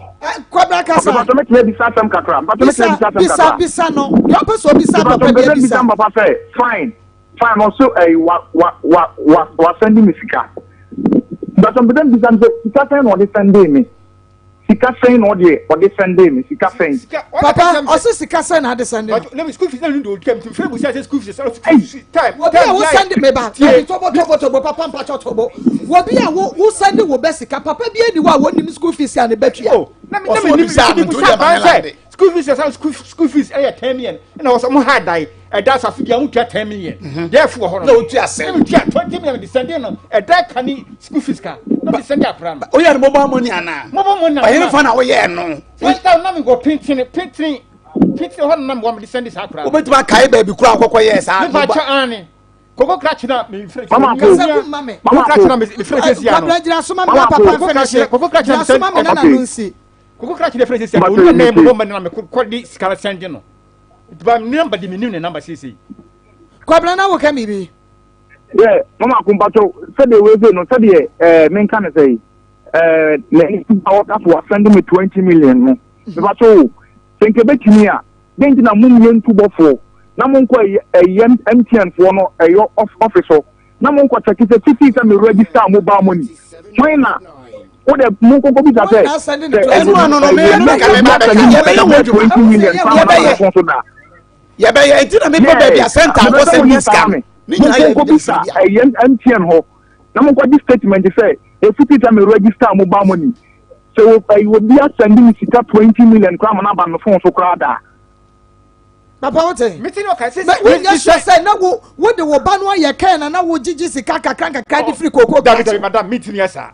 Kwabena kasa. Mpatɔ mɛtumi abisa asɛm kakra. Mpatɔ mɛtumi abisa asɛm kakra. Bisa bisa no. Deɛ ɔpɛ sɛ ɔbisa papa bi abisa. Mpatɔ papa sɛ fine fine ɔso ɛyi wa wa wa wa wa sɛndi mi sika. Mpatɔ mpɛsɛ mbisa no sɛ sika sɛn na ɔde sɛndi mi. Sika sɛn na ɔde ɔde sɛndee me sika sɛn. Papa ɔse sika sɛn na ade sɛnde no. Na school fees na no do twam fere bu sɛ school fees sɛ school fees time. Obi a wo sɛnde me ba dabi tobo tobo tobo papa mpakyɛ tobo obi a wo wo sɛnde wo bɛ sika papa bi ani hɔ a wɔnim school fees a ne bɛ tua. Oh na me na me nim me bu sa ban sɛ school fees sɛ school school fees ɛyɛ 10 million ɛna wɔ sɛ mo ha dan ɛda so afe bia mo tua 10 million therefore hɔ no na otua sɛn na tua 20 million de sɛnde no ɛda ka ne school fees ka na de sɛnde akora no oyɛ no mobile money ana mobile money ɔyɛ fa na woyɛ no first time na me wɔ pintini pintini pintini hɔ na me wɔ me de sɛnde saa akora no wobɛtumi akae baabi kora akɔkɔ yɛ saa me fa kyɛ ane koko krakye na me frɛ Mama ko mama krakye na me frɛ sɛsi ano kwabra gyina so ma me papa mfɛ ne hye koko krakye na gyina so ma me nana no nsi koko krakye na frɛ sɛsi ano onu na mobile money na me kɔ de sika na sɛnde no ba ne namba de me nim ne namba sɛsi kwabra na wo ka biribi yɛ mama ko mpakyɛw sɛdeɛ wei sei no sɛdeɛ ɛɛ menka ne sɛ yi ɛɛ n'ani ba wɔka so wasɛnde me 20 million no mepakyɛw o sɛ nka ebɛtumi a dɛn nti na mom yɛntu bɔfoɔ na monkɔ ɛyɛ MTN foɔ no ɛyɔ office hɔ na monkɔ kyɛke sɛ fiti sɛ me register mobile money hwan na wo dɛ monkɔkɔ bisa sɛ sɛ ɛno ano no me me ka me ba bɛka yɛbɛyɛ ho adwuma yɛbɛyɛ so da yɛbɛyɛ nti na mepɛ baabi a sɛnta akɔ sɛ ne sika no ne nyinaa yɛ monkɔ bisa ɛyɛ MTN hɔ na monkɔ gye statement sɛ efiti sɛ me register mobile money sɛ wɔ ɛyɛ obi asɛnde me sika 20 million koraa ma no aba me phone so koraa daa. Papa wo te. Wonya sure sɛ na wo wo de wo ba no ayɛ kɛn na na wo gyegye sika kakra nkakra de firi kooko Dabi dabi madam mi timi yɛ saa.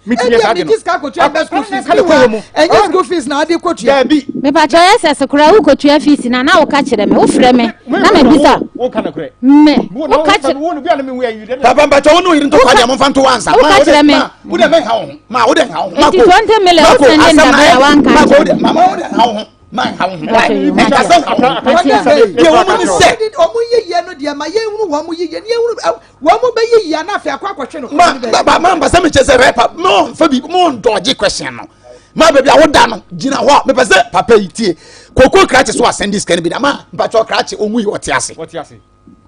Mi timi yɛ saa de no. Ebi a mi gye sika kotua bɛ school fees mi wa ɛnyɛ school fees na ade kotua. Dabi. Mepakyɛ ɔyɛ sɛ se koraa wo kotua fees na na wo ka kyerɛ me wo frɛ me na ma bisa. Wo ka no korɛ. Me wo ka kyerɛ. Papa mpakyɛ wo ne wo yere ntɔkwa deɛ momfa nto wansa. Wo ka kyerɛ me. Wo deɛ mɛnha wo ho. Ma wo deɛ nha wo ho. Nti 20 million wo sɛnde ndaba na wanka nkyerɛ. Mama wo deɛ nha wo ho. Ma nha wo ho. Ɛnkasa nha wo ho. Deɛ wɔn mu ni sɛ. Wɔn yiyie no deɛ ma yɛn hunu wɔn yiyie ni yɛn hunu wɔn mu bɛ yiyie ana afei akɔ akɔhwɛ no. Ma ba ma mpasa mi kyɛ sɛ rɛpa mo nfa bi mo ndɔgye question no. Ma baabi a woda no gyina hɔ a mepɛ sɛ papa yi tie. Koko krakye so asɛnde sika no bi da ma mpakyɛ krakye ɔnwu yi ɔte ase. Ɔte ase.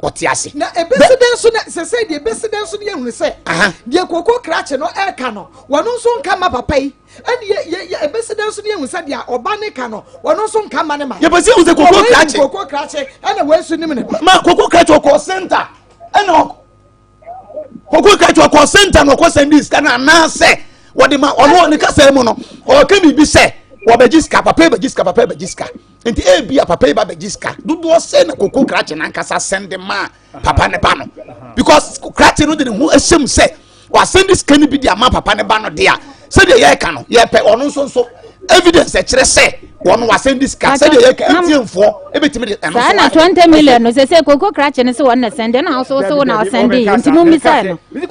Ɔte ase. Na ebesi dɛn nso na sɛsɛ deɛ ebesi dɛn nso na yɛhunu sɛ deɛ koko krakye no ɛreka no wɔn nso nka ma papa yi ɛne yɛ yɛ yɛ ebesi dɛn nso na yɛhunu sɛ deɛ ɔba ne ka no wɔn nso nka ma ne ma. Yɛpɛ sɛ yɛhu sɛ koko krakye. Koko krakye ɛna wɔn nso nim ne ba. Ma koko krakye ɔkɔ center ɛna koko krakye ɔkɔ center na ɔkɔ sɛndi sika no anaasɛ wɔde ma ɔno ne kasa mu no ɔka biribi sɛ wɔbɛgye sika papa yi bɛgye sika papa yi bɛgye sika nti ebi a papa yi ba bɛgye sika dodoɔ sɛ na koko krakye nankasa sɛnde maa papa ne ba no because krakye no de ne ho ahyɛ mu sɛ wasɛnde sika no bi de ama papa ne ba no de a sɛdeɛ yɛreka no yɛpɛ ɔno nso nso evidence ɛkyerɛ sɛ wɔn wasɛnde sika sɛdeɛ yɛreka mtn foɔ ebetumi de ɛno saa na 20 million no sɛ sɛ koko krakye no sɛ wɔn na sɛnde na ɔso sɛ wɔn na ɔsɛnde yi nti mo mmisa no sɛ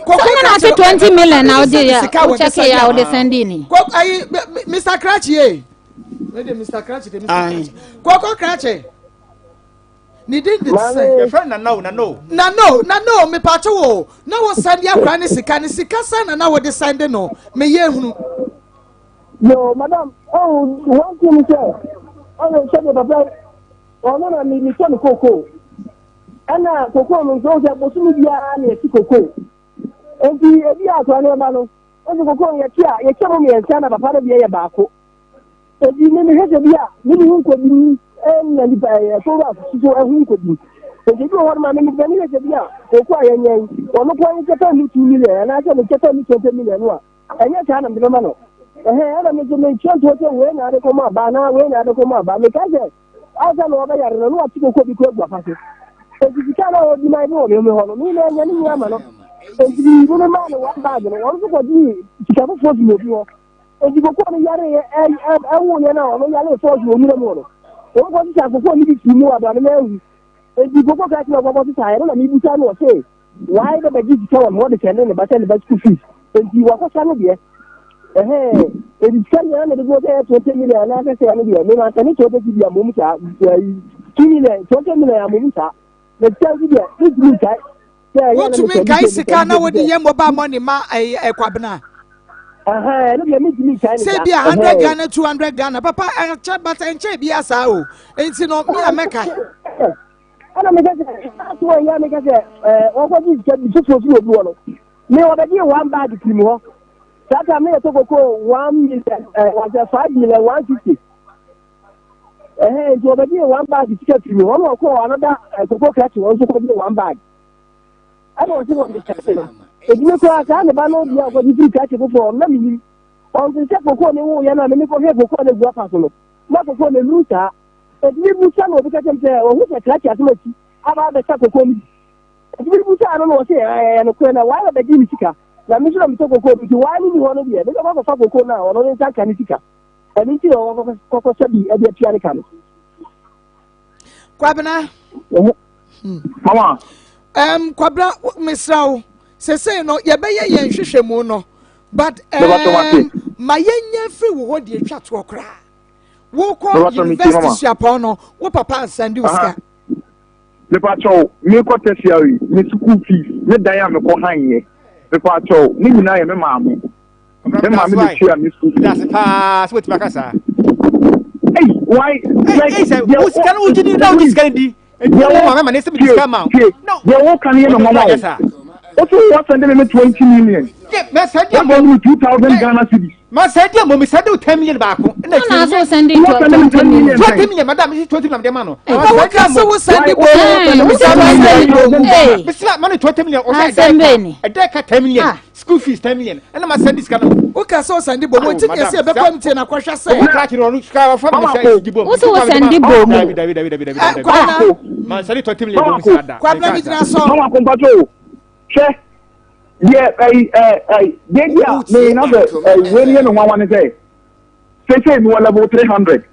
koko na ase 20 million na ɔde yɛ ɔkyɛke yɛ a ɔde sɛnde ni. Koko ayi Mr. Krakye ye wei de Mr. Krakye de Mr. Krakye koko krakye ne din de sɛ. Yɛfrɛ no Nana o, Nana o. Nana o, Nana o, mepatwo o, na wo sɛnde akora ne sika ne sika sɛn na na wode sɛnde no, meyɛ ehunu. Yo, madam, oh, one thing sɛ, ɔno sɛdeɛ papa, ɔno na me metɔ no koko. Ɛna koko no nso sɛ bosome biara na yɛsi koko. Enti ebi a akora no ɛba no, ɔsɛ koko no yɛkye a yɛkyɛ mu mmiɛnsa na papa no deɛ yɛ baako. Enti me mehwɛ sɛ bi a me ne ho nkɔdim na nipa ɛyɛ kowura soso ɛho nkɔdim. Enti bi wɔ hɔ no ma me me hwɛ sɛ bi a koko a yɛnyɛ yi ɔno kwan ne kyɛfa mu 2 million anaasɛ ne kyɛfa mu 20 million no a ɛnyɛ saa na mede bɛma no. Ɛhɛn ɛna me nso menkyerɛ ntoɔ sɛ wei na ade kɔmɔ aba anaa wei na ade kɔmɔ aba. Meka sɛ ansa na ɔbɛyare no na wate koko bi kɔ agu afa so. Enti sika no a ɔdi ma ne wɔ me hɔ no me na ɛnyɛ ne nyɛ ama no. Enti me me maa no one bag no ɔno nso kɔgyee sika foforɔ firi obi hɔ. Enti kokoo no yareeɛ ɛwoeɛ no a ɔno yaree fɔɔso wɔ nwura mu hɔ no, wɔn kɔ sesa kokoo no bi firi mu aba no manhu. Enti kokoo kaa sɛ ɔkɔkɔ sesa ɛno na mebusa no ɔse wae bɛ bɛgye sika wɔ me hɔ de sɛnde ne ba sɛ ne ba school fees. Enti wakɔsa no deɛ. Ɛhɛn, enti sika no na dodoɔ sɛ ɛyɛ 20 million anaasɛ sɛ ɛno deɛ mema sɛne 20 cedi ammom saa, 2 million, 20 million ammom saa. Na sika nso deɛ mentumi nkae. Wotumi nkae sika na wode yɛ mobile money ma Kwabena. Sɛ bi a 100 Ghana, 200 Ghana, papa ɛkyɛ but ɛnkyɛ bi asaa o. Nti no me a mɛkae. Ɛna meka sɛ ato ɛyɛ meka sɛ wɔkɔgye sika bi foforɔ firi obi hɔ no me wɔbɛgye one bag firi mu hɔ saa time ne yɛtɔ koko 1 million wɔsɛ 5 million 150. Ɛhɛn nti wɔbɛgye one bag sika firi mu hɔ na ɔkɔɔ another koko krakye wɔn nso kɔgye one bag. Ɛna ɔse wɔde kyɛse no. Enti me koraa saa ne ba no deɛ a ɔkɔgye firi krakye foforɔ no na menim. Ɔnte sɛ koko ne woyɛ no a me mekɔhwɛ koko a na egu apa so no na koko no nnuru saa. Enti mebusa na obi ka kyerɛ me sɛ ɔhu sɛ krakye asɛm akyi aba abɛsa koko no bi. Enti mebusaa no na ɔse ɛyɛ nokorɛ na waa bɛgye me sika na me nso na metɔ koko no nti waa no ni hɔ no deɛ mebɛkɔ akɔfa koko no a ɔno ne nsa nka ne sika. Ɛno nti na ɔkɔkɔsɛ bi de atua ne ka no. Kwabena. Mama. Kwabena, mesrɛ wo, sesei no yɛbɛyɛ yɛn nhwehwɛmu no, but ma yɛnya firi wo hɔ deɛ atwa toɔ koraa. Wokɔ university suapɔn no, wo papa ansɛnde wo sika. Mepa kyɛw, mekɔ tertiary, me school fees, me dan a mekɔ han yɛ. Mepa kyɛw, ne nyinaa yɛ me maame. Me maame na tua me school fees. Dase paa, sɛ wotumi aka saa. Hey, why? Like, hey, sɛ wo sika no wogye di na wogye sika no di. Eti wo maame ma ne sɛ mede sika ma wo. Deɛ wo ka no yɛ me nwanwa o. Wo so wo send me me 20 million. Mɛ send you mo. me 2,000 Ghana cedis. Ma send you mo, me send you 10 million baako. Na na so send you 20 million. 20 million, madam, me 20 million de ma no. Ma wo ka sɛ wo send bo. Wo send bo. Me send ma no 20 million. O sɛ ɛdɛ ka 10 million. School fees 10 million. Ɛna ma send sika no. Wo ka sɛ wo send bo. Mo ti kɛse ɛbɛkɔ mtie na kɔhwɛ sɛ. Wo kra kyerɛ ɔno sika ɔfa mi sɛ di bo. Wo sɛ wo send bo mu. Dabi dabi dabi dabi dabi. Kwabena. Ma send 20 million bo mu sa da. Kwabena mi gyina so. Mama kompatwo. Hwɛ. Deɛ ɛyi ɛyi deɛ bi a me na sɛ ɛyi wei ni yɛ me nwanwa ne sɛ sese mi wɔ level 300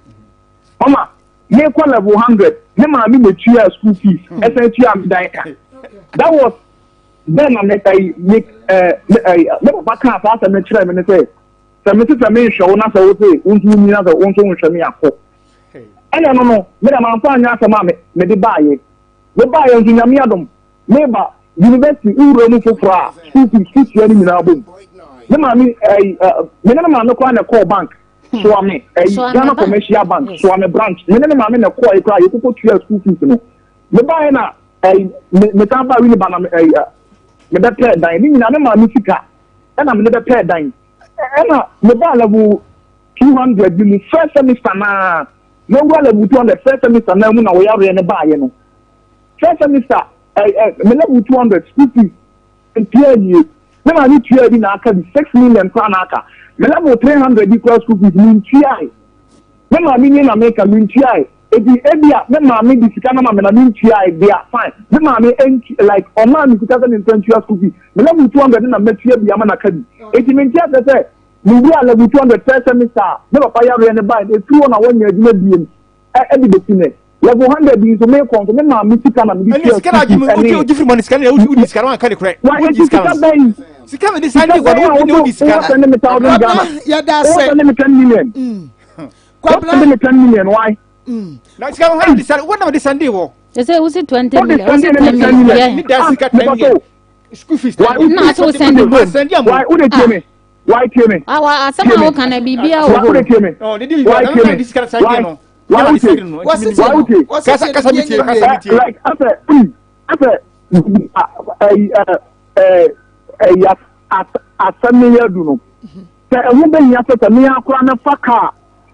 mama me kɔ level 100 ne maame na tua school fees ɛsɛn tua me dan ka. That was then na me ɛyi me ɛɛ me ɛyi me papa kaa saa asɛm no kyerɛ me ne sɛ sɛ me sɛ me nhwɛ wo na sɛ wo se wo nso wo nyi na sɛ wo nso nhwɛ me akɔ. Ɛna no me na manfa anyɛ asɛm a me me de baayɛ me baayɛ nso Nyame adom me ba university wura mu foforɔ a school fees fitia no nyinaa bom. Me maame ɛyi ɛ me ne me maame koraa na ɛkɔɔ bank. Soame ɛyi Ghana Commercial Bank Soame branch. Me ne me maame na ɛkɔɔ koraa yɛkɔkɔ tua school fees no. Me baeɛ na ɛyi me me san baa Winneba na ɛyi me bɛpɛɛ dan. Ne nyinaa me maame sika ɛna me ne bɛpɛɛ dan. Ɛna me baa level 200 bi mu first semester naa mewura level 200 first semester naa mu na wɔyareɛ no baeɛ no. First semester ɛyi ɛ me level 200 school fees Ntua nie. Me maame tuaa bi na aka bi, 6 million koraa na aka. Me level 300 yi koraa school fees, mentuae. Me maame nie na meka, mentuae. Enti ebia me maame de sika no ama me na mentuae de a, fine. Me maame ntu, like ɔmaa me sika sɛ memfa ntua school fees. Me level 200 no na matua bi ama no aka bi. Enti mente aseɛ sɛ mewuraa level 200 first semester a me papa yareɛ no bae no, ɛfiri hɔ na wɔnyɛ adwuma biem ɛde bɛsi nnɛ. Level 100 yi nso mekɔ nso me maame sika na mede tua sika na gye wogye firi mu sika na wodi sika na wanka ne korɛ. Wa eti sika bɛn? Sika na de sandi hɔ no wodi wodi sika. Wọ́n send me 1,000 Ghana. Yɛda ase. Wọ́n send me 10 million. Wọ́n send me 10 million why? Na sika wɔn de sandi wɔn na de sandi hɔ. Ɛsɛ wusi 20 million wusi 10 million. Ne da sika 10 million. School fees. Na ase wo send bom. Why wo de tie me? Why tie me? Awa asɛm a woka na biribi a wɔ hɔ. Why tie me? Why tie me? Why? Why would you? Why would you? Kasa kasa mi tie kasa mi tie. Like asɛ asɛ ɛyi ɛyi asɛm ne yɛ du no. Sɛ ɛho bɛ hia sɛ sɛ mi akora ne fa kaa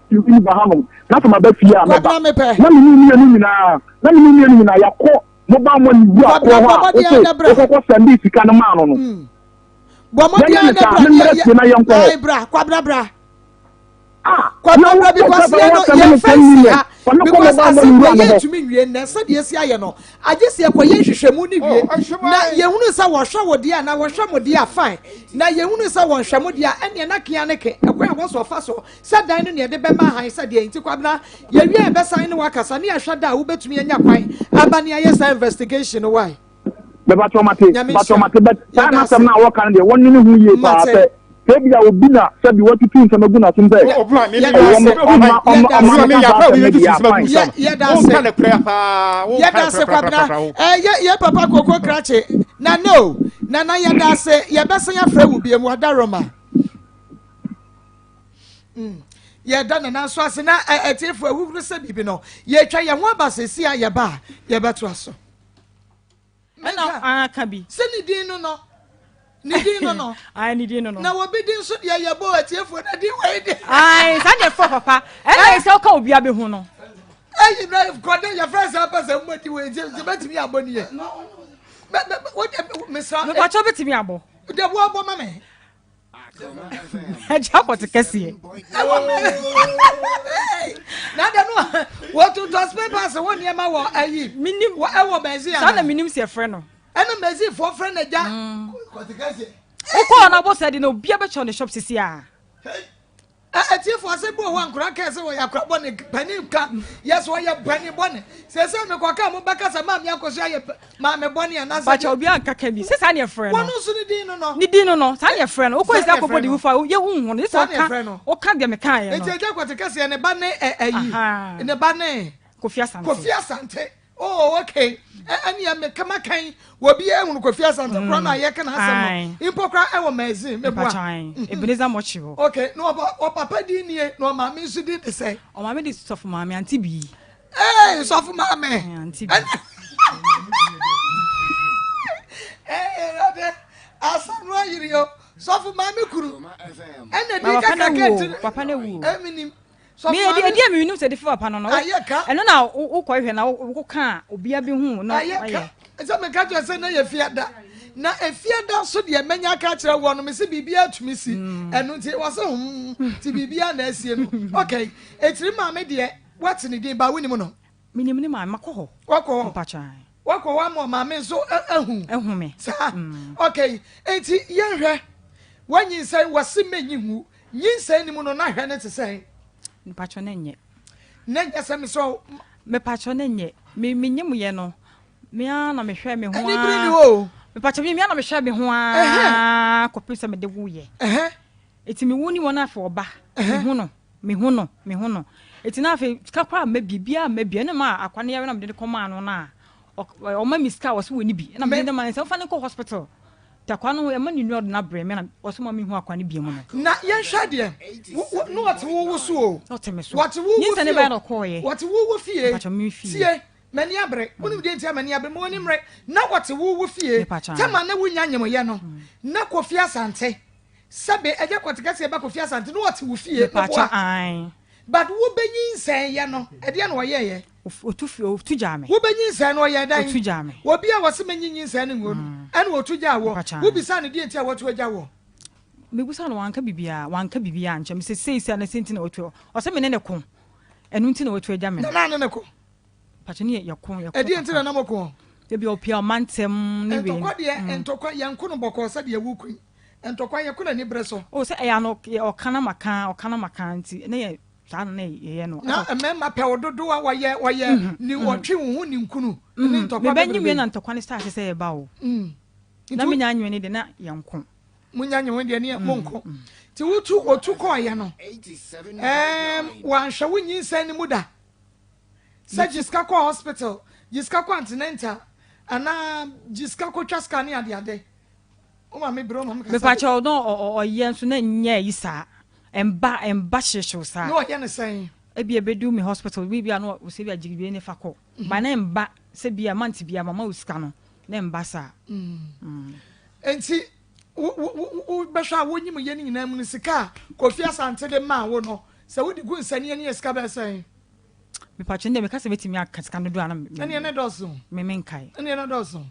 yi ba hanom na sɛ ma bɛ fie a mɛba na mi ni mmienu nyinaa na mi ni mmienu nyinaa yakɔ mobile money wura korɔ hɔ a wosɛ wokɔkɔ sɛnde sika no maa no no. Bɔ mmɔden a na bra ne mmerɛ fie na yɛnkɔ hɔ. Bra kwabra bra. Ah, Kwabra because yɛn no yɛn fɛnsi ha because asɛm wɔ yɛn ntumi nwie nnɛ sɛdeɛ esi ayɛ no agye sɛ yɛkɔ yɛn nhwehwɛmu ne wie na yɛhunu sɛ wɔhwɛ wo deɛ na wɔhwɛ mo deɛ fine na yɛhunu sɛ wɔnhwɛ mo deɛ ɛneɛ na kea ne ke ɛkwan a wɔsɔ fa so sɛ dan no ne yɛde bɛma han sɛ deɛ nti kwabra yɛwie a yɛbɛsan ne wakasa ne yɛhwɛ da a wobɛtumi anya kwan aba ne ayɛ saa investigation no wae. Bɛbatɔ mate, batɔ mate, but saa n'asɛm no a wɔka no deɛ wɔnwene ho yie paa sɛ sɛ ebi a obi na sɛbi watutu nsɛm agu n'asom sɛ ɛwɔ ɔma ɔma ɔma ne ka saa asɛm no deɛ a fine. Yɛda ase kwabena yɛ yɛ papa koko krakye na no nana yɛda ase yɛbɛsan afrɛ wo biam wada roma. Yɛda nana nso ase na atiefo ahuhuru sɛ biribi no yɛtwa yɛn ho aba sɛsi a yɛba a yɛbɛtoa so. Ɛna aka bi. Sɛ ne din no no. Ne din no no. Ayi ne din no no. Na obi din nso deɛ yɛ bɔ atiefoɔ na din wɔ yi de. Ayi saa deɛ fɔ papa ɛna yɛ sɛ ɔka obi abɛhu no. Ɛyi na kɔde yɛ fɛ sɛ apɛ sɛ mmɔ di wɔ yi sɛ bɛtumi abɔ ni yɛ. Mɛ mɛ wo de mesra. Mepatwa bɛtumi abɔ. De wo abɔ ma me. Agya kɔte kɛseɛ. Ɛwɔ me. Na da no wɔtontɔn spare parts ho nneɛma wɔ ayi. Minim. Wɔ ɛwɔ mɛzi ana. Saa na minim sɛ ɛfrɛ no. Ɛna mɛzi foɔ frɛ no agya. Kɔte kɛseɛ. Wokɔ na abɔ sɛ de na obia bɛkyɛ ne shop sisi a. Atiefo ase bi wɔ hɔ a nkora kae sɛ wɔyɛ akora bɔne, panin ka yɛ sɛ ɔyɛ panin bɔne. Seesei mekɔka a mobɛka sɛ maame akɔso ayɛ maame bɔne anaasɛ Bakyɛ obi anka ka bi sɛ saa ne ɛfrɛ no. Wɔn nso ne din no no. Ne din no no, saa ne ɛfrɛ no. Wokɔ sɛ akɔbɔ de wufa yɛ wohu no. Sɛ ɔka ɔka deɛ meka yɛ no. Nti agya kwate kɛseɛ ne ba ne ayi ne ba ne Kofi Asante. Kofi Asante. Oh, okay. Ɛne me kama kan wɔ bi ehunu Kofi Asante kora na yɛ kana asɛm no. Mpo kora ɛwɔ magazine me boa. Ebenezer Mochi hɔ. Okay, na ɔba papa din nie na ɔmaame nso din de sɛ. Ɔmaame de sɔfo maame ante bi. Ee, sɔfo maame. Ante bi. Ee, Awurade, asɛm no ayiri o. Sɔfo maame kuru. Ɛna di kakaka nti. Papa na wu. Eminim. Me edi edi a menim sɛ de fa papa no no. Ɛno na wokɔ hwɛ na woka a obia bi hu na ayɛ. Sɛ meka kyerɛ sɛ na yɛ fiada. Na efiada nso deɛ mɛnya aka kyerɛ wɔ no mese biribiara tumi si. Ɛno nti wɔ sɛ hmm nti biribiara na asie no. Okay, etiri maame deɛ wate ne din ba wonim no? Menim ne maame makɔ hɔ. Wakɔ hɔ? Mpatwa. Wakɔ hɔ ama maame nso ahu. Ahu me. Saa. Okay, nti yɛnhwɛ wanyinsɛn wɔse menyi hu Nyinsɛn no mu no na hwɛ no te sɛn? Mepakyɛ na nyɛ. Na nyɛ sɛ mesrɛ wo. Mepakyɛ na nyɛ. Me me nyim yɛ no. Me ara na mehwɛ me ho ara. Ɛni bere ni hɔ o. Mepakyɛ me me ara na mehwɛ me ho ara kɔpem sɛ mede wo yɛ. Eti me wo ni wɔn afei ɔba. Me hu no. Me hu no. Me hu no. Eti na afei sika koraa mma bi biara mma bi ɛna ma akwa ne yare na mede no kɔmaa no na ɔma me sika a ɔsɛ wɔ ni bi ɛna mede no ma ne sɛ ɔfa ne nkɔ hospital. Nti akwa no ɛma ne nua ɔde no abrɛ me na ɔsɛ ma mehu akwa no biom no. Na yɛnhwɛ deɛ wo wo na ɔte wo wo so o. Ɔte me so. Wɔte wo wo Nyinsɛn ne fie baeɛ na o. ɔkɔɔeɛ. Wɔte wo wo fie. Mepakyɛ me fie. Tie, m'ani abere. Wonim deɛ nti a m'ani abere? M'ani mmere. Na wɔte wo wo fie. Mepakyɛ Tɛma na wonya nyemyɛ no. Na Kofi Asante. Sɛbe ɛgya kɔte kɛseɛ ba Kofi Asante na ɔte wo fie. Mepakyɛ Meboa. ae. But wobɛnyinsɛn yɛ no, ɛdeɛ na ɔyɛɛyɛ? Otu fi otu gyaa me. Wobɛnyinsɛn no ɔyɛɛ dɛn? Otu gyaa me. Obi a wɔse menyi nyinsɛn no nguo no, ɛna otu gyaa woɔ. Mepakyɛ. Wobisaa no deɛ nti a watu agya woɔ? Mebusaa no wanka biribiara, wanka biribiara ankyerɛ me sɛ sei sei anaa sei nti na watu. Ɔse me ne no ko, ɛno nti na watu agya me no. Na na ne ne ko? Mepakyɛ ne yɛ yɛko, yɛko Ɛdeɛ nti na kakra. na moko? Ebi ɔpia ɔma ntɛm ne wei. Ntɔkwa deɛ, ntɔkwa, yɛnko no bɔkɔɔ sɛdeɛ woko yi. Ntɔkwa, yɛko no anibere so. Oh sɛ ɛyɛ ano, ɔka na maka, ɔka na maka nti na yɛ saa na na yɛyɛ no. Na mmarima pɛ wo dodoɔ a wɔyɛ wɔyɛ ni wɔtwe wo ho ninkunu ne ntɔkwa bebrebe. Mebɛnye wie na ntɔkwa no start sɛ ɛba o. Na menya anwene deɛ na yɛnko. Munya nye ho deɛ ne monko. Nti wotu otu kɔɔyɛ no, ɛɛm wanhwɛ wo nyinsɛn no mu da sɛ gye sika kɔ hospital, gye sika kɔ antenatal anaa gye sika kɔtwa sika ne adeade. Wo maame brɛ wo maame kasa. Mepakyɛw na ɔyɛ nso na nyɛ ayi saa. Ɛmba ɛmba hyehyew saa. Na ɔyɛ ne sɛn? Ebi ebedu me hospital bi bi a na ɔsɛ bi a gye wei ne fa kɔ. Ba na ɛmba sɛ bi a month bi a mama wo sika no na ɛmba saa. Enti wo wo wo bɛhwɛ a wonyim yɛ ne nyinaa mu no sika a Kofi Asante de maa wo no sɛ wode gu nsania ni yɛ sika bɛyɛ sɛn? Mepakyɛw ndɛ meka sɛ metumi aka sika dodoɔ a na Ɛneɛ ne dɔɔso. me menkae. Ɛneɛ ne dɔɔso.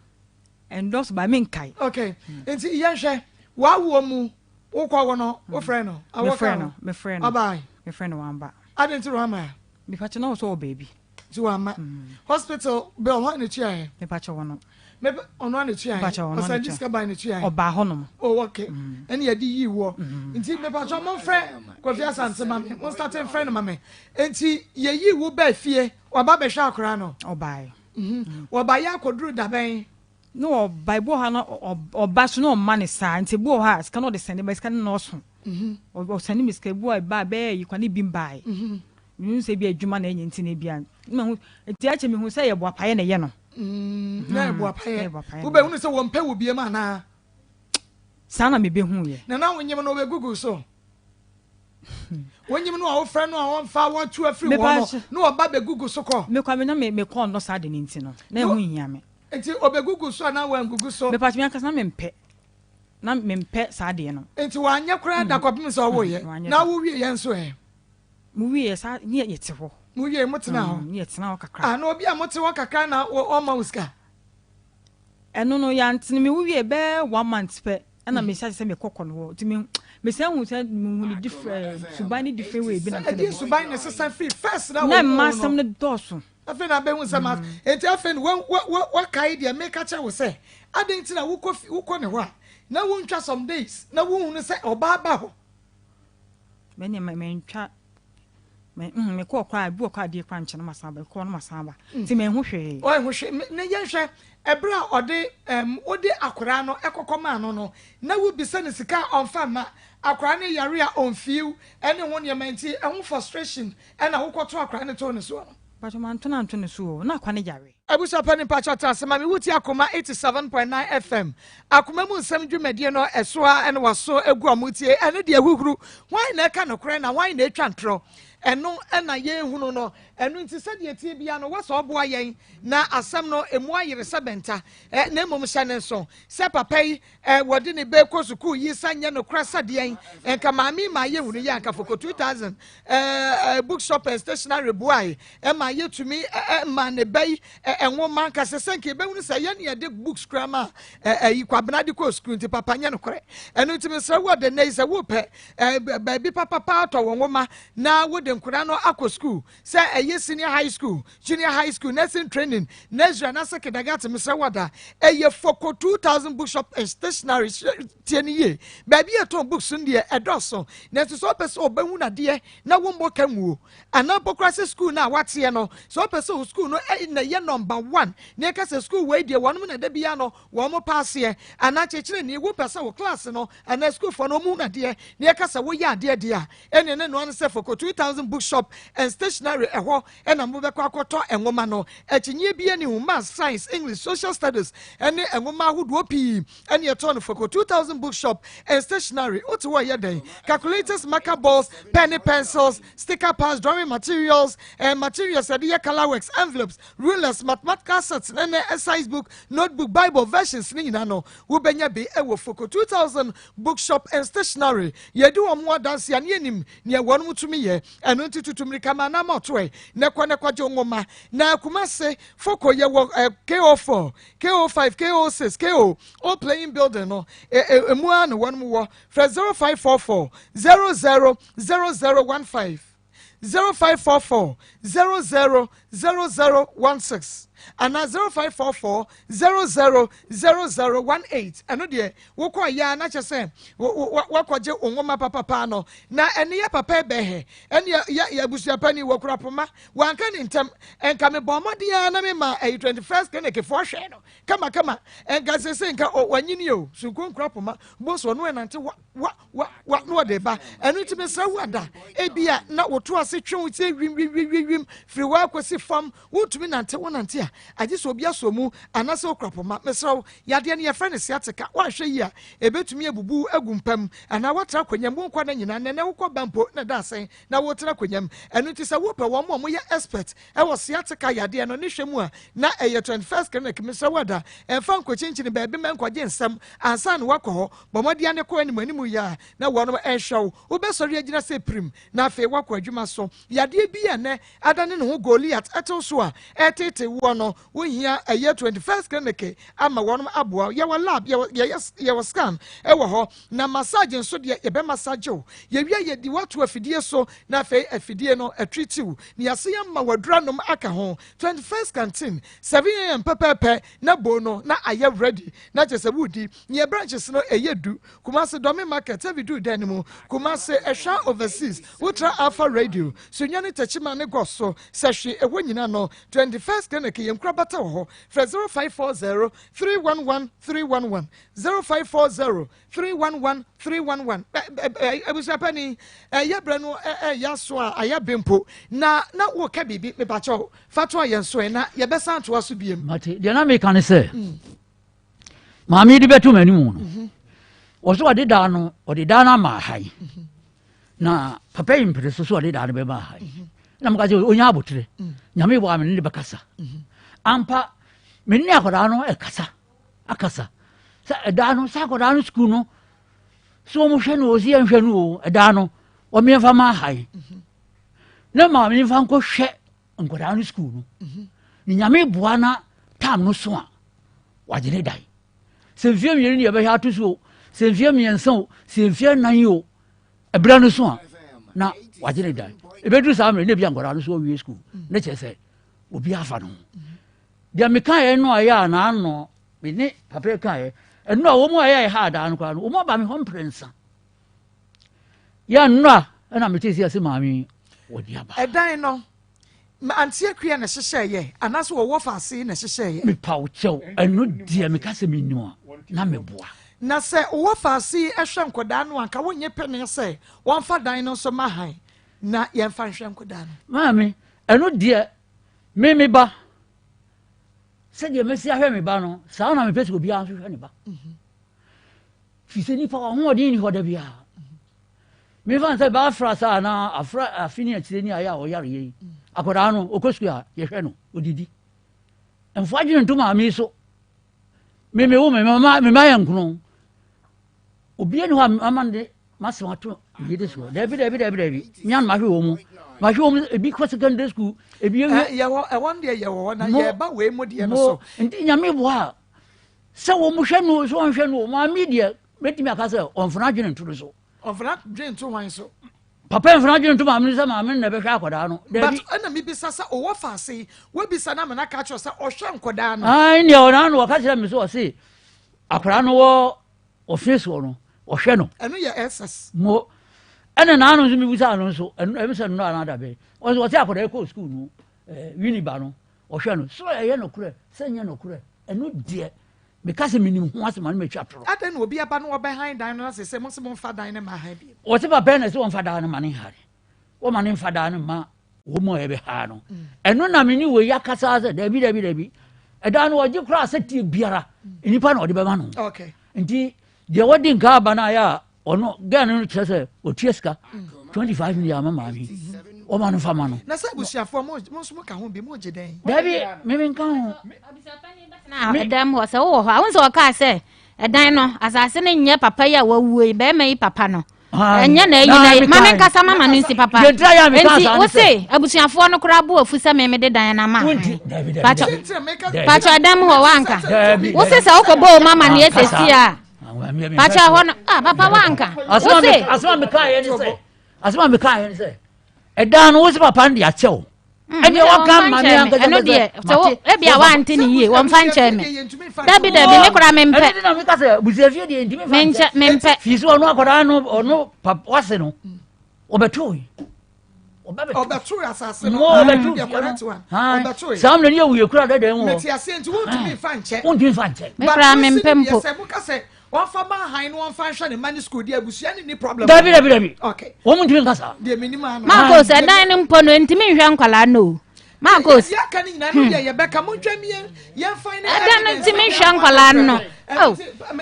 Ɛndɔɔso ba menkae. Okay, nti yɛnhwɛ w'awoɔ mu wokɔ wo no wofrɛ no awɔ ka ho mefrɛ no ɔbae mefrɛ no wamba. Adɛn nti na wamma? Mepakyɛ na ɔwɔ sɛ ɔwɔ baabi. Nti wamma. Hospital bill hwan na ɛtuaeɛ? Mepakyɛ wɔ no. Mepɛ ɔno ana ɛtuaeɛ? Mepakyɛ ɔno ana Ɔsan de sika bae na ɛtuaeɛ? Ɔbaa hɔnom. Oh okay, ɛne yɛde yii woɔ. Nti mepakyɛ momfrɛ Kofi Asante ma me, mo starte mfrɛ no ma me. Nti yɛyii wo baa fie, waba bɛhwɛ akwadaa no? Ɔbae. Wɔbaeɛ akɔduru dabɛn? Na ɔba, ebi wɔ hɔ a na ɔba so na ɔma no saa, nti ebi wɔ hɔ a sika na ɔde sɛnde ba, sika no nnɔɔso. Ɔsɛnde me sika, ebi wɔ hɔ a ɛba a ɛbɛyɛ ayi koraa na ebi mbaeɛ. Mehu sɛ ebi adwuma na ɛnyɛ nti na ebi a, na mahu, nti akyɛ mehu sɛ ɛyɛ boapayɛ na ɛyɛ no. Na ɛyɛ boapayɛ. Wobɛhunu sɛ wɔmpɛ wo biom anaa? Saa na mebehuiɛ. Na na wonyem no ɔbɛgugu so? Wonyim no a wofrɛ no a ɔmmfa wɔtu afiri hɔ no na ɔba bɛgugu so kɔ. Mekɔ me na me mekɔ nnɔ saa de no nti no na ɛho nhia me. Nti ɔbɛgugu so anaa wangugu so? Mepatwo me ankasa na mempɛ na mempɛ saa adeɛ no. Nti wanyɛ koraa da kɔpem sɛ ɔwoeɛ na wowieɛ nso ɛ? Mowieɛ saa ne yɛte hɔ. Mowie motena hɔ? Ne yɛtena hɔ kakra. Ah na obi a mote hɔ kakra na ɔmma wo sika? Ɛno no yɛantene me wo wie bɛyɛ one month pɛ ɛna me hyɛ sɛ me kɔkɔ no hɔ nti me me san hu sɛ me hu ne different suban ne different way bi na ɛdi suban ne sesa firi first na na mma asɛm no dɔɔso afei na abɛhu sɛ ma nti afei no wakae deɛ meka kyerɛ wo sɛ adɛn nti na wokɔ wokɔ ne hɔ a na wontwa some days na wohunu sɛ ɔbaa ba hɔ mɛne mɛntwa Me mm me kɔɔ koraa ebi wɔ kɔ adeɛ koraa nkyɛn na masan aba mekɔɔ na masan aba nti manhu hwee. Ɔnhu hwee me ne yɛnhwɛ ɛberɛ a ɔde ɛm wode akwadaa no ɛkɔkɔ maa no no na wobisa no sika a ɔnfa mma akwadaa no yare a ɔnfiiw ɛne ho nneɛma nti ɛho frustration ɛna wokɔto akwadaa no too ne soɔ no. Mpakyɛ manto no anto ne so o na akwa no yare. Abusua panin mpakyɛ tena ase ma me wotie Akoma 87.9 FM Akoma mu nsɛm dwumadie no ɛso ara ɛna waso agu a motie ɛno deɛ huhuru hwan na ɛka nokorɛ na hwan na ɛtwa ntorɔ ɛno ɛna yɛnhunu no ɛno nti sɛdeɛ ɛteɛ biara no wasɛ ɔboa yɛn na asɛm no ɛmu ayere sɛ bɛnta na mmom hyɛ ne nso sɛ papa yi Eh, wɔde ne bɛ kɔ sukuu yi sa nyɛ nokorɛ sɛ deɛn nka maame yi maa yɛhunu yɛ anka foko 2000 eh, eh, bookshop and stationery boae ɛma yɛtumi eh, eh, ma ne bɛ yi eh, nwoma nka sɛ sɛ nka yɛbɛhunu sɛ yɛne yɛde books kora ma eh, eh, kwabena de kɔ sukuu nti papa nyɛ nokorɛ ɛno nti mesrɛ wo ɔde nnɛ yi sɛ wopɛ eh, baabi papapa atɔ wɔ nwoma na wode nkora no akɔ sukuu sɛ ɛyɛ senior high school junior high school nursing training nursery anaasɛ kindergarten mesrɛ wo ada ɛyɛ foko 2000 bookshop and stationery tie no yie baabi a ɛtɔn books no deɛ ɛdɔɔso nanso sɛ ɔpɛ sɛ ɔbɛhu nadeɛ na wommɔ ka nguo anaa mpo koraa sɛ school no a wateɛ no sɛ ɔpɛ sɛ school no na ɛyɛ nɔmba number one na yɛka sɛ sukuu wei deɛ wɔnom na da biara no wɔn paaseɛ anaa kyerɛkyerɛni wopɛ sɛ wo class no anaa sukuufoɔ no wɔn hu adeɛ na yɛka sɛ woyɛ adeɛ deɛ a ɛne ne noa no sɛ Foko 2000 bookshop and stationery ɛhɔ ɛna mobɛkɔ akɔtɔ nwoma no. Akyinnyeɛ biara nni ho, Maths, Science, English, Social Studies ne nwoma ahodoɔ pii ɛne ɛtɔn no Foko 2000 bookshop and stationery. Wote hɔ ɛyɛ dɛn? Calculators, marker balls, pen ne pencils, sticker pads, drawing materials, eh, materials yɛde yɛ color works, envelopes, rulers, mathematical sets ne ne exercise book, notebook, Bible versions ne nyinaa no wobɛnya bi wɔ Foko 2000 Bookshop and Stationery. Yɛdi wɔn ho adanse a ne yɛnim nea wɔn tumi yɛ. Ɛno nti tutu mmirika ma anam ɔtoɛ na kɔ na kɔgye nwoma. Na Kumasi Foko yɛwɔ eh, KO4, KO5, KO6, KO, Old Playing Building no, emu ara na wɔn wɔ. Frɛ 0544 00 0015. 0544 00 0016 anaa 0544 00 0018. Ɛno deɛ wokɔ yɛ a na kyɛ sɛ wakɔgye wo nwoma papapaa no. Na ɛne yɛ papa ɛbɛhɛ ɛne yɛ yɛ abusua pani wɔkura poma wanka ne ntɛm. Ɛnka mebɔ mmɔden ara na mema ɛyi 21st clinic foɔ hwɛ no kamakama. Ɛnka sese nka wanyini o sunko nkura poma boso ɔno ɛnante wa wa wa wa na ɔde ba. Ɛno nti mesrɛ wo ada, ebia na woto ase twe wo tie wim wim wim wim wim firi hɔ akɔsi fam, wontumi nante, wonante a agye sɛ obi asɔ mu anaasɛ wokura poma. Mesrɛ wo, yadeɛ no yɛfrɛ no sciatica, woanhwɛ yie a ɛbɛtumi abubu wo agu mpa mu anaa woatra akonnwa mu wo nkwa nna nyinaa. Nnɛ wokɔ ba mpo na ɛda asɛn na wotena akonnwa mu. Ɛno nti sɛ wopɛ wɔn a wɔyɛ expert wɔ sciatica yadeɛ no ne hwɛ mu a, na ɛyɛ 21st Clinic. Mesrɛ wo ada, mfa nkɔkyinkyini baabi ma nkɔgye nsɛm ansa na woakɔ hɔ. Bɔ mmɔden ara na kɔ anim anim yi ara na wɔnom nhwɛ wo. Wobɛsɔre agyina sɛ pirim na afei woakɔ adwuma so. Yadeɛ bi a ɛnnɛ adane ne ho Goliat tew so a ɛreteetee woɔ no, wohia ɛyɛ 21st Clinic ama wɔnom aboa wo. Yɛwɔ lab, yɛwɔ, yɛyɛ, yɛwɔ scan wɔ hɔ, na massage nso deɛ yɛbɛ massage wo. Yɛwie a yɛdi wo ato afidie so na afei afidie no atreat wo na yɛase ama wo aduru anom aka ho. 21st Canteen, 7am pɛpɛɛpɛ na bowl no na ayɛ ready na kyerɛ sɛ woredi. Neɛ branches no ɛyɛ du, Kumasi Dɔme Market, Heavy Du dan no mu, Kumasi, Ɛhwa Overseas, Wotra Alpha Radio, Sunyani Techiman ne Gɔs so, Sɛhwe, ɛhɔ nyina no, 21st Clinic yɛn nkorabata wɔ hɔ, frɛ 0540 311 311, 0540 311 311. Abusua panin, ɛyɛ berɛ no ɛyɛ aso a ayɛ be mpo, na na woka biribi, mepakyɛw, fa toa yɛn so ɛ na yɛbɛsan atoa so biem. Mate, deɛ na meka ne sɛ, maame yi de bɛto m'anim no mhm. wɔ so ɔde daa no ɔde daa no ama aha yi mhm. na papa yi mpere so so ɔde daa no bɛma aha yi mhm. na meka sɛ ɔnya aboterɛ mm. nyame bɔ a mene ne bɛkasa ampa mene ne akwadaa no ɛkasa akasa sɛ ɛdaa no sɛ akwadaa no sukuu no sɛ wɔhwɛ no ɔsi yɛnhwɛ no o ɛdaa no wɔmeɛmfa ma aha yi na maame mfa nkɔhwɛ nkwadaa no sukuu no ne nyame boa na tam no so a wagye ne dan sɛ mfeɛ mmienu ne yɛbɛhwɛ ato so o sɛ mfeɛ mmiɛnsa o sɛ mfeɛ nan o ɛberɛ no so a na wagye ne dan ɛbɛduru saa mmerɛ na ebia nkwadaa no so awie sukuu ne kyerɛ sɛ obi afa no ho deɛ mekaeɛ no a ɛyɛ a naano me ne papa kaeɛ ɛno a wɔn a ɛyɛ ɛha adaa no koraa no wɔn aba me hɔ mprɛnsa Yɛ nnora ɛna mete sɛ yɛse maame wɔde aba. Ɛdan no, Auntie Akua na ɛhyehyɛeɛ anaasɛ wɔwɔ faase na ɛhyehyɛeɛ? Mepa wo kyɛw, ɛno deɛ meka sɛ mennim a, na meboa. Na sɛ wowɔ faase yi hwɛ nkwadaa no a, anka wonnye pene sɛ wɔmfa dan no nso ma han na yɛmfa nhwɛ nkwadaa no? Maame, ɛno deɛ me me ba, sɛdeɛ mɛsi ahwɛ me ba no, saa na mepɛ sɛ obiara nso hwɛ ne ba. Mhm. Firi sɛ nipa w'ahoɔden nni hɔ da biara. Mefa no sɛ bɛafra saa anaa afra afe ne akyire ne ayɛ a ɔyareɛ yi. Akwadaa no, ɔkɔ sukuu a, yɛhwɛ no, ɔdidi. Mfa adwene nto maame yi so. Me me wo me mama me ma yɛ nkono. Obiara ni hɔ a mama no de masɛm ato ne yere soɔ. Daabi daabi daabi daabi. Mea no mahwɛ wɔn mu. Mahwɛ wɔn mu ebi kɔ secondary school ebi ewie. Yɛwɔ ɛwɔ deɛ yɛwɔ hɔ na yɛba wei mu deɛ no so. Nti nyame boa a Sɛ wɔn hwɛ no o, sɛ wɔn hwɛ no o, maame deɛ mɛtumi aka sɛ ɔnfana adwene nto no so. Ɔnfana adwene nto hwan so? Papa nfana adwene nto maame no sɛ maame no na ɛbɛhwɛ akwadaa no. But ɛna mi bisa sɛ ɔwɔ faase yi, wabisa no ama no aka akyerɛ sɛ ɔhwɛ nkwadaa no. Ayi nea ɔna no ɔka kyerɛ mi sɛ ɔse akwadaa no wɔ ɔfe soɔ no ɔhwɛ no. Ɛno yɛ SS. Mo ɛna n'ano nso mi bisa ano nso ɛno ɛmi sɛ nnora anaa dabɛ ɔse ɔse akwadaa yi kɔɔ sukuu no ɛɛ wini ba no. ɔhwɛ no. So ɛyɛ nokorɛ sɛ ɛnyɛ nokorɛ? Ɛno deɛ meka sɛ menim ho asɛm a na matwa torɔ. Adɛn na obi aba na ɔbɛhan dan no na sɛ mo se momfa dan no mma han bio? Wɔse papa yi na ɛse wɔmfa dan no ma ne nhare. Wɔma no mfa dan no mma wɔn mu a yɛbɛhaa no. Ɛno na me ne wei akasa sɛ dabi dabi dabi. Ɛdan no ɔgye koraa sɛ tie biara nnipa na ɔde bɛma no. Okay. Nti deɛ wɔde nka aba no ayɛ a ɔno gɛn no kyerɛ sɛ ɔtua sika 25 million ama maame wɔma no fa ma no. Na sɛ abusuafoɔ mo nso mo ka ho bi mo gye dɛn? Dabi meme nka ho. Ɛdan mu hɔ sɛ wowɔ hɔ a wo sɛ ɔkaa sɛ ɛdan no asase no nyɛ papa yi a wawuo yi bɛrima yi papa no ɛnyɛ na ayi na yi ma me nkasa mama no nsi papa nti wo se abusuafoɔ no koraa bo afu sɛ me mede dan no ama pakyɛ pakyɛ ɛdan mu hɔ wanka wo se sɛ wokɔbɔ wo mama ne ɛsɛsi a pakyɛ hɔ no ah papa wanka wo se asɛm a mekaeɛ ne sɛ asɛm a mekaeɛ ne sɛ ɛdan no wo se papa no de akyɛ wo Mm, ɛdeɛ waka ma me ankasa ɛno deɛ sɛ wo ebi a wante ne yie wɔmfa nkyɛn me dabi dabi me koraa mempɛ ɛno na meka sɛ busuafie deɛ ntumi fa menkyɛ mempɛ fii sɛ ɔno akwadaa no ɔno wase no ɔbɛtoo yi ɔbɛto asase no ɔbɛto the correct one ɔbɛto saa mmerɛ ne yɛ wuye kura dada mu hɔ mete aseɛ nti wontumi nfa nkyɛ wontumi nfa nkyɛ me koraa mempɛ mpo sɛ moka sɛ Wɔnfa ma han no wɔnfa nhwɛ ne mma ne sukuu deɛ abusua ne ni problem. Dabi dabi dabi. Okay. Wɔn ntumi nka saa. Deɛ mi nim ano. Marcos ɛdan no mpo no ntumi nhwɛ nkwadaa no o. Marcos. Yɛ aka ne nyinaa no deɛ yɛ bɛka mo ntwa mi yɛn yɛn fan ne. Ɛdan no ntumi nhwɛ nkwadaa no. Oh.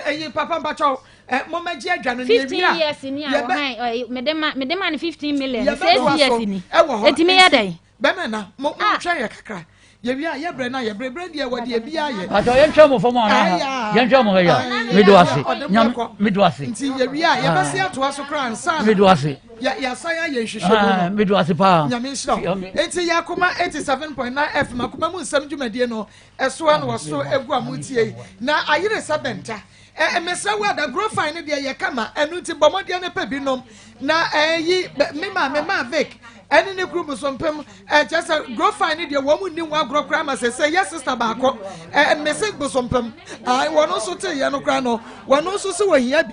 Ɛyi papa mpakyɛw ɛ mo mɛ gye adwa no ne ewia. 15 years ni a wɔhan ɛ mede ma mede ma no 15 million. 6 years ni. Ɛwɔ hɔ. Etimi yɛ dɛ. Bɛmɛ na mo mo twɛn yɛ kakra. Yɛwie a yɛbrɛ na yɛbrɛ brɛ deɛ wɔde ebi ayɛ. Pàtó yɛn twɛn mo fam ana ha yɛn twɛn mo ha ya mi do ase nyam mi do ase. Nti yɛwie a yɛbɛsi atoa so koraa nsa na. Mi do ase. Yɛ yɛasan ayɛ nhwehwɛ mu no. Mi do ase paa. Nyame nhyira wo. Nti yɛ akoma 87.9 FM akoma mu nsɛm dwumadie no ɛso a na wɔso egu a mo tie yi na ayere sɛ bɛnta. Ɛ mesrɛ wo ada grofine no deɛ yɛ kama ɛno nti bɔ mmɔdeɛ no pɛ bi nom na ɛyi me maame maa Vic ɛne ne kuru bosompem ɛkyɛ sɛ grofine no deɛ wɔn mu nni ho agorɔ koraa ma sɛ sɛ yɛ sista baako ɛ mese bosompem wɔn nso te yɛ no koraa no wɔn nso sɛ wɔhia bi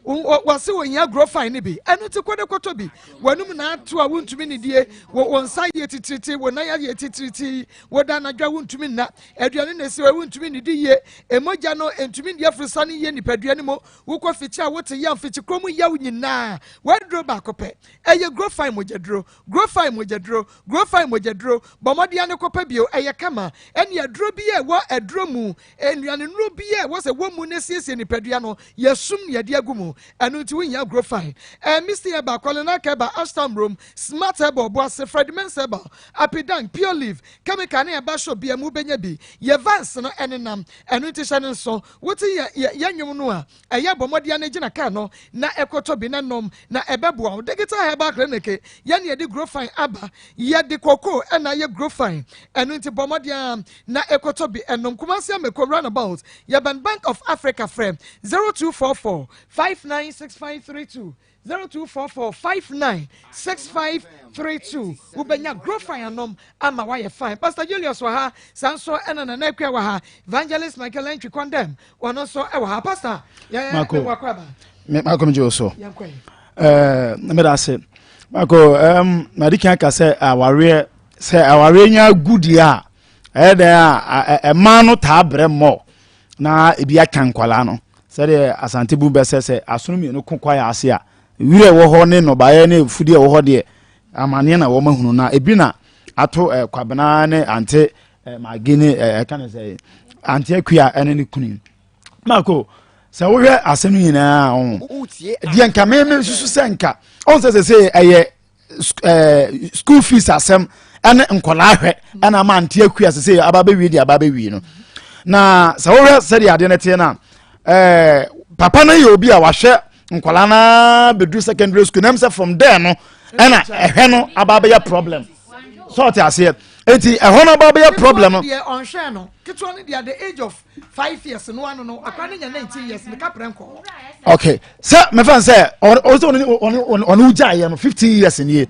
wɔse wɔhia grofine no bi ɛno nti kɔde kɔtɔ bi wɔnum na ato a wontumi nidie wɔ wɔn nsa yɛ titiriti wɔn nan ayɛ titiriti wɔda anadwo a wontumi nna Aduane na esi hɔ yi, wuntumi nnidi yie. Mogya no ntumi nni aforosiane yie nipadua no mu. Wokɔ fikyi a wote yaw, mfikyikuro mu yaw nyinaa. W'aduro baako pɛ. Ɛyɛ Grofine mogyaduro. Grofine mogyaduro. Grofine mogyaduro. Bɔ mmɔden ara na kɔpɛ bio. Ɛyɛ kama. Ɛne aduro bi a ɛwɔ aduro mu, nnuanennuro bi a ɛwɔ sɛ ɛwɔ mu na esiesie nipadua no, yɛasum na yɛde agu mu. Ɛno nti wohia Grofine. Ɛɛ Misty Herbal, Kɔlenak Herbal, Ashtown Rom, Smart Herbal, Ɔboase, Fred Mensah Herbal, Apidank, Pure Leaf, Chemical ne ɛba shop bia mu wobɛnya bi. Yɛ vans no ɛnenam. Ɛno nti hyɛ no nso. Wote yɛ yɛ yɛ nnwom no a, ɛyɛ bɔ mmɔden ara gyina car no na ɛkɔtɔ bi na nom na ɛbɛboa wo. Digital Herbal Clinic yɛ na yɛde Grofine aba. Yɛde cocoa ɛna ayɛ Grofine. Ɛno nti bɔ mmɔden ara na ɛkɔtɔ bi ɛnom. Kumasi Ameko Runabout, yɛbɛn Bank of Africa frɛ 0244 596532. 0244 59 6532 wobɛnya grofine anom ama woayɛ fine. Pastor Julius wɔ ha, saa nso ɛna Nana Akua wɔ ha, Evangelist Michael Antwi Kɔndɛm wɔno nso ɛwɔ ha. Pastor, yɛ Mako, wakɔ aba. Me mako megye wo so. Yɛnkɔ yi. Eh, meda ase. Mako, um, madi kan ka sɛ awareɛ sɛ awareɛ nya gu deɛ a ɛyɛ dɛn a ɛmaa no taa brɛ mmɔ na ebi aka nkwadaa no sɛdeɛ asante bu bɛsɛ sɛ asono mmienu ko kwaeɛ ase a wira ɛwɔ hɔ ne nnɔbaeɛ ne afudeɛ ɛwɔ hɔ deɛ amaneɛ na wɔn ahunu na ebi na ato eh, kwabena ne ante eh, magi ne eh, ɛka ne sɛ ante akua ɛne ne kunu mako sɛ wohwɛ asɛm no nyinaa ho deɛ nka meme nsusu sɛ nka ɔn sɛ sɛ sɛ ɛyɛ ɛɛ school fees asɛm ɛne nkɔlaa hwɛ ɛna ama ante akua sɛ sɛ aba bɛwie deɛ aba bɛwie no na sɛ wohwɛ sɛdeɛ adeɛ no teɛ no a ɛɛ papa no yɛ obi a wahwɛ nkɔlaa no bɛduru secondary school nam sɛ from there no ɛna ɛhwɛ no aba bɛyɛ problem sɛ ɔte aseɛ eti ɛhɔ no aba bɛyɛ problem no. deɛ ɔnhwɛ no ketewa no deɛ at the age of 5 years no ano no akora no nya 19 years meka prɛ nkɔ hɔ. Okay sɛ mɛfa n sɛ ɔno sɛ ɔne ɔne wogyaeɛ no 15 years nie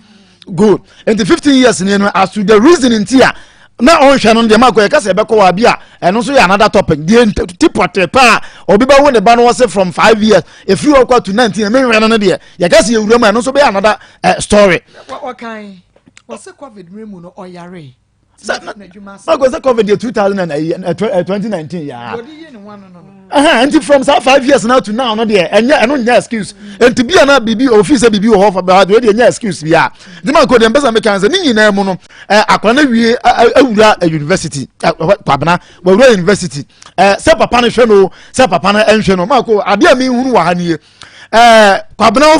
good nti 15 years nie no as to the reason nti a na ɔnhwɛ no deɛ makɔ yɛka sɛ ɛbɛkɔ wɔ abi a ɛno nso yɛ another topic deɛ ti pɔtee paa obi bɛwo ne ba no wɔse from 5 years ɛfiri hɔ kɔ to 19 menhwɛ no no deɛ yɛka sɛ yɛwura mu a ɛno nso bɛyɛ another uh, story. Wɔkan wɔse covid mmerɛ mu no ɔyare. Sɛ mako sɛ covid yɛ 2019 yaa. Nti from saa 5 years now to now no deɛ, ɛnyɛ ɛno nyɛ excuse. Nti bia na biribi ofi sɛ biribi wɔ hɔ fa baa deɛ ɛnyɛ excuse bia. Nti mako deɛ mpɛsɛ meka sɛ ne nyinaa mu no, akwadaa no wie awura university, Kwabena wawura university, sɛ papa no hwɛ no, sɛ papa no nhwɛ no, mako adeɛ a mehunu wɔ ha nie, Kwabena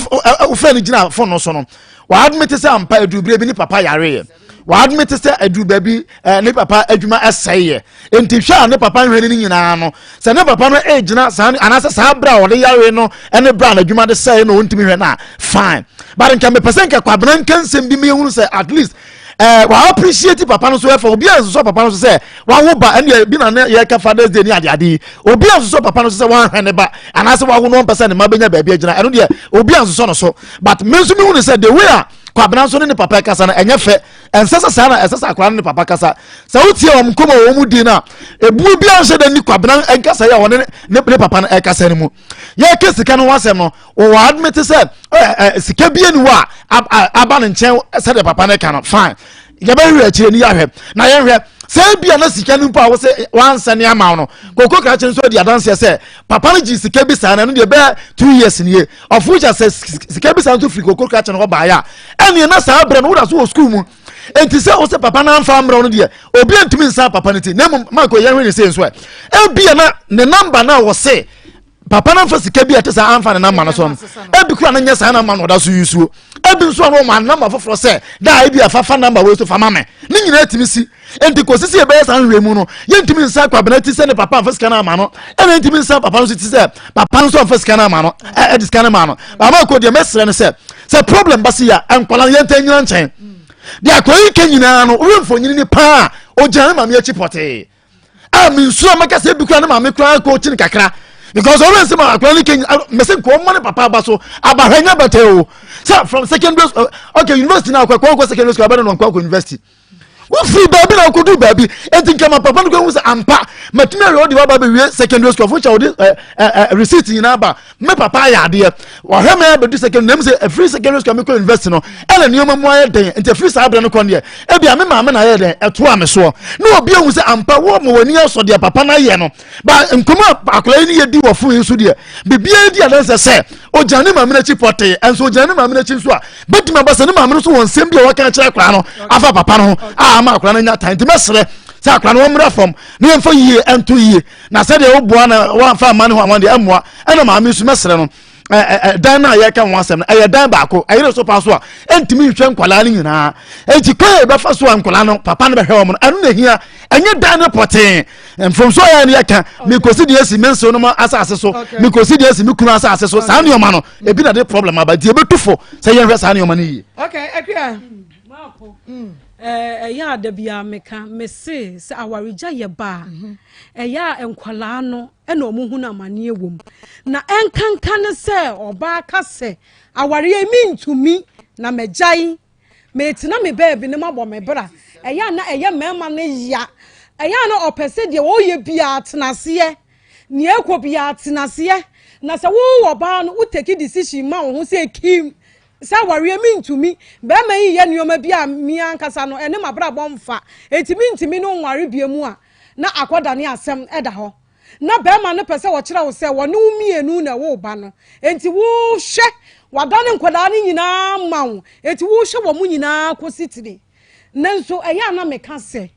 wofrɛ no gyina phone no so no, w'admit sɛ ampa adurubere bi ne papa yareɛ. W'admit sɛ aduru baabi ne papa adwuma ɛsɛeɛ. Nti hwɛ a ne papa nhwɛ no nyinaa no, sɛ ne papa no ɛgyina saa anaasɛ saa berɛ a ɔde yare no ne berɛ a n'adwuma de sɛe no, ɔntumi hwɛ no a, fine. But nka mepɛ sɛ nka Kwabena nka nsɛm bi mehunu sɛ at least wa appreciate papa no so. Ɛfɛ obi a nsosɔ papa no so sɛ wawo ba, ɛne bi na ne yɛka Father's Day ne adeade yi, obi a nsosɔ papa no so sɛ wanhwɛ ne ba anaasɛ wawo no ɔmpɛ sɛ ne ma bɛnya baabi agyina, ɛno deɛ obi a nsosɔ no so. But me nso mehu ne sɛ the way a Kwabena nso ne ne papa kasa no ɛnyɛ fɛ. Ɛnsɛ sɛ saa na ɛsɛ sɛ akwadaa ne ne papa kasa. Sɛ wotie wɔn nkɔmɔ a wɔn mu di no a, ebuo bi anhyɛ dɛ ni Kwabena nkasa yi a wɔne ne papa no ɛkasa no mu. Yɛka sika no ho asɛm no, wɔwɔ admit sɛ ɛ ɛ sika bi ani hɔ a aba ne nkyɛn sɛdeɛ papa no ka no. Fine, yɛbɛhwɛ akyire ni, yɛahwɛ na yɛnhwɛ sɛ ebi a na sika no mpo a wɔsɛ wansɛne ama wo no, koko krakye nso adi adanseɛ sɛ papa no gye sika bi saa na ɛno deɛ bɛyɛ 2 years nie. Ɔfo kyɛ sɛ sika bi saa nso firi koko krakye no hɔ baeɛ a, ɛneɛ na saa berɛ no woda so wɔ sukuu mu. Enti sɛ wo sɛ papa no amfa mmerɛ no deɛ, obi antumi nsa papa no ti. Na mmom mankɔ yɛhwɛ ne sei nso ɛ, ebia na ne number no a wɔse papa no mfa sika bi a ɛte saa amfa ne number no so no, ebi kura no nyɛ saa number no ɔda so yusuo. Ebi nso a no ɔma number foforɔ sɛ daa ebi afafa number wei so fa ma me. Ne nyinaa tumi si. Nti kɔsi sɛ yɛbɛyɛ saa nhwɛ mu no, yɛntumi nsa Kwabena ti sɛ ne papa amfa sika no ama no, ɛna yɛntumi nsa papa no nso ti sɛ papa no nso amfa sika no ama no, ɛde sika no ma no. Maama kɔ deɛ mɛsrɛ no sɛ problem ba si yɛ nkwadaa no, yɛntɛ nyina nkyɛn deɛ akɔyi ka nyinaa no, woyɛ mfonyini ni paa, ogyina ne maame akyi pɔtee a mensuo mɛka sɛ ebi kura ne maame kura kɔ kyini kakra, because ɔwɔ nsɛm a akwadaa no kɛ mɛsɛ nkɔɔ mma ne papa aba so abahwɛ nyɛ bɛtɛ o. Sɛ from secondary school, okay, university na akɔ akɔ secondary school abɛn na ɔnkɔ akɔ university, wofiri baabi na wokɔdu baabi. Enti nkama papa no kɔhu sɛ ampa matumi awie, wode waba bɛwie secondary school afo kyɛ wode receipt nyinaa ba, me papa ayɛ adeɛ, wahwɛ me abɛdu secondary. Na mu sɛ ɛfiri secondary school mekɔ university no, ɛna nneɛma mu ayɛ den. Nti ɛfiri saa berɛ no kɔ deɛ, ebia me maame na ayɛ den ɛtoa me soɔ, na obi ahu sɛ ampa wɔ ma w'ani asɔ deɛ papa no ayɛ no. Ba nkɔmɔ a akwadaa yi ne yɛ di wɔ fon yi so deɛ, biribiara di adanse sɛ ogyina ne maame n'akyi pɔtee. Ɛnso ogyina ne maame n'akyi nso a, bɛtumi aba sɛ ne maame no nso wɔ nsɛm bi a wɔka kyerɛ akwadaa no afa papa no ho a ama akwadaa no nya tan. Nti mɛsrɛ sɛ akwadaa no wɔmmra fam na yɛmfa yie ɛnto yie, na sɛdeɛ woboa na wɔamfa amma ne ho ama deɛ ɛmmoa. Ɛna maame nso mɛsrɛ no, dan no a yɛka ho asɛm no, ɛyɛ dan baako ɛyere so pa so a ɛntumi nhwɛ nkwadaa no nyinaa. Enti kwan a yɛbɛfa so a nkwadaa no papa no bɛhwɛ wɔn no, ɛno na ehia, ɛnyɛ dan no pɔtee. Mfomso a yɛn yɛka, mikosi deɛ esi me nsew no asase so, mikosi deɛ esi me kunu asase so, saa nneɛma no ebi na de problem aba. Nti ebetu fo sɛ yɛnhwɛ saa nneɛma no yie. Okay, Akua. Ɛyɛ a da biara meka mese sɛ awaregya yɛ ba a, ɛyɛ a nkwadaa no ɛna wɔn hunu amaneɛ wɔ mu. Na ɛnkanka ne sɛ ɔbaa ka sɛ awareɛ mentumi na magyae, metena me baabi na mabɔ me bra, ɛyɛ a na ɛyɛ mmarima no ya. Ɛyɛ a na ɔpɛ sɛ deɛ ɔyɛ biara tena aseɛ, nea ɛkɔ biara tena aseɛ. Na sɛ wowɔ ɔbaa no, wo take decision ma wo ho sɛ kim sɛ awareɛ mentumi, bɛrima yi yɛ nneɛma bi a me ankasa no ɛne m'abrabɔ mfa, enti mentumi ne wo nware bie mu a, na akɔdane asɛm da hɔ. Na bɛrima no pɛ sɛ ɔkyerɛ wo sɛ wɔne wo mmienu na ɛwɔ wo ba no, enti wohwɛ wadane nkwadaa no nyinaa ma wo, enti wohwɛ wɔn nyinaa kɔsi tiri. Nanso ɛyɛ a na meka sɛ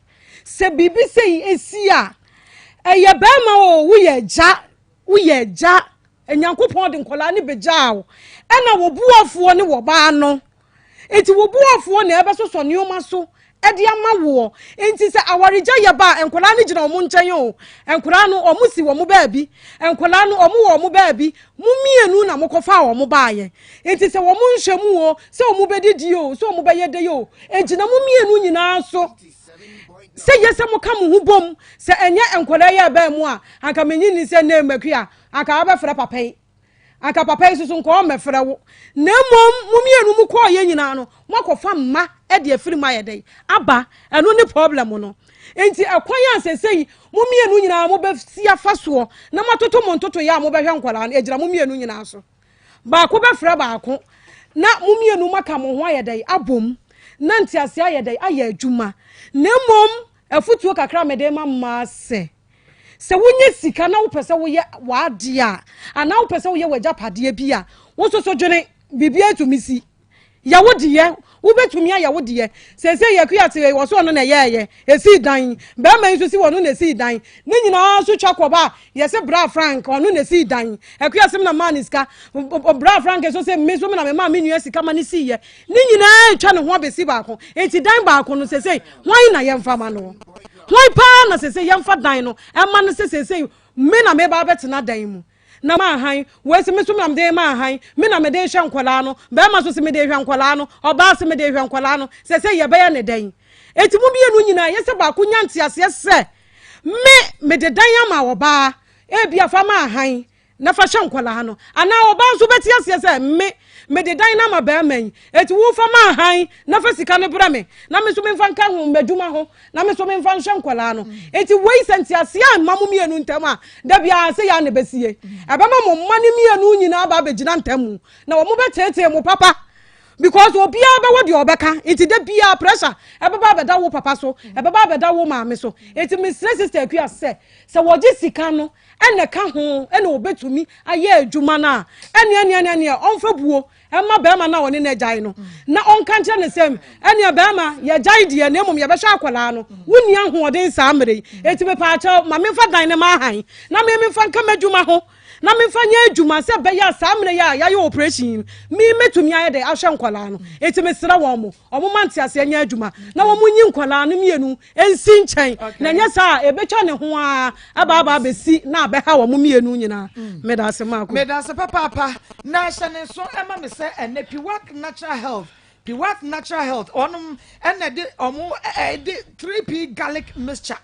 sɛ biribi sei esi a, ɛyɛ bɛrima o, woyɛ agya, woyɛ agya, Nyankopɔn de nkwadaa no bɛgyaa wo, ɛna wo boafoɔ ne wɔ baa no, nti wo boafoɔ na ɛbɛsosɔ nneɛma so ɛde ama woɔ. Nti sɛ awaregya yɛ ba a, nkwadaa no gyina wɔn nkyɛn o, nkwadaa no wɔn si wɔn baabi, nkwadaa no wɔn wɔ wɔn baabi, mo mmienu na mokɔfa wɔn baayɛ. Nti sɛ wɔn nhwɛ mu o, sɛ wɔn bɛdidi o, sɛ wɔn bɛyɛ dɛ o, egyina mo mmienu nyinaa so sɛ yɛ sɛ moka mo ho bom. Sɛ ɛnyɛ nkwadaa yi ɛbɛn mu a, anka menyi ni sɛ nee makua anka wabɛfrɛ papa yi, anka papa yi soso nka ɔmmɛfrɛ wo. Na mmom mo mmienu mo kɔɔ yɛ nyinaa no, moakɔfa mma de afiri mu ayɛ dɛn aba. Ɛno ne problem no. Nti ɛkwan a sɛsɛyi mo mmienu nyinaa mobɛsi afa soɔ na moatoto mo ntotoeɛ a mobɛhwɛ nkwadaa no, ɛgyina mo mmienu nyinaa so. Baako bɛfrɛ baako na mo mmienu moaka mo ho ayɛ dɛn abom. na nteaseɛ ayɛ dɛn ayɛ adwuma. Na mmom afutuo kakra a mede rema mmaa sɛ, sɛ wonya sika na wopɛ sɛ woyɛ w'adeɛ a, anaa wopɛ sɛ woyɛ w'agyapadeɛ bi a, wo nso so dwene, biribiara tumi si. Yɛ wo deɛ, wobɛtumi ayɛ wo deɛ. Seesei yɛ Akua te wɔ so ɔno na ɛyɛɛyɛ, ɛsii dan. Bɛrima yi nso si ɔno na ɛsii dan. Ne nyinaa nso twa kɔba a, yɛse bra Frank, ɔno na ɛsii dan. Akua se me na maa ne sika. Bra Frank nso se me nso me na memaa me nua sika ma ne siiɛ. Ne nyinaa retwa ne ho abɛsi baako. Enti dan baako no seesei hwan na yɛmfa ma no? Hwan paa na seesei yɛmfa dan no ɛma no sɛ seesei me na meba abɛtena dan mu? Na ma hann, wei se me nso me na mede rema hann, me na mede rehwɛ nkwadaa no, barima nso se mede rehwɛ nkwadaa no, ɔbaa se mede rehwɛ nkwadaa no, seesei yɛbɛyɛ ne dɛn? Enti mo mmienu nyinaa ɛyɛ sɛ baako nya nteaseɛ sɛ me mede dan ama ɔbaa, ebia fa ma hann na fa hwɛ nkwadaa no, anaa ɔbaa nso bɛte aseɛ sɛ me mede dan no ama barima yi, enti wo fa ma hann na fa sika no brɛ me na me nso memfa nka ho m'adwuma ho na me nso memfa nhwɛ nkwadaa no. Enti wei sɛ nteaseɛ amma mo mmienu ntam a, da biara sɛ yɛ a na ɛbɛsie. Ɛbɛma mo mma no mmienu nyinaa aba abɛgyina ntam mu na wɔn bɛteetee mo papa because obiara bɛwɔ deɛ ɔbɛka. Nti da biara pressure ɛbɛba abɛda wo papa so, ɛbɛba abɛda wo maame so. Enti mesrɛ Sister Akua sɛ, sɛ wɔgye sika no ɛna ɛka ho ɛna wɔbɛtumi ayɛ adwuma no a, ɛneɛ ɛneɛ ɛneɛ ɔmfa buo Ɛmma barima no a ɔne no agyae no, na ɔnka nkyerɛ no sɛ, Ɛnneɛ barima, yɛagyae deɛ, na mmom yɛbɛhwɛ akwadaa no. Wonni ahoɔden saa mmerɛ yi, enti mepaakyɛw, ma memfa dan no mma ahan, na me memfa nka m'adwuma ho, na memfa nyɛ adwuma, sɛ ɛbɛyɛ a saa mmerɛ yi a yɛayɛ operation yi, me mɛtumi ayɛ dɛn ahwɛ nkwadaa no. Enti mesrɛ wɔn, wɔmma nteaseɛ nyɛ adwuma, na wɔnyi nkwadaa no mmienu nsi nkyɛn, na ɛnyɛ saa a, ɛbɛtwa ne ho ara aba aba abɛsi na abɛha wɔn mmienu nyinaa. Meda ase Maako. Meda ase papaapa. Na hyɛ ne nso ma me sɛ ɛnɛ Piwak Natural Health, Piwak Natural Health, wɔnom ɛna ɛde wɔn ɛde 3P garlic mixture,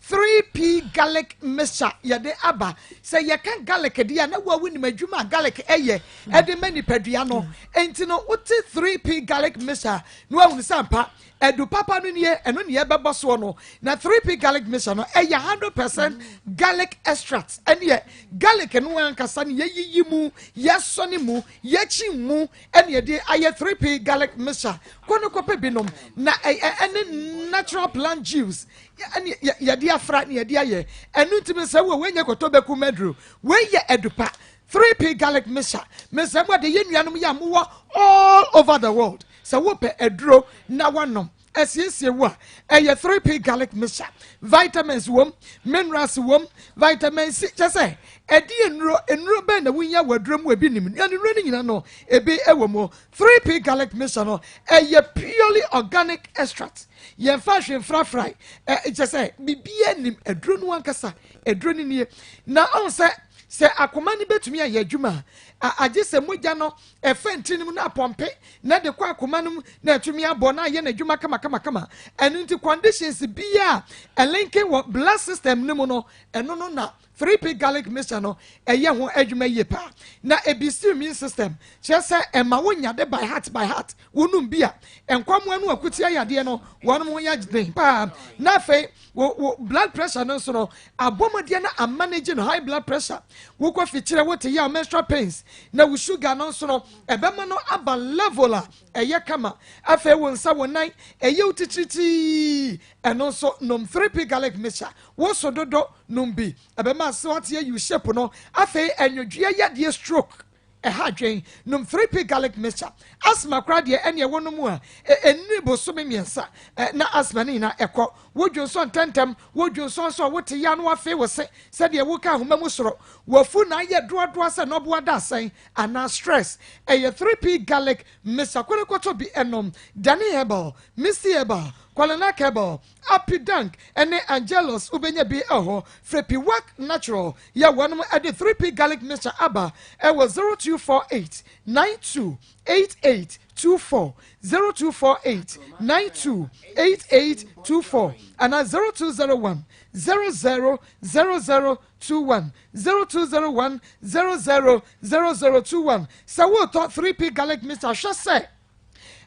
3P garlic mixture yɛde aba. Sɛ yɛka garlic deɛ a na wo a wonim adwuma a garlic ɛyɛ ɛde ma nipadua no. Enti no wote 3P garlic mixture na woahunu sɛ ampa Adu papa no nie, ɛno ne yɛbɛbɔ soɔ no. Na 3P garlic mixture no, ɛyɛ 100% garlic extract. Ɛneɛ garlic no ankasa ne yɛyiyi mu, yɛsɔne mu, yɛkyi mu, ɛne yɛde ayɛ 3P garlic mixture. Kɔ no kɔpɛ bi nom. Na ɛne natural plant juice ɛne yɛde afra ne yɛde ayɛ. Ɛno nti mesrɛ wo, wei nyɛ kɔtɔ bɛku maduro. Wei yɛ adu pa. 3P garlic mixture. Mesrɛ mo de yɛn nuanom yɛ a mowɔ all over the world. Sɛ wopɛ aduro na woanom asiesie wo a, ɛyɛ 3P garlic mixture. Vitamins wom, minerals wom, vitamin C, kyɛ sɛ ɛde nnuro, nnuro bɛn na wonya wɔ aduro mu ebi nim. Nnuane nnuro no nyinaa no, ebi wɔ mu. 3P garlic mixture no, ɛyɛ purely organic extract. Yɛmfa hwee mfrafrae, kyɛ sɛ biribiara nim aduro no ankasa. Aduro no nie. Na ɔhu sɛ, sɛ akoma no bɛtumi ayɛ adwuma a, agye sɛ mogya no Ɛfa ntini no mu na apɔmpe na ɛde kɔ akoma no mu na atumi abɔ na ayɛ n'adwuma kamakamakama. Ɛno nti conditions biara a ɛlinke wɔ blood system no mu no, ɛno no na 3P garlic mixture no ɛyɛ ho adwuma yie paa. Na ɛboost immune system, kyerɛ sɛ ɛma wo nyade by heart by heart. Wonom bi a, nkwammoa no akutia yadeɛ no wɔn ho yɛ den paa. Na afei Wo wo blood pressure no nso no, abɔ mmɔdeɛ na amanage no high blood pressure. Wokɔ fikyerɛ wote yaw menstrual pains na wo sugar no nso no, ɛbɛma no aba level a ɛyɛ kama. Afei wo nsa wo nan ɛyɛ wo titiritii, ɛno nso nom 3P garlic mixture. Wo so dodo nom bi, ɛbɛma so ate ayi wo shape no. Afei ɛnwodwoeɛ yadeɛ stroke. Ɛha adwen. Nom 3P garlic mixture. Asthma koraa deɛ ɛneɛ wo nom a ɛnni bosome mmiɛnsa na asthma no nyinaa ɛkɔ. Wo dwonsɔ ntɛntɛm, wo dwonsɔ nso a wo te ya na wafee wo se sɛdeɛ wo ka ahoma mu soro. Wafu na ayɛ doadoa sɛ nɔboa da asɛn anaa stress. Ɛyɛ 3P garlic mixture kɔ na kɔtɔ bi nom. Dani Herbal, Misty Herbal, Kwalenak Herbal, Apidank ne Angelus wobɛnya bi wɔ hɔ. Frɛ Piwak Natural yɛ wɔnom de 3P garlic mixture aba wɔ 0248 92 88 24, 0248 92 88 24 anaa 0201 00 00 21, 0201 00 00 21. Sɛ woretɔ 3P garlic mixture hwɛ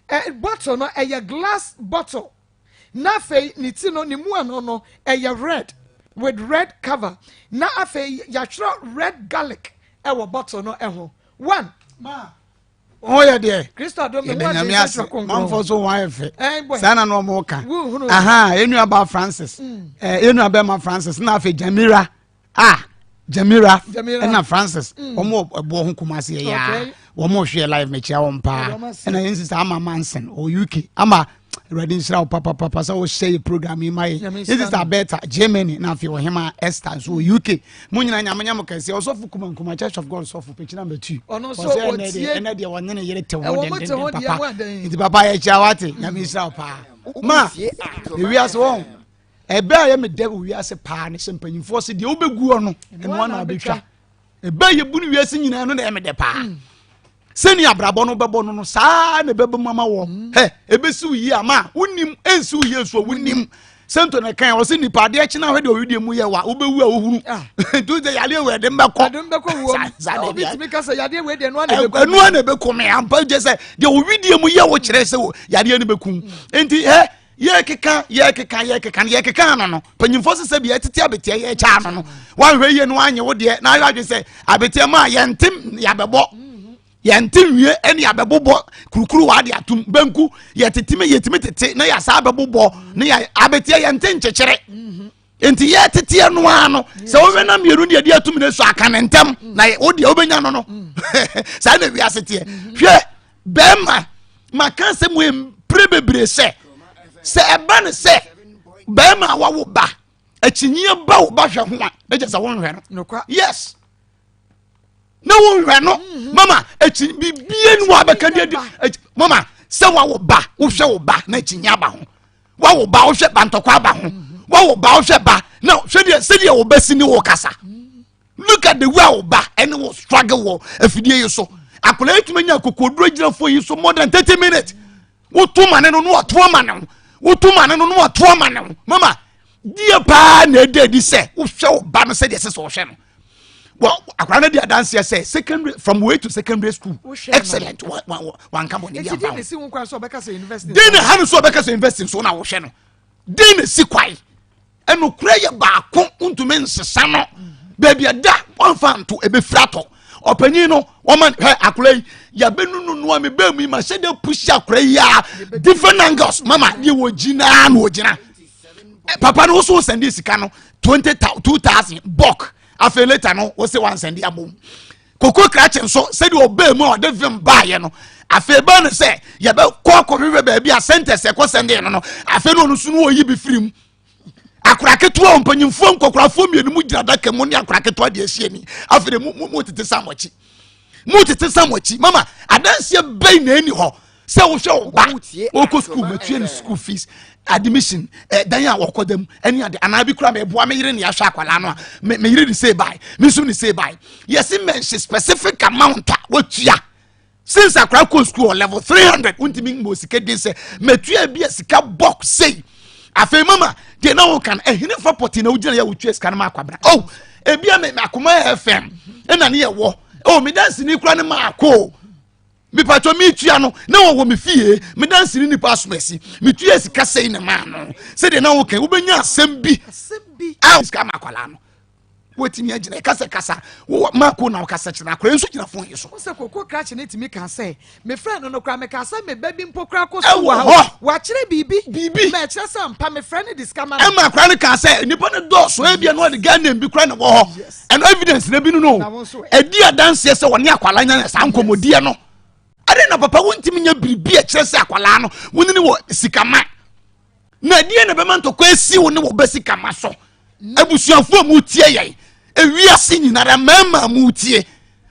sɛ bottle no ɛyɛ glass bottle. Na afei ne ti no ne mu ano no ɛyɛ red with red cover na afei yɛatwerɛ red garlic ɛwɔ bottle no ɛho one. Ma Wɔn yɛ deɛ. Kristo adom me Yɛda ho Nyame ade ase. sɛ kronkron. Manfoɔ so wɔn ayɛ fɛ. Ɛn bɔ. Saa na na wɔn ka. Wohunu. Aha, yɛn nua ba Francis. Eh, yɛn nua bɛrima Francis na afei Jamira. Ah, Jamira. Jamira. Ɛna Francis. Wɔn wɔ ɛboɔ ho Kumasi yɛ yaa. Okay. Wɔn rehwɛ live mekyia wɔn paa. Wɔn ase. Ɛna yɛn sista Ama Manson wɔ UK. Ama Awurade nhyira wo papapapa sɛ wohyɛ yɛ program yi ma yɛ. Nyame Yɛn nhyira sista no. Bertha Germany na afei ɔhema Esther nso wɔ UK. Mo nyinaa Nyame nyɛ mo kɛseɛ. Ɔsɔfo Kuma Nkuma Church of God sɔfo Pekyina Matu. Ɔno nso Ɔsɛ ɛnɛ ɔtie. deɛ ɛnɛ deɛ ɔne ne yere te ho Ɛwɔ mo te ho dendenden deɛ papa. mo adɛn. Nti papa yɛkyia wate. Nyame nhyira wo paa. Ma ewiase wɔn ɛbɛ a yɛ me dɛ wɔ wiase paa ne sɛ mpanyinfoɔ se deɛ wobɛguɔ no ɛno ana wobɛtwa. Ɛbɛ a yɛbu no wiase nyinaa no na ɛyɛ me dɛ paa. Sɛnea abrabɔ no bɛbɔ no no saa na ɛbɛbɔ mu ama wɔ. Hɛ ɛbɛsi wo yie ama wonim ɛnsi wo yie nso a wonim. Sɛnto na kan ɔsɛ nipa adeɛ kyena hwɛ deɛ ɔwedeɛ mu yɛ wa wobɛwu a wohunu. Nti sɛ yadeɛ wɔ ɛde mbɛkɔ. Ɛde mbɛkɔ wuom. Saa deɛ Obi deɛ. tumi ka sɛ yadeɛ wei deɛ ɛno ana ɛbɛku Ɛno ana ɛbɛku me ampa gye sɛ deɛ ɔwedeɛ mu yɛ wo kyerɛ sɛ yadeɛ no bɛku. Nti hɛ yɛkeka yɛkeka yɛkeka no yɛkeka ano no panyimfoɔ sɛ sɛ bia ɛtete abeteɛ yɛkyɛ ano no woanhwɛ yie no woanye wo deɛ na ayɛ adwe sɛ abeteɛ ma yɛntem yɛabɛbɔ yɛnte nwie ɛne yɛabɛbobɔ kurukuru wɔ ade atom banku yɛteteme yɛtumi tete na yɛasa abɛbobɔ ne yɛ abeteɛ yɛnte nkyekyere nti yɛteteɛ no ara no sɛ wohwɛ na mmienu deɛ de atum ne so aka ne ntɛm na wo deɛ wobɛnya no no saa na wiase teɛ hwɛ bɛrima maka asɛm wei mpere bebree sɛ sɛ ɛba no sɛ bɛrima a wawo ba akyinnyie ba wo ba hwɛ ho a na kyɛ sɛ wonhwɛ no yes na wonhwɛ no mhm. mama akyi bibie ni wɔ abɛka di adi mama sɛ wawo ba wohwɛ wo ba na akyinnyie aba ho wawo ba wohwɛ ba ntɔkwa aba ho mhm. wawo ba wohwɛ ba na hwɛ deɛ sɛdeɛ wo ba si ne wo kasa look at the way a wo ba ɛne wo struggle wɔ afidie yi so akwadaa yi tumi nya akokoduro gyina fo yi so more than 30 minutes woto ma ne no na wato ama ne ho woto ma ne no na wato ama ne ho mama deɛ paa na ɛda adi sɛ wohwɛ wo ba no sɛdeɛ ɛsɛ sɛ wɔhwɛ no well akwadaa no di adanseɛ sɛ secondary from way to secondary school excellent wanka bɔ ne bi amfa ho den na ha no so ɔbɛka sɛ university nso na wohwɛ no den na si kwae Ɛnokorɛ yɛ baako ntumi nsesa no baabi ɛda wɔnfa nto ɛbɛfiri atɔ ɔpanyin no wɔma hwɛ akora yi yɛbɛnunu no a mebɛɛ mu yi ma sɛ dɛ pusi akora yi a different angles mama deɛ wɔgyina na wɔgyina papa no woso sɛnde sika no 2,000 bɔk afei later no wose wansɛnde abom koko krakye nso sɛdeɛ ɔbaa mu a ɔde vim baeɛ no afei baa no sɛ yɛbɛkɔ akɔhwehwɛ baabi a sentence ɛkɔ sɛnde no no afei no ɔno nso no ɔyi bi firi mu akora ketewa mpanyinfoɔ nkɔkorafoɔ mmienu mu gyina adaka mu ne akora ketewa deɛ ahyia ni afei de mu mu tete sa mo akyi mu tete sa mo akyi mama adanseɛ bɛyi na ɛni hɔ sɛ wohwɛ wo ba wɔkɔ sukuu matua ne school fees admission ɛdan eh, a wɔkɔ dam ɛne ade anaa bi kura mɛboa me yere ne ahwɛ akwadaa no a me yere ne say bye me nso ne say bye yɛsi mɛnhyɛ specific amount a watua since akwadaa kɔ sukuu wɔ level 300 wontumi mmɔ sika din sɛ matua bi a sika box sei afei mama deɛ na wɔka no ɛhene fa pɔte na wogyina yɛ wotua sika no ma akwabena oh ebi a me akoma fm ɛna ne yɛ wɔ oh me dansini kura ne ma akɔ mipatwɔ metua no na wɔwɔ me fie me dansini nipa asomasi metua sika sei ne maa no sɛdeɛ na woka wobɛnya asɛm bi a sika ma akwalaa no wotumi agyina ɛka sɛ kasa wowɔ mako na wokasa kyerɛ akora nso gyina fon yi so. Wosɛ koko krakye ne tumi ka sɛ mefrɛ no no koraa meka sɛ me ba bi mpo koraa kɔ sukuu wɔ ha wakyerɛ biribi biribi ma ɛkyerɛ sɛ ampa mefrɛ no de sika ma no. Ɛma akora no kaa sɛ nipa no dɔɔso ebia no ɔde Ghana bi koraa na ɛwɔ hɔ ɛno evidence na bi no no ɛdi adanseɛ sɛ wɔne akwalaa nya saa nkɔmmɔdiɛ no ɛde na papa wontumi nya biribi a ɛkyerɛ sɛ akwalaa no wone ne wɔ sikama na ɛdeɛ na ɛbɛma ntɔkwa asi wo ne wɔ bɛ sikama so abusuafoɔ mu tie yɛn ewiase nyinara mmarima mu tie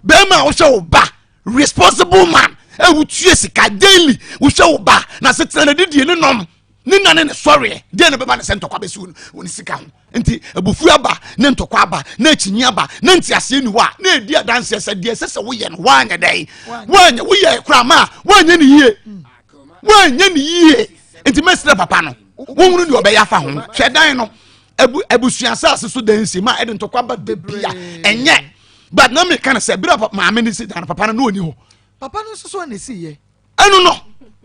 bɛrima a wohwɛ wo ba responsible man ɛwotue sika daily wohwɛ wo ba na setena na didie ne nom ne nna ne ne sɔreɛ deɛ na bɛba ne sɛ ntɔkwa bɛsi wo ne sika ho nti abufuo aba ne ntɔkwa aba na akyinyi aba na nteaseɛ ni hɔ a na ɛdi adanseɛ sɛ deɛ ɛsɛ sɛ woyɛ no woanyɛ dɛn woanyɛ woyɛ koraa ma a woanyɛ ne yie woanyɛ ne yie nti mɛsrɛ papa no wohunu deɛ ɔbɛyɛ afa ho hwɛ dan no abusua asase so dan si ma ɛde ntɔkwa ba da bia ɛnyɛ but na meka no sɛ berɛ a maame no si dan no papa no na ɔni hɔ papa no nso so na ɛsi yɛ ɛno no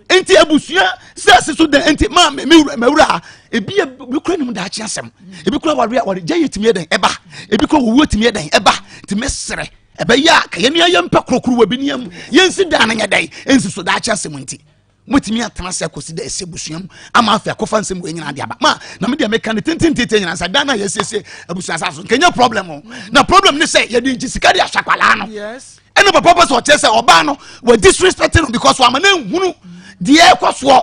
nti abusua sase so dan nti ma me wura ma wura ebi ebi kura nim daakye asɛm ebi kura ware aware gya yɛ tumi yɛ dɛn ɛba ebi kura wuo tumi yɛ dɛn ɛba nti mɛsrɛ. Ɛbɛyɛ a ka yɛn yɛn mpɛ korokoro bi ne yɛn yɛnsi dan no nyɛ dɛn ɛnsi so daakye asɛm nti motumi atena ase akɔsi dɛ ɛsɛ busua mu ama afei akɔfa nsɛm wɔ nyinaa de aba ma na me deɛ meka ne tententete nyinaa sɛ dan no a yɛsiesie abusua sa so nkɛnyɛ problem o na problem ne sɛ yɛde nkyi sika de ahyɛ akwadaa no ɛna papa pɛ sɛ ɔkyerɛ sɛ ɔbaa no wɔ disrespect no because wama no nhunu deɛ ɛkɔ soɔ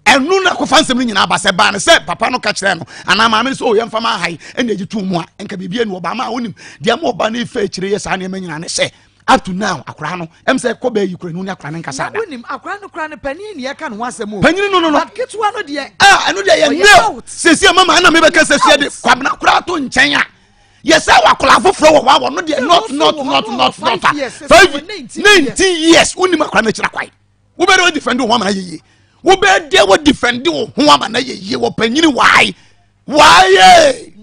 ɛno na akɔfa nsɛm no nyinaa ba sɛ baa no sɛ papa no ka kyerɛ no anaa maame no sɛ o oh, yɛmfa ma aha yi ɛna agye to mu a nka biribi anu ɔbaa ma a wonim deɛ ma ɔba no fa akyire yɛ saa nneɛma nyinaa ne sɛ up to now akwaraa no ɛm sɛ kɔ bɛɛ yi kura ne akwaraa no nkasa ada. wonim akwaraa no kura no panyin ni ɛka ne ho asɛm o. panyin no no no but ketewa no deɛ. ah ɛno deɛ yɛ nil sisi mama ɛna mi bɛ kɛ sisi de kwabena koraa to nkyɛn a yɛsɛ wɔ akwaraa foforɔ wɔ hɔ a wɔn deɛ not not not not not a 5 19 years wonim akwaraa no akyira kwae wobɛdɛ wɔ defend wo ho ama no ayɛ yie, wobɛdɛ wɔ defend wo ho ama no ayɛ yie wɔ panyini wae wae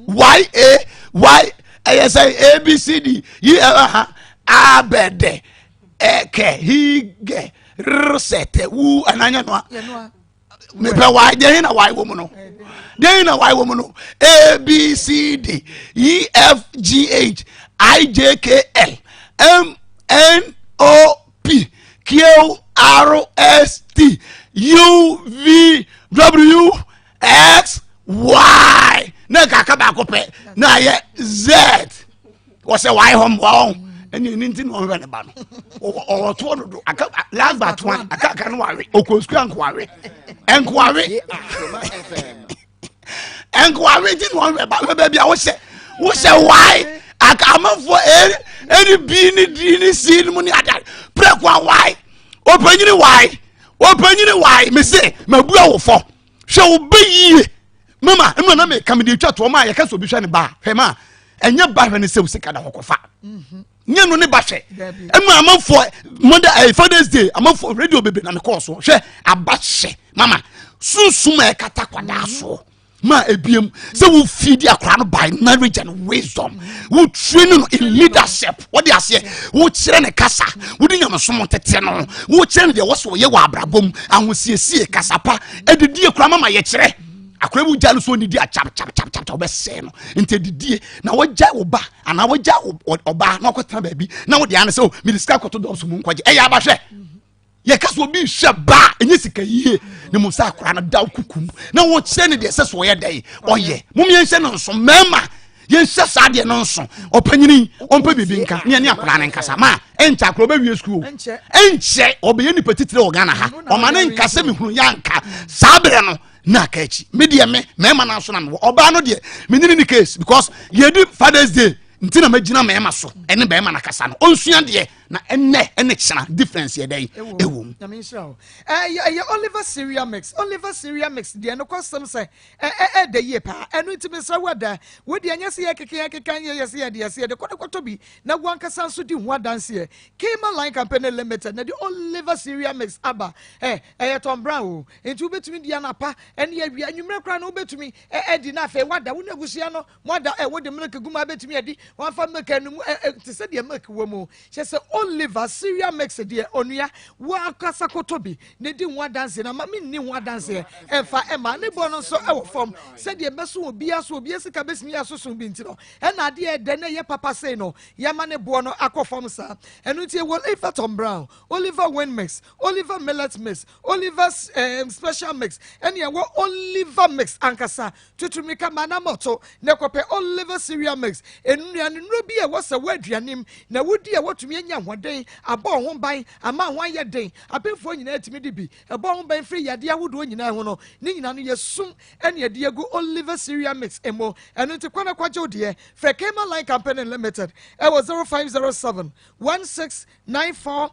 y a y ɛyɛ sɛ a b c d e f ha a bɛ dɛ ɛ kɛ hi gɛ r sɛ tɛ wu ananya noa mepɛ y deɛ hin na y wɔ mu no, deɛ hin na y wɔ mu no? A b c d e f g h I j k l m n o p q r s t u v w x y na kaka baako pɛ na ayɛ z. Wɔsɛ y hɔ mmoa wɔn ɛne ɛni nti na ɔhwɛ ne ba no ɔwɔ dodo aka last but one aka aka no wawe ɔkɔ sukuu ankoawe nkoawe nkoawe nti na ɔhwɛ ba hwɛ baabi a wohyɛ wohyɛ y aka amanfoɔ a ɛne b ne d ne c ne mu ne ade prɛko a y ɔpanyini y ɔpanyini y mese mabua wo fɔ hwɛ wo bɛ yie mama ɛmu na meka mede twa toɔ ma a yɛka sɛ obi hwɛ ne ba hwɛ ma ɛnyɛ ba hwɛ ne sɛ wo sika da hɔ kɔfa nyɛ no ne ba hwɛ ɛmu amanfoɔ mother Father's Day amanfoɔ radio bebree na mekɔɔ so hwɛ aba hyɛ mama sunsum a ɛkata kwadaa soɔ ma ebiem sɛ wo feed akwadaa no by knowledge and wisdom, wo train no in leadership, wɔde aseɛ wo kyerɛ ne kasa, wode nyamesom tete no, wo kyerɛ no deɛ wɔsɛ ɔyɛ wɔ abrabɔ mu, ahosiesie, kasapa, adidie kora mama yɛkyerɛ akwadaa bi gya no so onidi a chap chap chap chap ɔbɛsɛɛ no. Nti adidie na wɔgya wo ba anaa wɔgya ɔbaa na ɔkɔtena baabi na wɔde ano sɛ o mede sika kɔto dɔm so mu nkɔgye ɛyɛ abahwɛ. Yɛka sɛ obi hwɛ ba a ɛnyɛ sika yie ne mu sɛ akwadaa no da wo kuku mu na wɔkyerɛ no deɛ ɛsɛ so ɔyɛ dɛn ɔyɛ. Mom yɛnhyɛ no nso, mmarima yɛnhyɛ saa deɛ no nso. Ɔpanyini ɔmpɛ biribi nka ne ɛne akwadaa no nkasa ma ɛnkyɛ akwadaa ɔbɛwie sukuu ɛnkyɛ ɔbɛyɛ nipa titire wɔ Ghana ha. Ɔma ne nka sɛ mehunu yɛ anka saa berɛ no na aka akyi. Me deɛ me mmarima no nso na mewɔ ɔbaa no deɛ menyini ne case because yɛdi Father's Day nti na magyina mmarima so ɛne bɛrima no kasa no ɔnsua deɛ na ɛnɛ ɛne kyena difference yɛ dɛn ɛwɔ mu. Nyame nhyira wo. Ɛyɛ Oliver Cereal Mix. Oliver Cereal Mix deɛ no kɔsɛm sɛ ɛɛdɛ yie paa. Ɛno nti mesrɛ wo ada wo deɛ nyɛ sɛ yɛkeka yɛkeka nyɛ yɛ sɛ yɛde yɛ sɛ yɛde kɔde kɔtɔ bi na wo ankasa nso di ho adanseɛ. Kema Line Company Limited na de Oliver Cereal Mix aba. Ɛyɛ Tom Brown o, nti wobɛtumi di anapa ɛne awia, anwummerɛ koraa no wobɛtumi ɛdi na afei wada wo ne abusua no mo ada. Wode milk gu mu a bɛtumi adi, wamfa milk anum te sɛ deɛ milk wɔ mu kyɛ sɛ Oliver Cereal Mix deɛ onua wakasa kɔtɔ bi na di ho adanseɛ na ma menni ho adanseɛ ɛmfa ɛma ne bɔ no nso ɛwɔ fam sɛdeɛ ɛbɛso obiara so obiara sika bɛsimi yɛ asoso bi nti no ɛna adeɛ ɛdɛ na ɛyɛ papa sei no yɛma ne boɔ no akɔ fam saa. Ɛno nti ɛwɔ Oliver Tom Brown, Oliver Win Mix, Oliver Millet Mix, Oliver Special Mix, ɛne ɛwɔ Oliver Mix ankasa. Tutumika ma na mɔto na kɔpɛ Oliver Cereal Mix. Nnuane nnuro bi a ɛwɔ sɛ wɔ aduanem na wodi a wɔtumi anya ahoɔden abɔ ho ban ama ho ayɛ den. Apemfoɔ nyinaa tumi de bi ɛbɔ ho ban firi yadeɛ ahodoɔ nyinaa ho no ne nyinaa no yɛsum ɛne ɛde agu Oliver Cereal Mix mu. Ɛno nti kwana kwagye wo deɛ, frɛ Kema Line Company Limited ɛwɔ 0507 16 94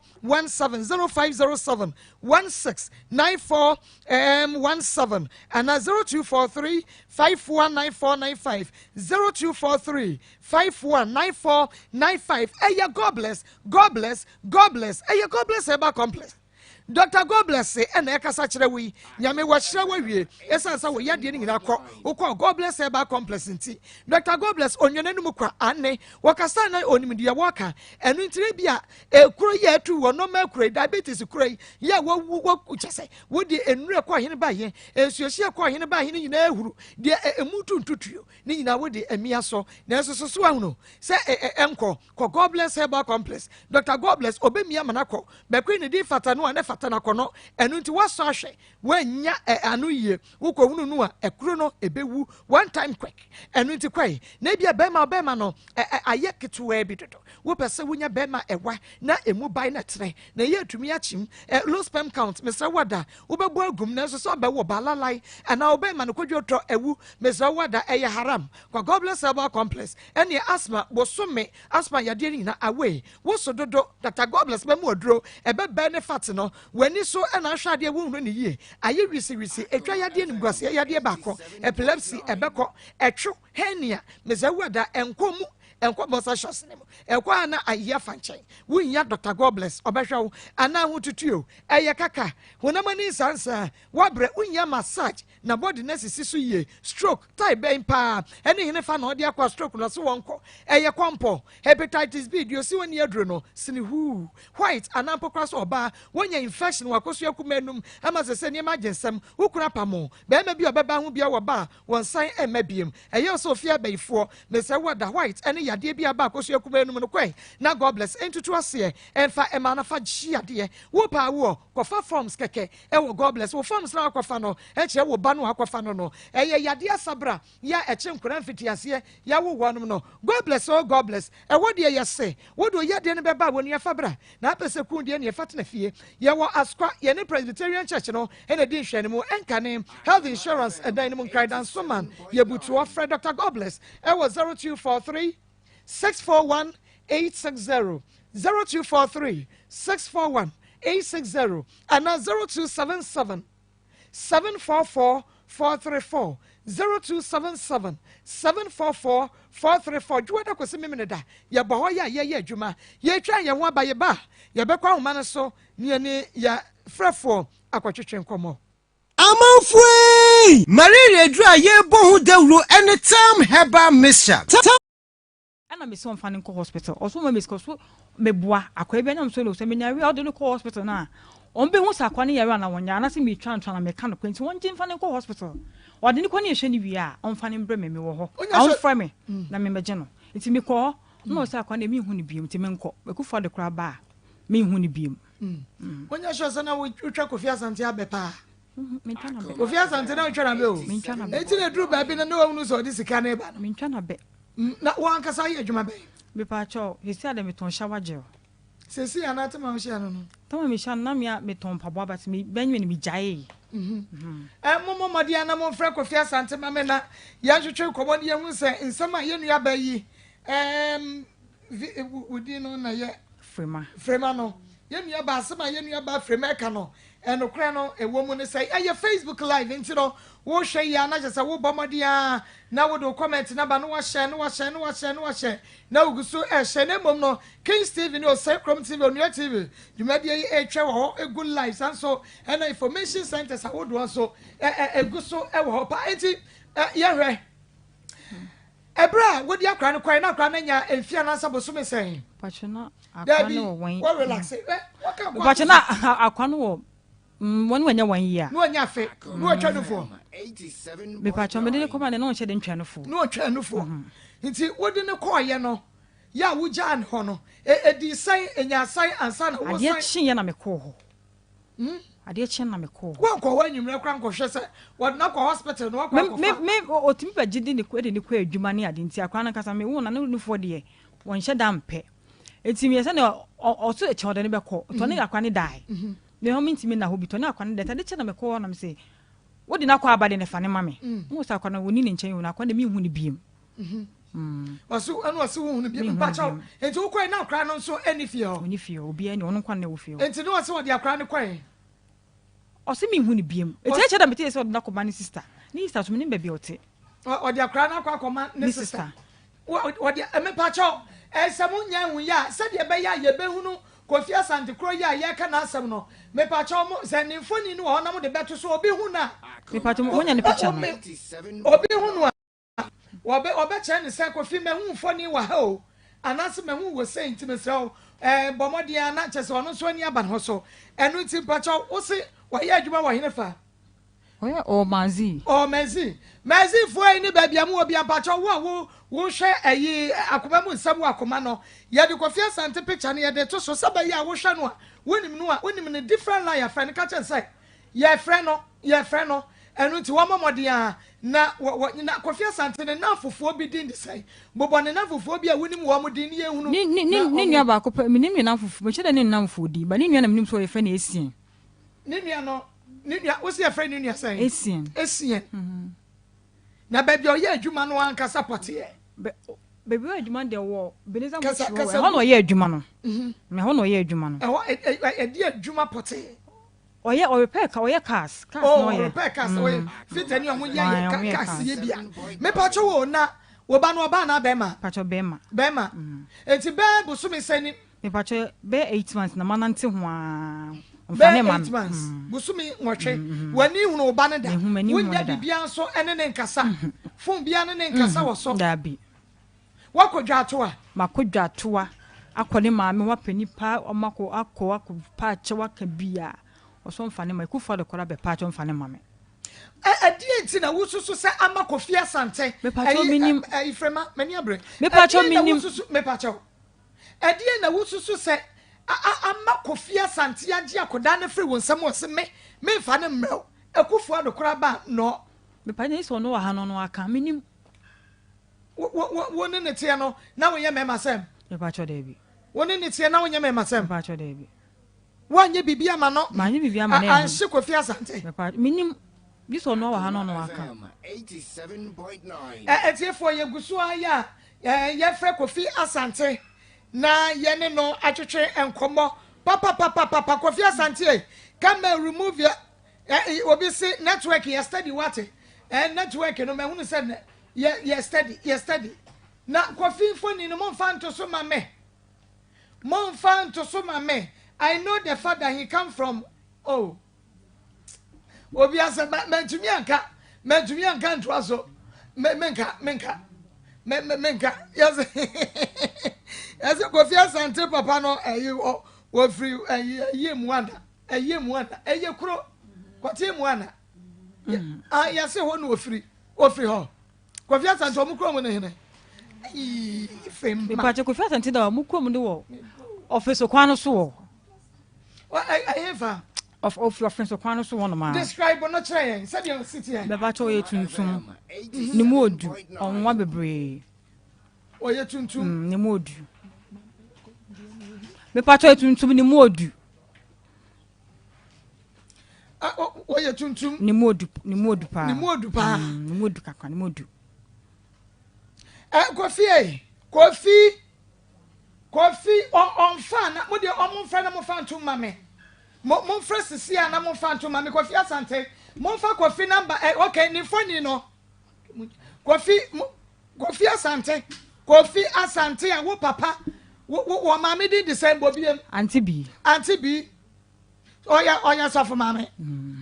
17, 0507 16 94 17 ana 0243 519495, 0243 519495. Ɛyɛ God bless, God bless, God bless. Ɛyɛ God Bless Herbal Complex. Doctor Godbless na ɛkasa kyerɛ wo yi. Nyame wahyira wo awie ɛsiane sɛ wo yadeɛ no nyinaa kɔ. Wokɔɔ Godbless Herbal Complex nti. Doctor Godbless ɔnwɛ n'anum kwa, aane, wɔkasa na ɔnim deɛ wɔka. Ɛno nti ebia ekuro yi a atu wɔ nɔma ekuro yi, diabetes kuro yi, yɛ a wawu, waku, kyɛ sɛ wode nnuro ɛkɔ hene ba he, nsuohyeɛ ɛkɔ hene ba he no nyinaa ahuru, deɛ ɛmu tu ntutuo ne nyinaa wode amia so. Nanso so so ahunu sɛ ɛnkɔ. Kɔ Godbless Herbal Complex. Doctor Godbless, ɔbɛmia ama no akɔ. Bɛkoe ne din fata no a, na ɛfata no akɔnnɔ. Ɛno nti woasɔ ahwɛ, woannya ɛ, ano yie. Wokɔhunu no a, ɛkuro no, ɛbɛwu. One time quick. Ɛno nti kɔe. Na ebia bɛrima ɔbɛrima no, ɛ, ɛ, ayɛ ketewaa bi dodo. Wopɛ sɛ wonya bɛrima a ɛwa na ɛmu bae na ɛtrɛ, na ɛyɛ atumi akyem. Ɛ, low sperm count, mesrɛ wo ada, wobɛbɔ agum, nanso sɛ ɔbɛwo ba lalai, anaa ɔbɛrima no kɔdwo tɔ awu, mesrɛ wo ada, ɛyɛ haram. Kɔ Godbless Herbal Complex. Ɛneɛ asthma bosome asthma yadeɛ no nyina away wo so dodo Doctor Godbless bɛma wo aduro ɛbɛ bɛɛ ne fat no w'ani so ɛna ahwɛ adeɛ wo nhunu no yie ayɛ wisi wisi ɛtwa yadeɛ nimguaseɛ yadeɛ baako epilepsy ɛbɛkɔ ɛtwo hernia mesɛ wo ada ɛnkɔ mu ɛnkɔ boxer shorts ne mu ɛkɔ a na ayi afa nkyɛn wo hia Doctor Godbless ɔbɛhwɛ wo anaa ahotutuo ɛyɛ kaka honam ani nsansaa wabrɛ wo hia massage Na body no asisi so yie. Stroke type bɛn paa ɛne hene fa na ɔde akɔ a stroke no ɔse wɔnkɔ. Ɛyɛ kɔmpɔ, hepatitis B, deɛ ɔsi ɔnni aduro no, sene huu, white anaa mpo koraa sɛ ɔbaa woanya infection wɔ akosua kumaa anum ama sɛsɛ nneɛma agye nsam, wo kunu apamo barima bi a ɔbɛba ho biara wɔ ba a wɔnsan mma biom. Ɛyɛ wo sɛ ofie abayifoɔ, mesrɛ wo ada white ɛne yadeɛ bi a aba akosua kumaa anum no kɔɛ na God bless ntutu aseɛ ɛmfa ɛma no fa gye adeɛ. Wo paa woɔ kɔfa forms kɛkɛ Ɛwɔ God bless wo forms na wakɔfa no kyerɛ wo ba no akɔfa no no ɛyɛ yadeɛ asabra yɛ a ɛkye nkwadaa mfitiaseɛ yawo wɔnom no God bless oh God bless ɛwɔ deɛ yɛse wode oyadeɛ no bɛba a wɔnua fa bra na apɛ sɛ kun deɛ neɛ fa tena fie yɛwɔ Asukwa yɛne Presbyterian Church no ɛna di nhwɛanimu ɛnkane health insurance ɛdan no mu Nkran Dansoman yɛbutuɔ frɛ Doctor God bless ɛwɔ 0243 641 860 0243 641 860 anaa 0277 744 434 0277 744 434 Dwoada kɔsi Memeneda yɛbɔ hɔ yɛ a yɛyɛ adwuma yɛtwa yɛn ho aba yɛba a yɛbɛkɔ ahoma no so ne yɛne yɛ frɛfoɔ akɔtwetwe nkɔmmɔ. Amanfoɔ ei! Malaria aduro a yɛrebɔ ho dawuro ne Tam Herbal Mixture. Tam. Ɛna mese ɔmfa no nkɔ hospital ɔso ɔma me sika ɔso meboa akwaa bi ɛna mesɛ no sɛ menya yare a ɔde no kɔ hospital no a ɔmbɛhu sɛ akwaa no yare anaa ɔnyare anaasɛ metwa nto anaa meka nokorɛ nti ɔngye mfa no nkɔ hospital ɔde no kɔ ne yɛhwɛ no wie a ɔmfa no mbrɛ me mewɔ hɔ ɔmfrɛ me na memmɛgye no nti mekɔ hɔ na ɔsɛ akwaa no deɛ menhu no biom nti menkɔ Akufo Addo koraa ba a menhu no biom. Wonyɛ sure sɛ na wotwa Kofi Asante abɛ paa? Kofi Asante na wotwa n'abɛ o. Eti na eduru baabi no na wahunu sɛ ɔde sika no reba no. Mentwa n'abɛ. Na wo ankasa yɛ adwuma bɛn? Mepaakyɛw, sisi a deɛ metɔn shower gel. Sisi anaa tama wohyia no no? Tama mehyia no na mea metɔn mpaboa but me bɛnwene no megyaee. Ɛ mommɔ mmɔden ara na momfrɛ Kofi Asante ma me na yɛntwetwe nkɔmmɔ na yɛhu sɛ nsɛm a yɛn nuabaa yi ɛɛm vi wo din no na yɛ Frema. Frema no, yɛn nua baa asɛm a yɛn nua baa Frema ɛka no, ɛnokorɛ no ɛwɔ mu ne sɛ ɛyɛ Facebook live nti no wohwɛ yi a na kyerɛ sɛ wobɔ mmɔden ara na wode wo comment no aba na wahyɛ na wahyɛ na wahyɛ na wahyɛ na wogu so ɛhyɛ na mmom no Kings TV ne Osei Krom TV Onua TV dwumadie yi ɛretwa wɔ hɔ ɛgu live saa nso ɛna information centers ahodoɔ nso ɛgu so ɛwɔ hɔ paa nti yɛhwɛ Ɛberɛ a wode akwadaa no kɔeɛ na akwadaa no anya mfeɛ anaasɛ bosome sɛn? Mpakyɛ na akwadaa Dabi, no wɔ wɔn. wɔ relaxe. Ɛ, wɔka nkɔ Mpakyɛ na akwadaa no wɔ wɔn wɔnyɛ wɔn yia. Na wɔnya afe, na wɔtwa nufoɔ. Mepakyɛ mede ne kɔma ne na ɔnhyɛ de ntwa nufoɔ. Na ɔtwa nufoɔ. Nti wode no kɔeɛ no, yɛ a wogyaa no hɔ no, ɛdii sɛn, ɛnyaa sɛn ansa na wosan. Adeɛ kyeeɛ na mekɔɔ hɔ. Hmm? Adeɛ kye na mekɔɔ hɔ. Woankɔ hɔ anwummerɛ koraa nkɔhwɛ sɛ wɔde no akɔ hospital na wakɔ akɔfa. Me me ɔtumi bɛgye de ne de ne kɔ adwuma ne ade nti akwadaa no ankasa me wo na ne nufoɔ deɛ wɔnhyɛ da mpɛ. Eti meyɛ sɛ ne ɔso kyɛ ɔde ne bɛkɔ tɔ ne akwadaa ne dae. Me hɔ mentumi nna hɔ bi tɔ ne akwadaa ne dae. Ade kye na mekɔ hɔ na me se wode no akɔ aba de ne fa ne ma me. Wo sɛ akwadaa no wɔni ne nkyɛn o na akwadaa no menhu ne biem. Ɔse ɛna ɔse wo hunu bi mpakyɛw nti wokɔɛ na akora no nso ɛni fie hɔ. Ɔni fie hɔ obiara ni ɔno nko na ɛwɔ fie hɔ. Nti ne ɔse ɔde akora no kɔɛ. Ɔse mi hu no biem eti ɛkyɛ dɛ mete sɛ ɔde no akɔma ne sister ne sister so menim baabi a ɔte. Ɔde akora no akɔ akɔma ne sister. Ɔde mepakyɛw ɛsɛ mo nya ehu yɛ a sɛdeɛ ɛbɛyɛ a yɛbɛhunu. Kofi Asante koro yi a yɛreka n'asɛm no, mepakyɛw mo, sɛ ne mfoni no wɔ hɔ na mode bɛto so, obi hu no a, Mepakyɛw, moanya ne picture no? Obi hu no a, wɔbɛ, wɔbɛkyerɛ no sɛ, Kofi, mahu wo mfoni wɔ ha o, anaasɛ mahu wo wɔ sei, nti mesrɛ wo, eh, bɔ mmɔden ara na kyerɛ sɛ ɔno nso ani aba ne ho so. Ɛno nti, mpakyɛw, wo se wɔyɛ adwuma wɔ henefa? Ɔyɛ ɔwɔ Mazii. Ɔwɔ Mazii. Mazii foɔ yi ne baabi a mo wɔ bia mpakyɛw wo a wo wo hwɛ ɛyi akoma mu nsɛm wɔ akoma no yɛde Kofi Asante picture no yɛde to so sɛ bɛyɛ a wo hwɛ no a wo nim no a wo nim no different line afrɛ no ka kyerɛ no sɛ yɛfrɛ no yɛfrɛ no ɛno nti wɔmmɔ mmɔden a na wɔ wɔ na Kofi Asante ne namfofoɔ bi din de sɛn bobɔ ne namfofoɔ bi a wo nim wɔn din ne yɛn hunu Ne ne ne na ne wɔn nua baako pɛ menim ne namfofoɔ mekyɛ dɛ ne nnamfoɔ din but ne nua na menim sɛ ɔyɛ fɛ no Essien. Ne nua no, ne nua, wosi yɛfrɛ ne nua sɛn? Essien. Essien. Na baabi a ɔyɛ adwuma no ankasa pɔteɛ. Baabi ɔyɛ adwuma deɛ wɔ Beneza Mɔkyerɛ hɔ. Ɛhɔ na ɔyɛ adwuma no. Ɛhɔ na ɔyɛ adwuma no. Ɛhɔ ɛdi adwuma pɔtee. Ɔyɛ ɔrepair ka ɔyɛ cars. Cars na ɔyɛ. Ɔrepair cars ɔyɛ fita ni ɔmo yɛ yɛ cars yɛ bia. Mepa kyɛw o na wo ba no ɔbaa anaa bɛɛma? Pakyɛw bɛɛma. Bɛɛma. Eti bɛɛ bosome sɛn ni. Mepakyɛ bɛyɛ 8 months na manante ho aa ɔmfa Bɛyɛ ne ma 8 me. months, bosome nwɔtwe, w'ani nhunu wo ba no da, Mehu m'ani nhunu wonnya no da. biribiara nso ne ne nkasa, phone biara ne ne nkasa wɔ so. Daabi. Woakɔ dwaatoa? Makɔ dwaatoa, akɔ ne maame hɔ apɛ nipa, ɔmo akɔ akɔ akɔ pa akyɛw aka bi a, ɔsɛ ɔmfa ne ma, Ekufu Addo koraa bɛpa akyɛw ɔmfa ne ma me. Ɛ ɛdeɛn nti na wosusu sɛ ama Kofi Asante, Mepakyɛw ɛyi, menim. ɛ, ɛyi Frema, m'ani abere. Mepakyɛw Ɛdeɛn na menim. wosusu, mepakyɛw. Ɛdeɛn na wosusu sɛ ama Kofi Asante agye akwadaa no afiri wo nsam ɔse me memfa no mmrɛ wo Akufo Addo koraa ba a nɔ. Mepa kyɛw sɛ ɔno wɔ ha no ɔno aka menim. Wo wo wo ne ne teɛ no na woyɛ mɛma sɛm. Mepa kyɛw daabi. Wo ne ne teɛ na wonyɛ mɛma sɛm. Mepa kyɛw daabi. Woanyɛ biribi ama no. Manyɛ biribi ama no. Anhye Kofi Asante. Mepa menim. Gye sɛ ɔno wɔ ha na ɔno aka. Ɛ atiefoɔ yɛgu so ara yɛ a yɛfrɛ Kofi Asante na yɛne no atwetwe nkɔmmɔ papapapapa Kofi Asante ei come and remove your ɛ obi se network yɛ steady wate ɛ network no mahunu sɛ yɛ yɛ steady yɛ steady na Kofi mfoni no momfa nto so ma me momfa nto so ma me I know the father he come from oh Obi asɛ mantumi anka mantumi anka ntoa so menka menka menka yɛsɛ yɛsɛ Kofi Asante papa no ɛyi wɔfiri ɛyi ɛyi mu ana ɛyi mu ana ɛyɛ kuro kɔte mu ana yɛsɛ hɔ na ofiri ofiri hɔ Kofi Asante ɔmo kurom ne hene ayi fɛ ma. Mepatwa Kofi Asante da ɔmo kurom ne wɔ ɔfeso kwan no so wɔ. Ɛyɛ fa. Ofi ɔfeso kwan no so wɔ nom a. Describe no kyerɛ yɛn sɛdeɛ ɔsi teɛ. Mepatwa ɔyɛ tuntum ne mu odu ɔnwa bebree. Ɔyɛ tuntum. Mm, ne mu odu. Mepatwa ɔyɛ tuntum ne mu odu. Wɔyɛ tuntum. Ne mu odu ne mu odu paa. Ne mu odu paa. Mm, ne mu odu kakra ne mu odu. Ɛ Kofi ɛ Kofi Kofi ɔnfa na mo deɛ ɔmo nfrɛ na mo fa nto ma me mo mo nfrɛ sisi a na mo nfa nto ma me Kofi Asante mo nfa Kofi namba ɛ okay ne mfoni no Kofi mo Kofi Asante Kofi Asante a wo papa wo wo wɔ maame din de sɛn bɔ biem. Auntie bi. Auntie bi. Ɔyɛ ɔyɛ sɔfo maame.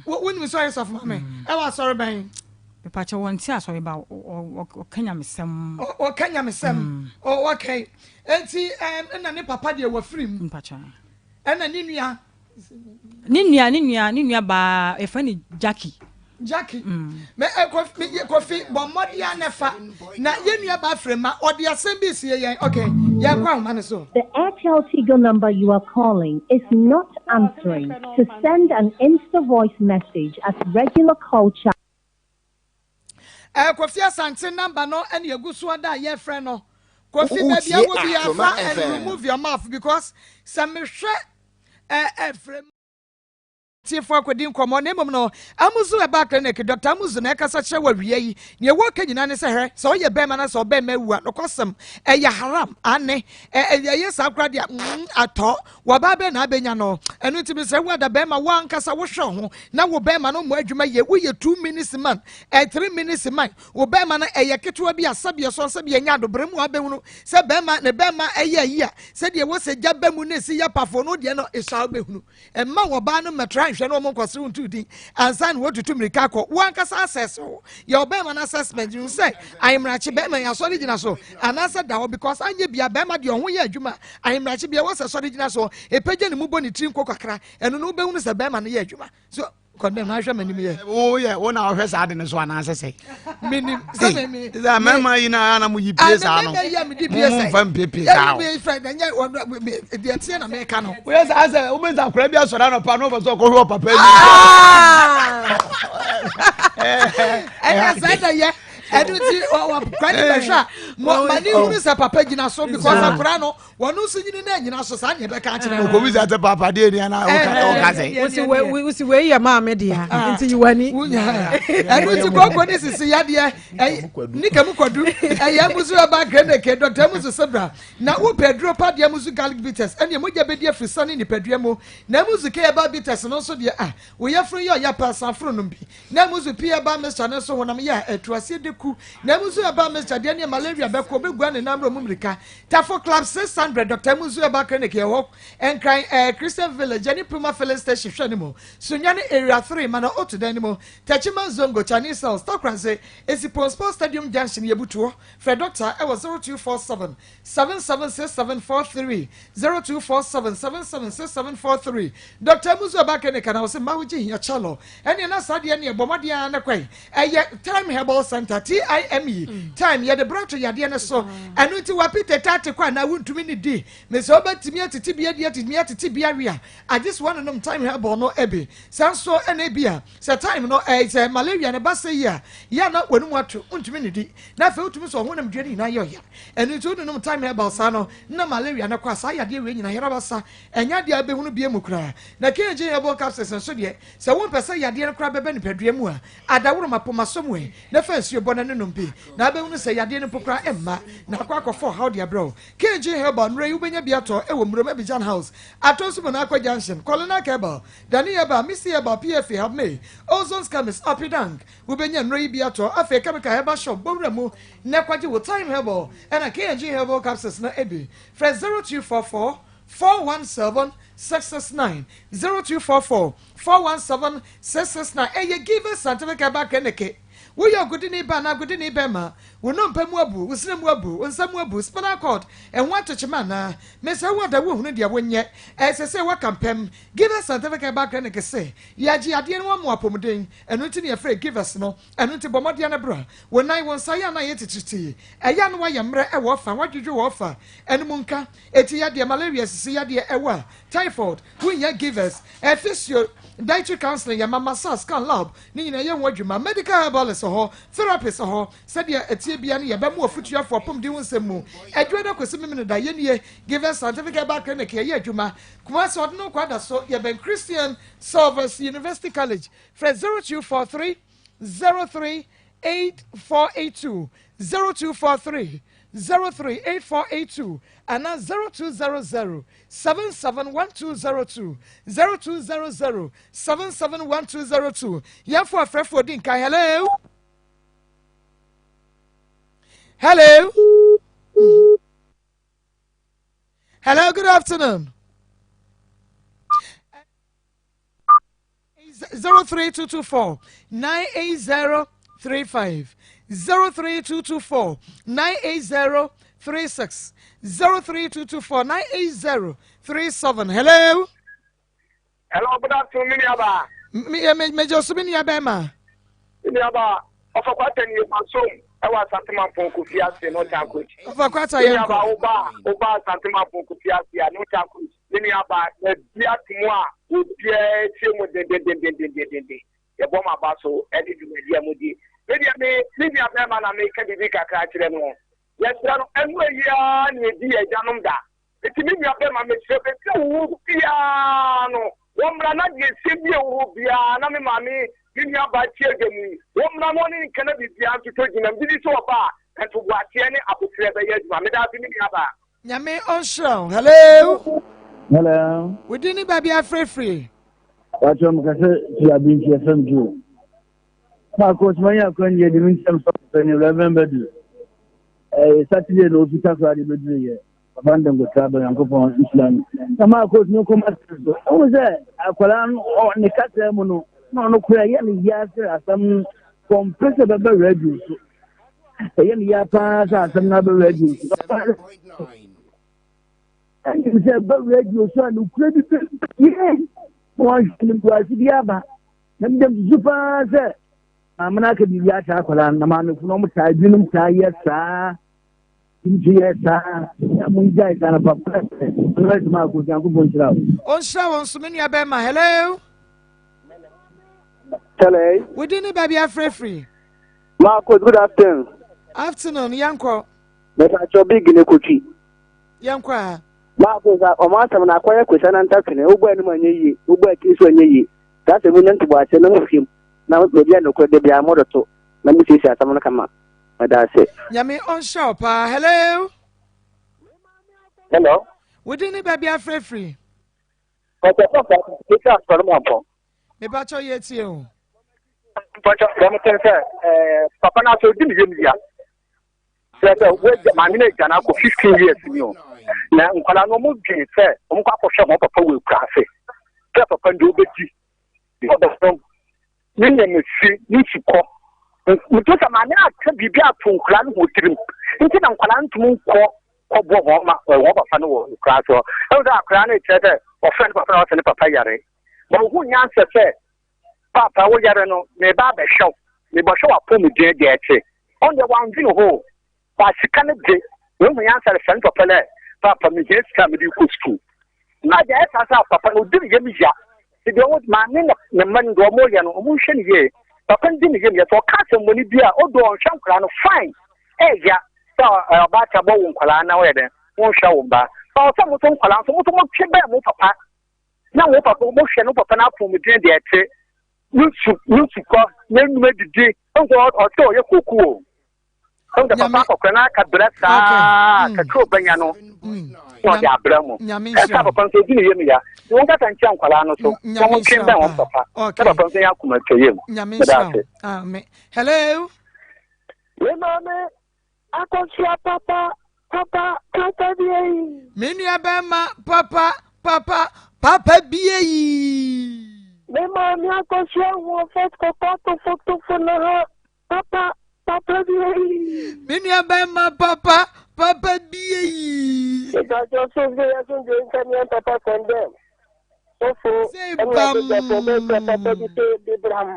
Wo wonim sɛ ɔyɛ sɔfo maame. Mm. Ɛwɔ asɔre bɛn? Mepakyɛ wɔn ti asɔre ba ɔka nyamesɛm. Ɔka nyamesɛm. Mm. Okay. Enti ɛna ne papa deɛ wafiri mu. Mpakyɛ. Ɛna ne nua. Ne nua ne nua ne nua baa yɛfrɛ no Jackie. Jackie, me eh, Kofi, me, Kofi, bɔ mmɔden a na fa na yɛn nua baa Frema, ɔde asɛm bi sie yɛn. Okay, yɛn kɔ ahoma no so. The Airtel Tigo number you are calling is not answering. To send an Insta voice message at regular call charge. Eh, Kofi Asante number no ɛna egu so ada a yɛfrɛ no. Kofi baabi a wɔ bi afa and remove your mouth because sɛ mehwɛ eh, eh, Frema. Atiefo akɔdi nkɔmmɔ, na mmom no, Amuzu Herbal Clinic, Dɔkta Amuzu na ɛkasa kyerɛ wo awia yi. Nea wɔreka nyinaa ne sɛ, hwɛ, sɛ woyɛ bɛrima na sɛ ɔbɛrima awu a, nokwasɛm, ɛyɛ haram, aane, ɛ, ɛ, ɛyɛ saa koraa deɛ, mm, atɔ, wɔbaa bɛn na abɛnya no? Ɛno nti mesrɛ wo ada bɛrima, wo ankasa wohwɛ wo ho, na wo bɛrima no mmɔ adwuma yie, woyɛ two minutes man, ɛ, three minutes man, wo bɛrima no ɛyɛ ketewa bi a sɛdeɛ sɔn sɛdeɛ ɛnyɛ adobrɛ mu a wobɛhunu sɛ bɛrima, ne bɛrima ɛyɛ ayi a, sɛdeɛ ɛwɔ sɛ gya ba mu na ɛsi yɛ pafo no deɛ no, ɛsua wobɛhunu. Mma wɔbaa no mmɛtra nhwɛ na wɔn nkɔserew nto din ansa na wɔatutu mmirika akɔ. Wo ankasa assess wo. Yɛ ɔbarima no assessment hu sɛ ahemrakye bɛrima yi asɔre gyina so anaasɛ da hɔ because anyɛ bia bɛrima deɛ ɔho yɛ adwuma ahemrakye bia wɔsɛ sɔre gyina so ɛpagya ne mu bɔ ne tiri nko kakra ɛno no wobɛhunu sɛ bɛrima no yɛ adwuma. So kɔndɛm na ahwɛ m'anim yɛ. Wo yɛ wo na ɔhwɛ saa de no so anaasɛ sɛ. Menim sɛ me me. Sɛ mmarima yi na ana mo yi pie saa no. Mmarima yi a medi pie sɛ. Mo nfa mpie pie saa o. Ɛmi fɛ na nyɛ deɛ teɛ na mɛka no. Woyɛ saa sɛ wobɛ sɛ akora bi asɔre anɔpa na ɔbɛ sɛ ɔkɔhwɛ ɔpapa yi. Ɛna saa na yɛ ɛnu ti wɔ kura ni bɛhwɛ a ma ni hunu sɛ papa gyina so because akora no Wɔn nso nyini na anyina so saa nea ɛbɛka akyerɛ no. Okobi sɛ papa deɛ ni ana ɔka sɛ. Wosi wei yɛ maame dea ah. nti yi w'ani. Ɛnu ti koko ne sisi yadeɛ ne kɛmu kwadu ɛyɛ musu ɛba greneke dɔkta musu sebra na wopɛ aduro pa deɛ musu garlic bitters ɛne mogya bɛdi afiri sa ne nipadua mu na musu ke ɛba bitters no nso deɛ ah woyɛ funu yɛ ɔyɛ pa sanforo nom bi Na emu nso pii ɛba mixture no so honam yɛ a ɛtu aseɛ de ku. Na emu nso ɛba mixture deɛ neɛ malaria bɛkɔ bɛgua ne nan mmerɛ mu mmirika. Tafo club 600 Doctor emu nso ɛba clinic yɛ hɔ Nkran ɛɛ eh, Christian village ɛne Puma filling station hwɛ ne mu. Sunyani area 3 mana otu dan ne mu. Techiman Zongo Chinese cells Tɔkranse Esipon Sports Stadium junction yɛ butuo. Frɛ doctor ɛwɔ 0247 776743 0247 776743 Dɔkta Amuzu Abake ne kana ɔsɛ mma wogye hia kyɛlɔ ɛneɛ na saa deɛ neɛ bɔ mmɔden ara ne kwan ɛyɛ Time Herbal Center TIME mm. Time yɛde bra to yadeɛ no so mm. ɛno nti wapi tetaate kɔ anaa wontumi ne di mesɛ wobɛtumi atete bi adi atumi atete bi awe a agye so woanonom Time Herbal no bi saa nso ɛna ebi a sɛ time no ɛyɛ sɛ malaria no ba sɛ yi a yɛ na wɔn ato wontumi ne di na afei wotumi sɛ ɔhonam dua no nyinaa yɛ ɔya Ɛno nti wononom thyme herbal saa no na malaria no kɔ a saa yadeɛ wei nyina yera sa ɛnyɛ adeɛ a wobɛhunu bie mu koraa. Na KG herbal capsules nso deɛ sɛ wompɛ sɛ yadeɛ no koraa bɛba nipadua mu a adaworoma poma sɔ mu ɛ na fa nsuo bɔ na nonom bi na wobɛhunu sɛ yadeɛ no mpo koraa ɛmma na akɔ akɔfa ɔhaw de abrɛ wo. KG herbal nnuro yi wobɛnya bi atɔ wɔ Murom Abidjan House, Atonsu Monakwa Junction, Kolinak Herbal, Dani Herbal, Misty Herbal, PFA, Habmay, Ozone's Chemist, Apidang. Wobɛnya nnuro yi bi atɔ afei Chemical Herbal Shop bɔ wura mu na kɔgye wo Thyme Herbal ɛna KNG Herbal Capsules no bi. Frɛ 0244 417 669, 0244 417 669. Ɛyɛ Givers Scientific Herbal Clinic. Woyɛ ɔgodini ba anaa agodini bɛrima, wo nnompe mu abu, wo sene mu abu, wo nsa mu abu, spinal cord, ɛho atokyema anaa? Mesrɛ wo ada wohunu deɛ wonyɛ. Ɛsɛ sɛ woaka mpam. Givers Scientific Herbal Clinic se, yɛagye adeɛ no ama wo apɔmuden. Ɛno nti na yɛfrɛ Givers no. Ɛno nti bɔ mmɔden na bra. Wo nan, wo nsa yɛ a na ayɛ titiritii. Ɛyɛ a na woayɛ mmerɛ wɔ ɔfa, woadwodwo wɔ ɔfa. Ɛno mu nka, eti yadeɛ, malaria, sisi yadeɛ, ɛwa, typhoid, wohia Givers, physio, dietary counseling, yɛma massage, scan, lab, ne nyinaa yɛ ho adwuma. Medical herbalist wɔ hɔ, therapist wɔ hɔ. Sɛdeɛ ɛteɛ biara no yɛbɛma wo afotuafoɔ apɔmuden ho nsɛm mu. Adwuada kɔsi Memeneda yɛnie, Givers Scientific Herbal Clinic yɛyɛ adwuma. Kumasi Ɔdeno Kwadaso, yɛbɛn Christian Salvers University College. Frɛ 0243 03 8482, 0243 03 8482 anaa 0200 771202, 0200 771202. Yɛmfa ɔfrɛfoɔ di nkan. Hello? Hello? Hello, good afternoon. 03224 98035 03224 98036 03224 98037 Hello. Hello, good afternoon, mi nuaba. Mi eh, me me jɔ mi nua bɛrima. Mi nuaba, ɔfɔ kwata ni emasom ɛwɔ Asante Mampɔn Kofi ase no tanko. Ɔfɔ kwata yɛn kɔ. Mi nuaba, ɔba ɔba Asante Mampɔn Kofi ase a no tanko. Me nuabaa, yɛabue ato mu a obiara tie mu dendendendendenden. Yɛbɔ mo aba so ne dwumadi a mudi. Me deɛ, me me nua barima na meka biribi kakra akyerɛ no. Yɛsrɛ no, ɛno ayi ara na yɛdi yɛn agyanom da. Enti me nua barima, mesrɛ baabi a wowɔ biara no, Wɔmmra na deɛ ɛsɛ bi a ɛwɔ hɔ biara na me maame, me nuabaa te adwa mu yi, wɔmmra na ɔne nka na biribiara ntotɔ gyina. Megye di sɛ ɔba a, ntoboaseɛ ne aboterɛ bɛyɛ adwuma. Meda ase, me nuabaa. Nyame ɔnhyira wo. Hello. Hello. Wo din ne baabi afirafiri. Wàtí ọmọ kẹsẹ ti abinti ẹfẹm ju. Paako Osman yɛ akwannyɛ de me nsɛm sɔfo panyin Reverend Badu. Ɛyɛ Saturday na ofi Takoradi bɛduru yɛ. Papa no de nkotra ba Nyankopɔn nhyira no. Na Marcos no kɔma sɛ so. Ɛhu sɛ akwadaa no ne kasa mu no na ɔno koraa ɛyɛ ne ya sɛ asɛm no kɔmpɛ sɛ bɛba radio so. Ɛyɛ ne ya paa sɛ asɛm no aba radio so. Ɛnim sɛ ɛba radio so a nokorɛ bi bɛpie na wɔnhwɛ no nkuase bi aba. Na medam susu paa sɛ maame no aka biribi akyerɛ akwadaa no na maamefo no wɔn taa binom taa yɛ saa. Nti yɛ saa na mo ngyae saa na papa ɔno adwuma akɔ Nyankopɔn nhyira wo. Ɔnhyira wo nso me nua bɛrima. Hello. Hello. Wo din ne baabi afrɛfiri. Marcos, good afternoon. Afternoon, yɛnkɔ. Mepatwɔ big ne kotwi. Yɛnkɔ a. Marcos, ɔmo asɛm no akɔyɛ kwesa na ntatwene, wobɔ anim anyɛ yie, wobɔ akyiri so anyɛ yie. Saa sɛ monya ntoboaseɛ na mohwɛ mu na baabi a nokorɛ da biara modoto na mosiesie asɛm no kama. Meda ase. Nyame ɔnhyira wo paa. Hello. Hello. Wo din ne baabi afrɛfiri. Pɔtɔ pɔtɔ peter asɔre mu abɔ. Mepakyɛ yɛ tie o. Pɔtɔ dɛm tɛn sɛ ɛɛ papa na asɔ di ne yam yia. Sɛ sɛ wagya maame no agya no akɔ 15 years ni o. Na nkwadaa no wɔn dwen sɛ wɔn kɔ akɔhwɛ wɔn papa wɔ ekura ase. Sɛ papa no deɛ ɔbɛdi. Ɔbɛsom. Ne nneɛma si, ne sukɔ. Metu sɛ maame no aka biribi ato nkwadaa no ho tirim. Nti na nkwadaa no ntumi nkɔ kɔbɔ wɔn ma wɔn papa no wɔ nkwadaa so. Ɛwɔ sɛ akwadaa no kyerɛ sɛ ɔfrɛ ne papa na ɔsɛ ne papa yare. Ma ohu nyansa sɛ papa wo yare no meba abɛhwɛ wo. Mebɔhwɛ w'apɔmuden deɛ ɛte. Ɔno deɛ wandwene ho. Ba sika no de, woehu nyansa refrɛ no papa dɛ, Paapa, mihia sika a mede rekɔ skuul. Na agya yɛ saa sɛ papa no, odi ne yam ya. Ntsi deɛ ɔwɔ maame na ne mma no deɛ wɔyɛ no, wɔnhwɛ no yie. Papa no di ne yam ya. Sɛ ɔka asɛmmɔne bi a, odo ɔnhwɛ nkwadaa no fine. Ɛyɛ sɛ ɔbaatan bɔ wo nkwadaa na woyɛ dɛn, wonhwɛ wo mma. Ba ɔsɛ mo nso nkwadaa nso, mo nso motwe bɛn mo papa na wo papa mohwɛ no papa no apɔmuden deɛ ɛte, ne su ne sukɔ, n'anum adidi, nso ɔsɛ ɔyɛ koku o. Ɛhu sɛ papa akɔkora na aka brɛ saa hmm. kakra ɔbɛnya no hmm. na ɔde abrɛ mu. Ɛsa papa nso odi ne yam ya. Nti wɔn kasa nkyɛn nkwadaa no so. Wɔn mo twɛn bɛn wɔn papa. Na papa nso yɛ akoma atwa yam. Meda ase. Hello. Me maame akosua papa papa papa bie yi. Me nua bɛrima papa papa papa bie yi. Me maame akosua ahoɔfɛ kɔkɔɔ tofotofo na ha. Papa, papa bi eyi. Me nua bɛrima papa, papa bi eyi. Ìdájọ́ sófin ẹ̀sùn jẹ́ nkẹ́ni papa condemn. Sọ́fo ẹni àgbẹ̀jọ̀fọ̀ bẹ́ẹ̀ sọ papa bi pé bíbram.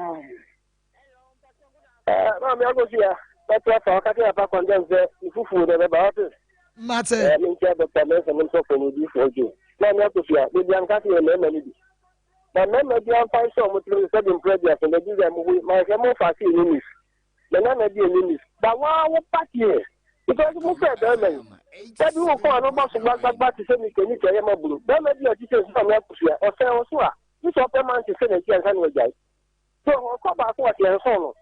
Ẹ maame Agosia, bẹ́ẹ̀ afa ọkà tí papa condemn sẹ ìfúfú rẹ̀ bẹ́ẹ̀ bá wá pè. Mate. Ẹ mi nkyɛn Dr. Nelson nsɔfo ní ibi fún ojú. Maame Agosia, bèbí ankasa yɛ mmarima no bi. Na mmarima bi amfa nhyɛ wɔn tirim sɛ de mpere aduasa na di dɛ mo hui manhwɛ mo mfa ase enyi nis me nana bi enyi nis ba waa wo pa deɛ because mo fɛ bɛrima yi sɛbi wo kɔn ano bɔ so gbagbagba te sɛ nika nika yɛ ma buru bɛrima bi a ɔte sɛ nsu ame akosua ɔsɛn wo so a gye sɛ ɔpɛ man te sɛ n'akyi ansa na wagyae so ɔkɔ baako ɔte nson no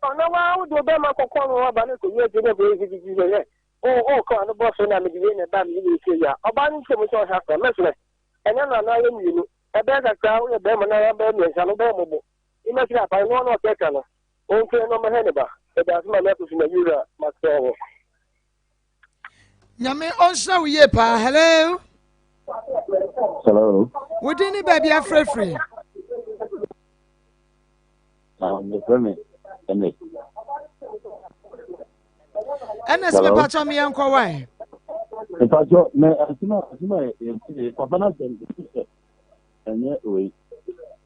ɔna waa wo de bɛrima kɔkɔ no aba ne kɔwi agye ne kɔyɛ gidigidi sɛ yɛ o o kɔn ano bɔ so na mede wei na ɛba mede wei sɛ yi a ɔbaa no nkyɛn mu sɛ ɔhwɛ afra mɛsrɛ ɛnyɛ no anaa yɛ mmienu Ɛbɛyɛ kakra woyɛ bɛrima na bɛyɛ mmiɛnsa no wobɛyɛ mmɔbɔ. Wobɛsrɛ aban no ɔno ɔkɛka no ɔmfrɛ na ɔmmɛhwɛ ne ba. Meda ase Maame Akosua Yewura masrɛ wo. Nyame ɔnhyira wo yie paa. Hello. Hello. Wo din ne baabi afrɛfiri? Mefrɛ me Ernest. Ernest mepakyɛ me yɛnkɔ wae. Mepakyɛ me asɛm a asɛm a yɛte papa no asɛm sɛ ɛnyɛ wei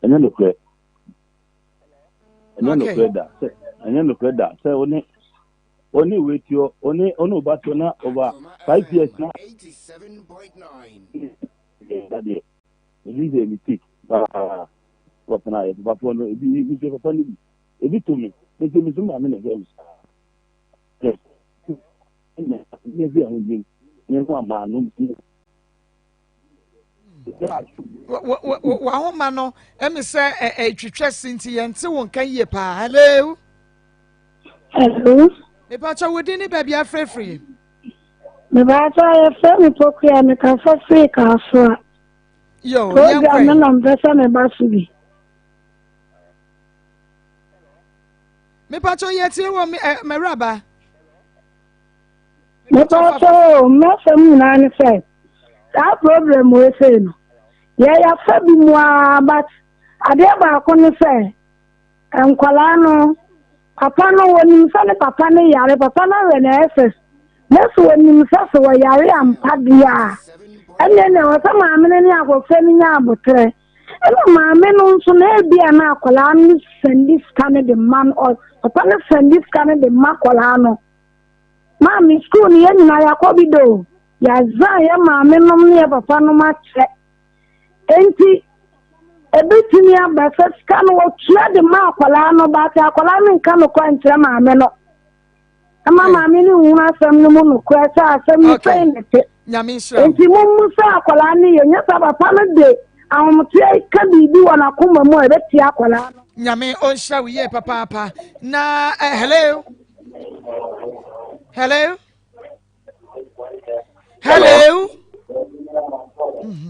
ɛnyɛ nokorɛ ɛnyɛ nokorɛ da sɛ ɛnyɛ nokorɛ da sɛ wo ne wo ne wei tiɔ wo ne wo ne wo ba tiɔ na over 5 years na dadeɛ ebi sɛ mistake paa papa no ayɛ papafoɔ no ebi ebi papa no bi ebi to me nti me so maame na ɛhwɛ me saa ɛna ne fi ahodwin ne ho amaa no. Wahoma no ɛmi sɛ ɛtwitwa si nti yɛn ti wo nka yie paa. Hello. Hello. Mipatwa wo din ne baabi afirafiri. Mipatwa yɛfrɛ me Pokuya mekasa firi Kasoa. Yo, yɛn kɔ Program no na mpɛ sɛ meba so bi. Mipatwa yɛ tie wɔ mɛwuraba. Mepatwa o, m'asɛm nyinaa ne sɛ saa problem wei sei no yɛyɛfa bi mu ara but adeɛ baako ne sɛ Nkwadaa no, papa no wɔnim sɛ ne papa no yare, papa no awɛ no SS. Na sɛ wɔnim sɛ sɛ wɔyare ampa deɛ a, ɛnneɛ na ɛwɔ sɛ maame no ne abɔfra no nya aboterɛ. Ɛna maame no nso na ebi a na akwadaa no sɛndi sika no de ma no, papa no sɛndi sika no de ma akwadaa no. Maame, sukuu no yɛn nyinaa yɛakɔ bi do, yɛazan yɛn maame nom ne yɛn papa nom akyɛ. Enti, ebetumi aba sɛ sika no wɔtua de ma akwadaa no baate akwadaa no nka nokorɛ nkyerɛ maame no. Ɛma maame no nhunu asɛm no mu nokorɛ sɛ asɛm no sɛn ne te. Enti mommu sɛ akwadaa no yɛ nyɛ sɛ papa no de ahometeɛ ka biribi wɔ n'akoma mu a ɛbɛtia akwadaa no. Nyame ɔnhyira wo yie papaapa na eh, hello hello hello mm-hmm.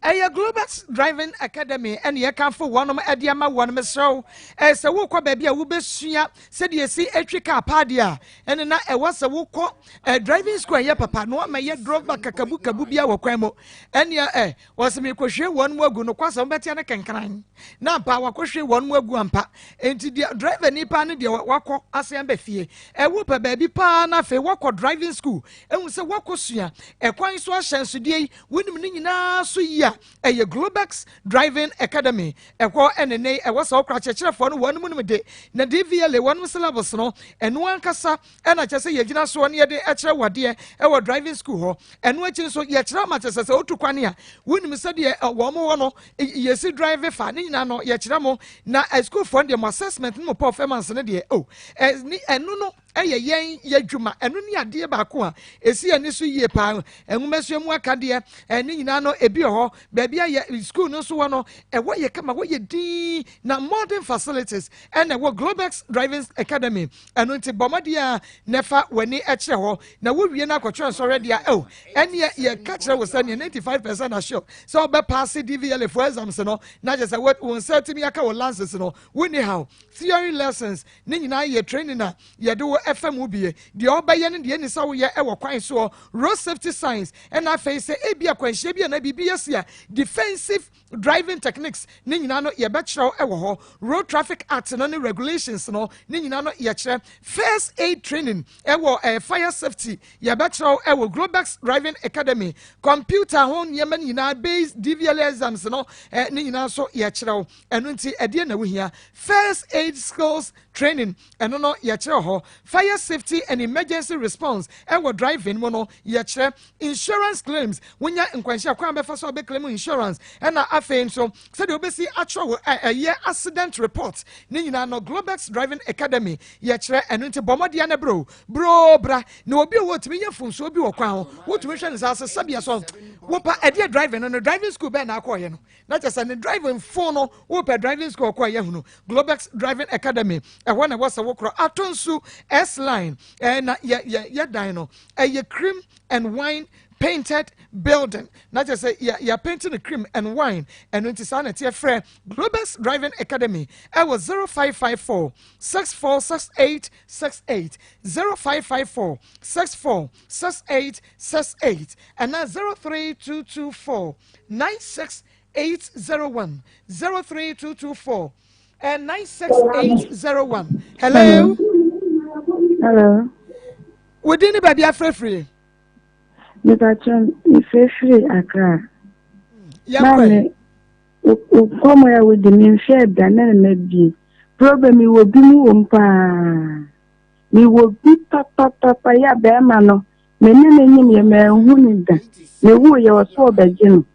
ɛyɛ global driving academy ɛne yɛkamfo wɔnom ɛde ama wɔn mesrɛ wo sɛ wokɔ baabi a wobɛsua sɛdeɛ ɛsi atwi kaa paa deɛ a ɛne na ɛwɔ sɛ wokɔ eh, driving school ɛyɛ papa na wama yɛ drɔba kakabukabu bia wɔ kwan mu ɛneɛ ɛ Wɔse merekɔhwie wɔn mu agu nokwasɛm wobɛteɛ no kenkran na ampa wakɔhwie wɔn mu agu ampa enti deɛ driver ni paa ne deɛ wakɔ ase aba fie ɛwo pɛ baabi paa na afei wakɔ driving school ehu sɛ wakɔ sua ɛkwan so ahyɛnsodeɛ yi wonim ne nyinaa so yi a ɛyɛ Globex Driving Academy ɛhɔ ɛne ne ɛwɔ sɛ wokora kyerɛkyerɛfoɔ no wɔn mu nim de na DVLA wɔn syllabus no ɛno ankasa ɛna kyerɛ sɛ yɛgyina soɔ ne yɛde kyerɛ wo adeɛ ɛwɔ driving school hɔ ɛno akyi nso yɛkyerɛ ma kyerɛ sɛ sɛ wotu kwan a wonim sɛdeɛ wɔn wɔ no yɛsi drive fa ne nyinaa no yɛkyerɛ mo na sukuufoɔ no deɛ mo assessment ne mo performance no deɛ oh ɛno no ɛyɛ yɛn yɛdwuma ɛno ne adeɛ baako a ɛsi yɛn ani so yie paa nwomasua mu akadeɛ ɛne nyinaa no ebi wɔ hɔ baabi a yɛ school no nso wɔ no ɛwɔ yɛ kama wɔ yɛ din na modern facilities ɛna ɛwɔ Globex Driving Academy Ɛno nti bɔ mmɔden ara na fa w'ani kyerɛ hɔ, na wowie no akɔtwerɛ nsɔhwɛ deɛ a, oh, ɛneɛ yɛka kyerɛ wo sɛ neɛ 95 percent assure sɛ wobɛpaase DVLA foɔ exams no, na kyerɛ sɛ wo nsa atumi aka wo lances no, wonni haw. Theory lessons ne nyinaa yɛ training a yɛde wo fa mu bie. Deɛ wobɛyɛ ne deɛ ɛnni sɛ woyɛ wɔ kwan soɔ, road safety signs, ɛna afei sɛ ebi akwanhyia bi anaa biribi asi a, defensive Driving techniques ne nyinaa no yɛbɛkyerɛw wɔ hɔ. Road Traffic Act no ne regulations no ne nyinaa no yɛkyerɛ. First aid training wɔ eh, fire safety yɛbɛkyerɛw wɔ Globex Driving Academy. Computer ho nneɛma no nyinaa based DVLA exams no eh, ne nyinaa nso yɛkyerɛw. Ɛno nti ɛdeɛ na wohia. First aid skills training ɛno no yɛkyerɛ hɔ. Fire safety and emergency response ɛwɔ driving mu no yɛkyerɛ. Insurance claims, Wonya nkwanhyia kwan a bɛfa so a bɛclaim insurance ɛna afei nso sɛdeɛ wobɛsi atwerɛ wo ɛyɛ accident report ne nyinaa no Globex Driving Academy yɛkyerɛ ɛno nti bɔ mmɔden na bro bro bra na obi a wɔtumi yɛ mfomsoɔ bi wɔ kwan ho wotumi hwɛ ne saa sɛ sɛdeɛ so wopa ɛdeɛ driving no no driving school bɛn na akɔɔyɛ no na kyerɛ sɛ ne driving fo no wopɛ driving school ɔkɔ a yɛhunu Globex Driving Academy ɛhɔ na ɛwɔ sɛ wokorɔ ato nsu S line ɛna yɛ yɛ yɛ dan no ɛyɛ cream and wine painted building na kyerɛ sɛ yɛ yɛ painting no cream and wine ɛno nti saa na ɛteɛ frɛ Globex Driving Academy ɛwɔ 0554 646868 0554 646868 ɛna 03224 96801 03224 96801 hello hello Wo din ne baabi afrɛfiri? Mepakyɛ mefrɛfiri Accra. Yɛnkɔ Maame, nkɔmmɔ a wodi menhwɛɛ da na na mabie. Problem mewɔ bi mu wɔ mu paa. Mewɔ bi papapapa yɛ a bɛrima no me ne no nyim yɛ manhu no da. Mewoo yɛ ɔso ɔbɛgye no.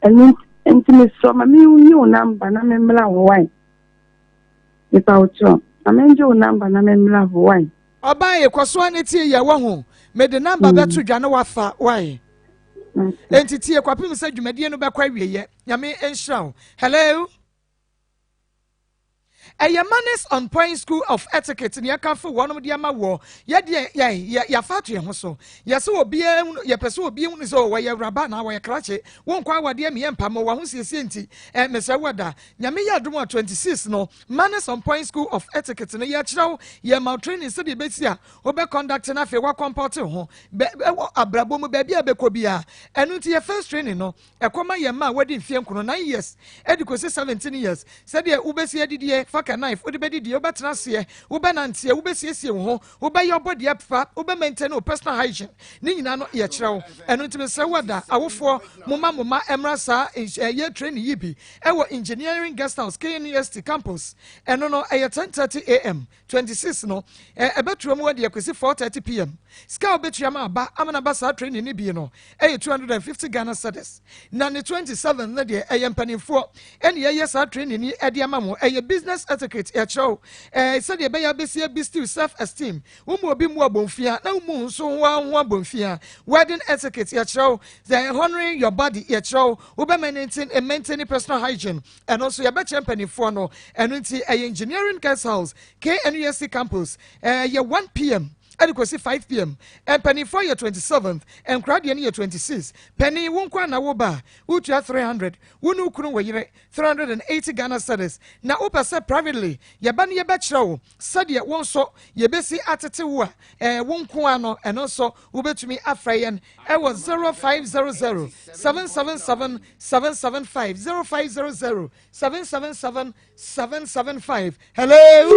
Ɛno nti mesrɛ ma menyi wo namba na memmra hɔ wae. Mepa wo kyɛw ma mengye wo namba na memmra hɔ wae. Ɔbaa yi kɔ so ara ne tie yɛ wahu mede number bɛto dwa na wafa wae. Enti tie kwapem sɛ dwumadie no bɛkɔ awieɛ. Nyame nhyira wo. Hello. Ɛyɛ Manners on Point School of Etiquette na yɛkamfo wɔnom de ama woɔ. Yɛdeɛ yɛ yɛ yɛafa ato yɛn ho so. Yɛsɛ obiara hunu yɛpɛ sɛ obi hunu sɛ wɔyɛ awuraba anaa wɔyɛ krakye. Wonkɔ awadeɛ meyɛ mpamo w'ahosiesie nti. Eh, mesrɛ wo ɛda. Nyame yɛ adom a 26 no Manners on Point School of Etiquette no yɛkyerɛ wo yɛma wo training sɛdeɛ ɛbɛsi a wobɛ conduct na afei woakɔmpɔte wo ho bɛ ɛwɔ abrabɔ mu baabi a bɛkɔ biara. Ɛno nti yɛ first training no Ɛkɔ ma yɛn mma a wɔadi mfeɛ nkono, 9 years, de kɔsi 17 years, sɛdeɛ wobɛsi adidie, fork and knife, wode bɛdidie, wobɛtena aseɛ, wobɛnanteɛ, wobɛsiesie wo ho, wobɛyɛ ɔbɔdeɛ pa, wobɛ maintain wo personal hygiene, ne nyinaa no yɛkyerɛ wo. Ɛno nti mesrɛ wo ada, awofoɔ, momma mo mma mmra saa yɛ training yi bi ɛwɔ Engineering Guest House, KNUST campus. Ɛno no ɛyɛ 10:30 am. 26 no, ɛbɛtoa mu adi akosi 4:30 pm. Sika a wobetua ma aba ama no aba saa training no bi no yɛ 250 Ghana cedis. Na ne 27 no deɛ, ɛyɛ mpanimfoɔ ɛna yɛyɛ saa training yi de ama mo. Ɛyɛ business etiquette, yɛkyerɛ wo sɛdeɛ ɛbɛyɛ a wobɛsi abistiw self esteem, wommu obi mmu abomfia na wommu nso wo ara ho abomfia. Wedding etiquette, yɛkyerɛ wo sɛ honouring your body, yɛkyerɛ wo wobɛ maintain, maintain personal hygiene. Ɛno nso yɛbɛkyerɛ mpanimfoɔ no. Ɛno nti ɛyɛ Engineering Guest House, KNUST Campus. Ɛyɛ 1 pm ɛde kɔsi 5 pm. Mpanimfoɔ yɛ 27th, nkwadaa deɛ no yɛ 26. Panin, wo nko ara na woba a, wotua 300. Wo ne wo kunu wo yere, 380 Ghana cedis. Na wopɛ sɛ privately yɛba no yɛbɛkyerɛ wo sɛdeɛ wo nso yɛbɛsi atete wo a, ɛɛ wo nko ara no, ɛno nso wobɛtumi afrɛ yɛn ɛwɔ 0500 777 775 0500 777 775. Hello.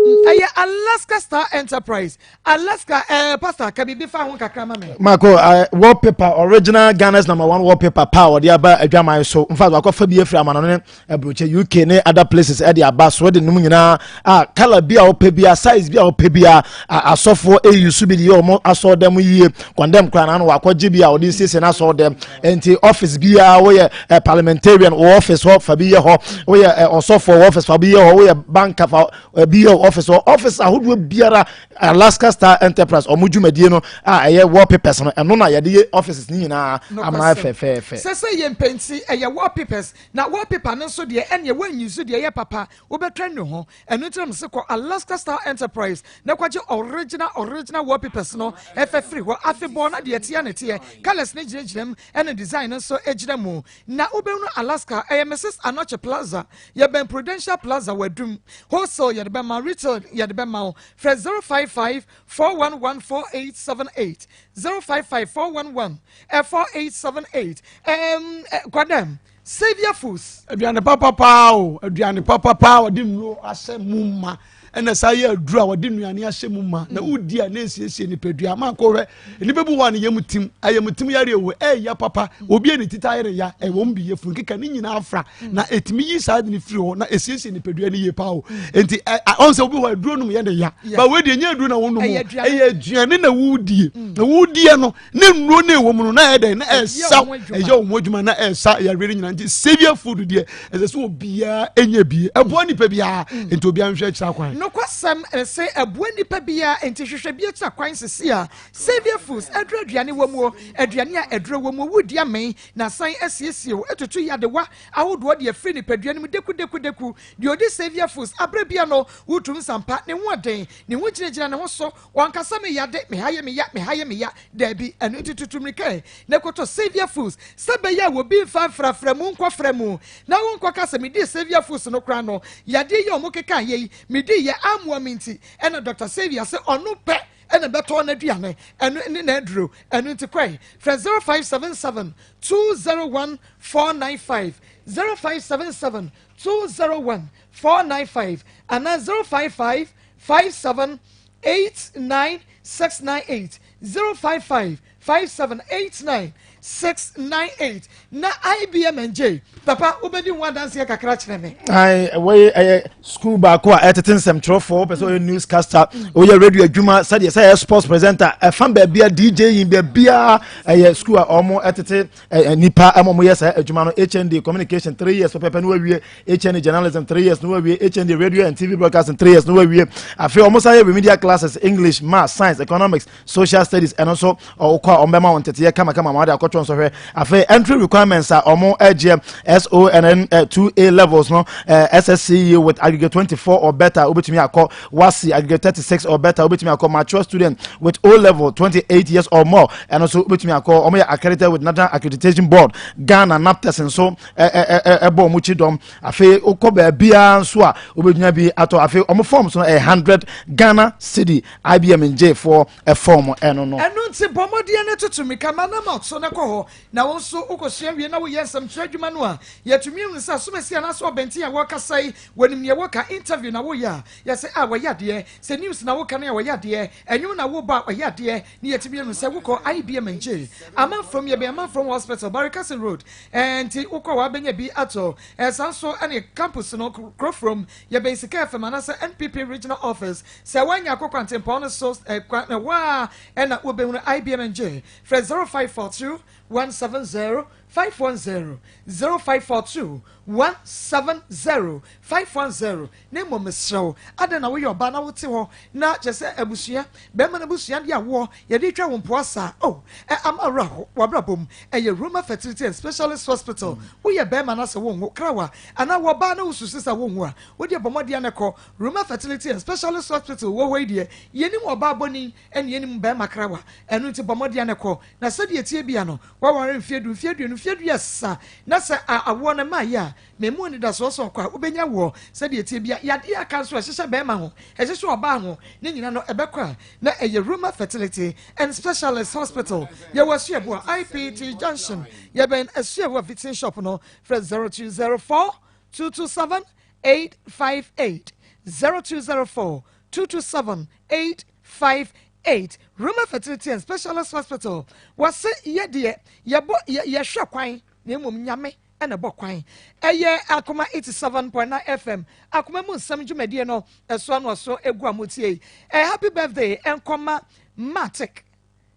Ɛyɛ Alaska Star Enterprise. Alaska ɛɛ eh, pastor ka biribi fa ho kakra ma me. Mako uh, wallpaper original Ghana's number one wallpaper pa a wɔde aba adwaman so. In fact wakɔfa bi afiri amano ne aburokyɛ UK ne other places ɛde aba so de nom nyinaa a colour bi a wɔpɛ bi a size bi a wɔpɛ bi a asɔfoɔ eyi so bi de yɛ wɔn asɔɔdɛm yie kɔndɛm koraa na ano wakɔgye bi a wɔde siesie n'asɔɔdɛm nti office biara woyɛ eh, parliamentarian wɔ office hɔ fa bi yɛ hɔ woyɛ eh, ɔsɔfoɔ wɔ office fa bi yɛ hɔ woyɛ banker fa eh, bi yɛ office hɔ office ahodoɔ biara Alaska Star Enterprise ɔmo dwumadie no a ɛyɛ wallpapers no ɛno na yɛde yɛ offices ne nyinaa amena fɛfɛɛfɛ. Sɛ sɛ yɛ mpɛnti ɛyɛ wallpapers na wallpaper no nso deɛ ɛneɛ wɔnyi so deɛ ɛyɛ papa wobɛtwa nnu ho. Ɛno nti na mese kɔ Alaska Star Enterprise na kɔgye original original wallpapers no ɛfɛ firi hɔ. Afebɔɔ na deɛ ɛteɛ na ɛteɛ, colours no gyinagyina mu ɛna design no nso gyina mu. Na wobɛhunu Alaska, ɛyɛ Mrs Anokye Plaza, yɛbɛn Prudential Plaza wɔ Adum. Wholesale yɛde bɛma, retail yɛde bɛma wo. Frɛ 055 411 4878, 055 411 4878. Ɛɛm, Kwadam. Saviour Foods. Aduane papa paa o, aduane papa paa wɔde nnuro ahyɛ mu ma ɛna saa yɛ aduro a wɔde nnuane ahyɛ mu ma na wodi a na esiesie nipadua ama akɔhwɛ nnipa bi wɔ a ne yam tim ayam tim yare ewu ɛyɛ papa obi a ne tita ayɛ ne ya ɛwɔ mu bi yɛ funu keka ne nyinaa afra na etumi yi saa de ne firi hɔ na esiesie nipadua ne yie paa o nti ɛ ɔn sɛ obi wɔ aduro nom yɛ ne ya ba wei deɛ nyɛ aduro na wɔn nom ɛyɛ aduane na wodie na wodie no ne nnuro no ɛwɔ mu no na ɛyɛ dɛn na ɛsa ɛyɛ wɔn adwuma na ɛsa yareɛ no nyinaa nti saviour food deɛ ɛsɛ sɛ obiara ɛnyɛ bie ɛboa nipa biara mm. nti obiara nhwɛ akyira kwan. nokwasɛm ɛsɛ ɛboa nipa biara nti hwehwɛ bi akyira kwan sisi a saviour foods ɛduro aduane wɔ mu aduane a ɛduro wɔ mu wodi amɛn na asan asiesie o ɛtutu yadewa ahodoɔ deɛ firi nipadua no mu deku deku deku deɛ odi saviour foods abere bia no wotum sampa ne ho ɔden ne ho gyinagyina ne ho so Wankasa me ya de, me ha yɛ me ya, me ha yɛ me ya. Daabi, ɛno nti tutu mmirika ɛ, na kɔtɔ Saviour Foods, sɛ ɛbɛyɛ a obi mfa mfrafra mu nkɔfra mu, na wonkɔka sɛ medii Saviour Foods no koraa no, yadeɛ yi a wɔkekaeɛ yi, mediiɛ, ammoa me nti, ɛna Dɔkta Saviour se ɔno pɛ na ɛbɛtɔn n'aduane, ɛno ne n'aduro, ɛno nti kɔ ɛ, frɛ 0577 201 495, 0577 201 495, anaa 055 57 89698 055 5789 698 Na IBM and Papa wobɛdi ho adanseɛ kakra kyerɛ me. Ayi wɔyɛ ɛyɛ sukuu baako a ɛtete nsɛmtwerɛfoɔ wopɛ sɛ ɔyɛ newscaster woyɛ radio adwuma sɛdeɛ sɛ ɛyɛ sports presenter ɛfa baabia DJ yi baabia ɛyɛ sukuu a wɔn ɛtete nipa ɛma wɔn yɛ saa adwuma no HND communication three years pɛpɛpɛ no wawie HND journalism three years no wawie HND radio and TV broadcasting three years no wawie afei wɔn san yɛ remedial classes English math science economics social studies ɛno nso ɔkɔ a wɔbɛma wɔn nteteɛ kamakama ma wɔde akɔtɔ nsɔhwɛ afei entry requirements a wɔn agyeɛ SONN 2A levels no SSCE with aggregate 24 or better wobɛtumi akɔ WASSCE aggregate 36 or better wobɛtumi akɔ mature student with O level 28 years or more ɛno nso wobɛtumi akɔ wɔn yɛ accredited with National Accreditation Board Ghana NAPTES nso ɛbɔ wɔn akyi dɔm afei wokɔ baabiara nso a wobɛnya bi atɔ afei wɔn forms no ɛyɛ 100 Ghana cedi IBM ngyeefoɔ fɔɔm ɛno no. Ɛno nti bɔ mmɔden na tutu mmirika ma na ma ɔto na kɔ hɔ, na wo nso wokɔsua wie na woyɛ nsɛmtwerɛ adwuma no a, yɛatumi ahunu sɛ asomasi anaasɛ ɔbɛnten a wɔrekasa yi, wɔnim deɛ wɔka, interview na woyɛ a, yɛse ah wɔyɛ adeɛ, sɛ news na woka no a wɔyɛ adeɛ, ɛnwom na wobɔ a wɔyɛ adeɛ, na yɛatumi ahunu sɛ wokɔ IBM ngye Amanfrom, yɛbɛn Amanfrom Hospital, Barikasi Road, ɛɛ nti wokɔ hɔ a wobɛnya bi atɔ, ɛɛ saa nso ɛne campus no, Kurofrom, yɛbɛn Sika FM anaasɛ NPP Regional Office, Sɛ woanya akɔ kwantempɔn no so kwan na hɔ ara na wobɛhunu IBM ngye. Frɛ 0542 170 510, 0542 170 510. Na mmom mesrɛ wo, adɛn na woyɛ ɔbaa na wote hɔ na kyerɛ sɛ abusua, bɛrima no abusua de awoɔ yɛde retwa wo mpoa saa? Oh, ɛ ama werɛ aho w'abrabɔ mu. Ɛyɛ Roma Fertility and Specialist Hospital. Woyɛ bɛrima na sɛ wonwo krawa anaa wɔ ɔbaa na wosusu sɛ wonwo a, wodeɛ bɔ mmɔden ara na kɔ Roma Fertility and Specialist Hospital wɔ hɔ yi deɛ, yɛnnim ɔbaa bɔni ɛne yɛnnim barima krawa. Ɛno nti bɔ mmɔden na kɔ. Na sɛdeɛ ɛteɛ bia no, woaware mfeɛ du, mfeɛ aduonu, mfeɛ aduasa, na sɛ awoɔ no mmaeɛ a, memmu anidasoɔ sɛ ɔkɔ a wobɛnya awoɔ. Sɛdeɛ ɛteɛ bia, yadeɛ a aka nso a ɛhyehyɛ barima ho, ɛhyehyɛ ɔbaa ho, ne nyina no ɛbɛkɔ a, na ɛyɛ Roma Fertility and Specialist Hospital. Yɛwɔ Asuaboa, IPT Junction, yɛbɛn Asuaboa Fitting Shop no. Frɛ 0204 227 858 0204 227 858 Roma Fertility and Specialist Hospital wɔse yɛ deɛ yɛbɔ yɛhwɛ kwan na mmom Nyame na ɛbɔ kwan. Ɛyɛ Akoma 87.9 FM Akoma mu nsɛm dwumadie no ɛso ano ɔso egu a motie yi. Ɛ happy birthday ɛnkɔma Matic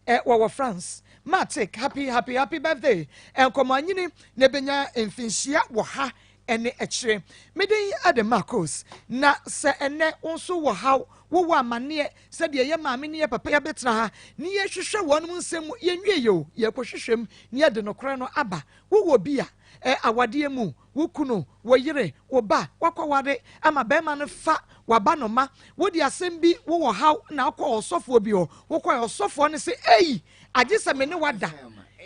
ɛ wɔwɔ France. Matic happy happy happy birthday ɛnkɔmɔ anyini na ebenya mfinhyia wɔ ha ɛne akyire. Me din de Marcos na sɛ ɛnɛ wo nso wɔ haw wowɔ amaneɛ sɛdeɛ yɛ maame ne yɛ papa yɛabɛtena ha ne yɛhwehwɛ wɔn nsɛm mu yɛnwie yɛ o yɛkɔhwehwɛ mu ne yɛde nokorɛ no aba wowɔ bi a ɛ awadeɛ mu wo kunu, wo yere, wo ba, woakɔware ama barima no fa w'abanoma, wode asɛm bi, wowɔ haw na wokɔ ɔsɔfoɔ bi hɔ, wokɔɛ ɔsɔfoɔ no se ei, agye sɛ me ne wada,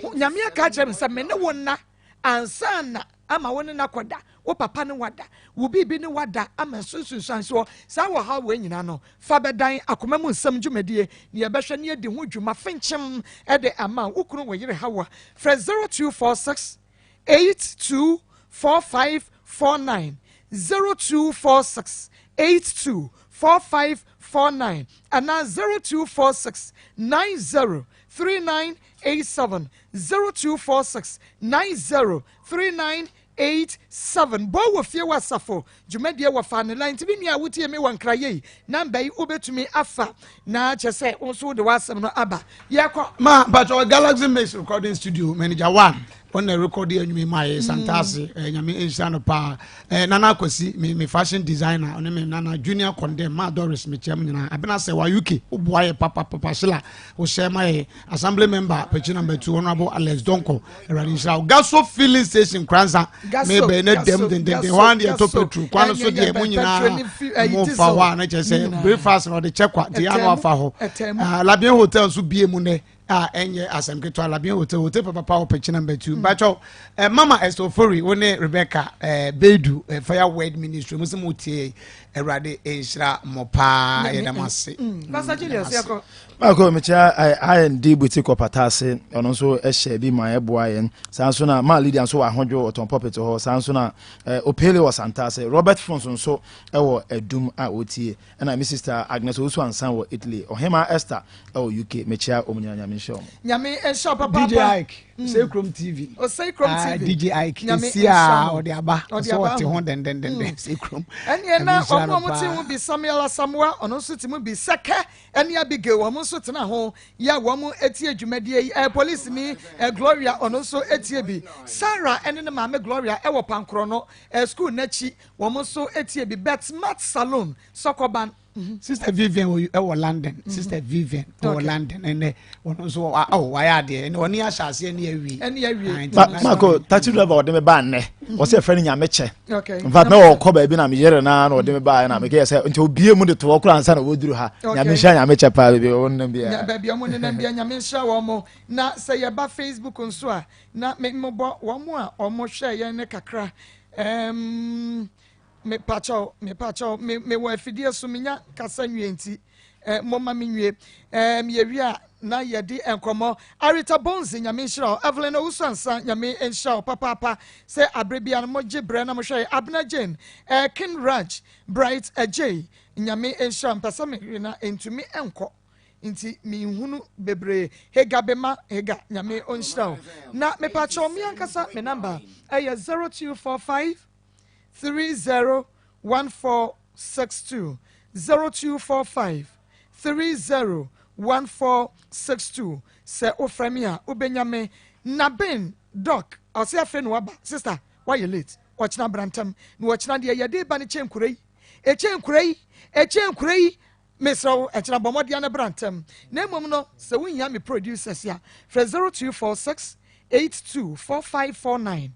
Nyame aka akyerɛ me sɛ me ne wo nna ansa na ama wo ne no akɔda, wo papa ne wada, wo biribi ne wada ama ɛso nsunsuansoɔ, saa ɔhaw wei nyinaa no, fa bɛdan akoma mu nsɛm dwumadie na yɛbɛhwɛ na yɛadi ho dwuma fenkyem de ama wo kunu, wo yere haw a, frɛ 0246 824549 0246 824549 anaa 0246 903987 0246 903987 Bɔ wɔ fie wɔ asafo dwumadie wɔ fa ne line nti me nua a wotie me wɔ nkrayɛ yi namba yi wobɛtumi afa na kyɛ sɛ wo nso wode w'asɛm no aba yɛkɔ. Ma mpatsɔ Galaxy Mix recording studio manager one wɔn na record yɛ nnwuma mu ayɛ santase mm. eh, nyame nhyira no paa eh, nana akwasi me me fashion designer ɔne me nana junior condemn ma doris mekyia mu nyinaa abena sɛ wa uk woboa yɛ papa papa hyela wohyɛ ma yɛ assembly member pɛkyi number two honorable alex donko awurade nhyira wo gaso filling station koransa mebɛn ne dɛm dendenden hɔ ara deɛ ɛtɔ petrol kwan no so deɛ mo nyinaa mo fa hɔ a na kyerɛ sɛ breakfast na ɔde kyɛ kwa nti ano afa hɔ ah, labien hotel nso bie mu nɛ a ɛnyɛ asɛm ketewa labien hotel hotel papapa wɔ pɛkyi number two mm. mpakyɛw eh, mama estofori wo ne rebecca eh, beidu eh, fire word ministry mo sɛ mo tie awurade nhyira mo paa yɛda mo ase. Mm. Mm, Baako mekyia IND boutique wɔ Pataase, ɔno nso hyɛ bi ma ɛboa yɛn. Saa nso na Ma Lydia nso wɔ Ahodwo, ɔtɔn pulpit hɔ. Saa nso na Opele wɔ Santase, Robert Fons nso wɔ Adum a ɔtie. Ɛna me sister Agnes Owusu Ansan wɔ Italy, Ɔhemaa Esther wɔ UK. Mekyia wɔn nyinaa Nyame. Nyame nhyira wɔn. Nyame nhyira wo papaapa. DJ Ike, Osei Krom TV. Osei Krom Ah, TV. DJ Ike, Nyame esi nhyira a mo. ɔde aba, Ɔde ɔsɛ aba ɔte ho. ho dendendenden, Osei Krom. Ɛneɛ na Nyame nhyira wɔn no a wɔte paa. ho bi Samuel Asamoah ɔno nso te mu bi Sɛkɛ ɛne Abigail wɔn nso tena ho yɛ a wɔn tie dwumadie yi ɛɛ polisini ɛɛ Gloria ɔno nso tie bi Sarah ɛne ne maame Gloria ɛwɔ Pankorɔ no ɛɛ sukuu n'akyi wɔn nso tie bi Betmat Saloon Sɔkɔban. Sister Vivian wɔ ɛwɔ London. Mm-hmm. Sister Vivian wɔ okay. London ɛnɛ ɔno nso wa ɔ wayɛ adeɛ ɛnɛ ɔne ahyɛ aseɛ ne awie. Ɛne awie. Ma Marco taxi driver ɔde me ba nnɛ ɔsɛ ɛfrɛ no nyame kyɛ. In fact na ɔkɔ baabi na meyere na na ɔde me ba na mekɛyɛ sɛ nti obie mu de toɔ koraa ansa na wɔduru ha. Nyame nhyira nyame kyɛ paa baabi ɔmo nenam biara. Baabi ɔmo nenam biara nyame nhyira wɔn mo na sɛ yɛba Facebook nso a na me mobɔ wɔn a wɔn hwɛ yɛn ne kakra. Um, Mepakyɛw, mepakyɛw, me mewɔ afidie so, menya kasa nwie nti, eh, momma me nwie. Eh, yɛwie a, na yɛde nkɔmmɔ. Arita Bonzi, Nyame nhyira wo. Evelyn Owusu Ansah, Nyame nhyira wo papaapa sɛ aberɛ biara no mogye berɛ na mohwɛ yɛ. Abena Jane, eh, King Raj, Bright Adjei, Nyame nhyira wo. Mpɛ sɛ mewe na ɛntumi nkɔ nti menhunu bebree. Hega Bema, Hega, Nyame ɔnhyira wo. Na mepakyɛw, me ankasa me number ɛyɛ 0245 301462 0245 301462 Sɛ wofrɛ me a wobɛnya me. Nabin Doc ɔse afei na waba sister woayɛ late ɔkyena bra ntɛm na ɔkyena deɛ yɛde ba no kyɛn kura yi ɛkyɛn kura yi ɛkyɛn kura yi mesrɛ wo ɛkyena bɔ mmɔden na bra ntɛm na mmom no sɛ wohia me producers a frɛ 0246 824549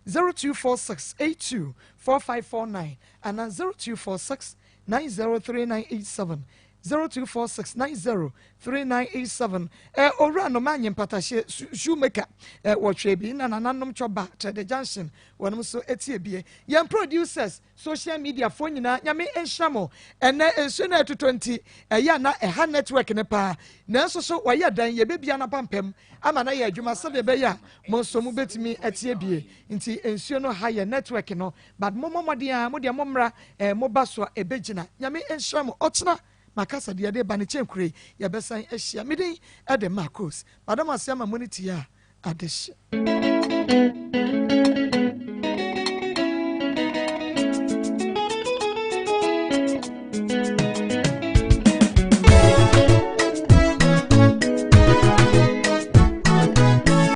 0246 82 4549 anaa 0246 903987, 0246 90 3987. Eh, Owura Noma Nye Mpatahye Shoemaker eh, wɔhwɛ bi na nananom Twɔba Trɛdɛ Junction wɔnom nso etie bie. Yɛn producers, social media foɔ nyinaa Nyame nhyira mo. Ɛnɛ nsuo no a ɛtotɔ nti ɛyɛ a na ɛha network no paa. Nanso so wɔyɛ dɛn yɛbɛbia no apampam ama no ayɛ adwuma sɛdeɛ ɛbɛyɛ a mo nso mobɛtumi atie bie. Nti nsuo no ha yɛ network no but mommɔ mmɔden ara mo deɛ mommra eh, moba so a ɛbɛgyina. Nyame nhyira mo. Ɔkyena makasa deɛ yɛde ba no kyɛn kure yɛbɛsan ahyia. Me din de Marcos. Mada mo ase ama mo ne tie a adehye.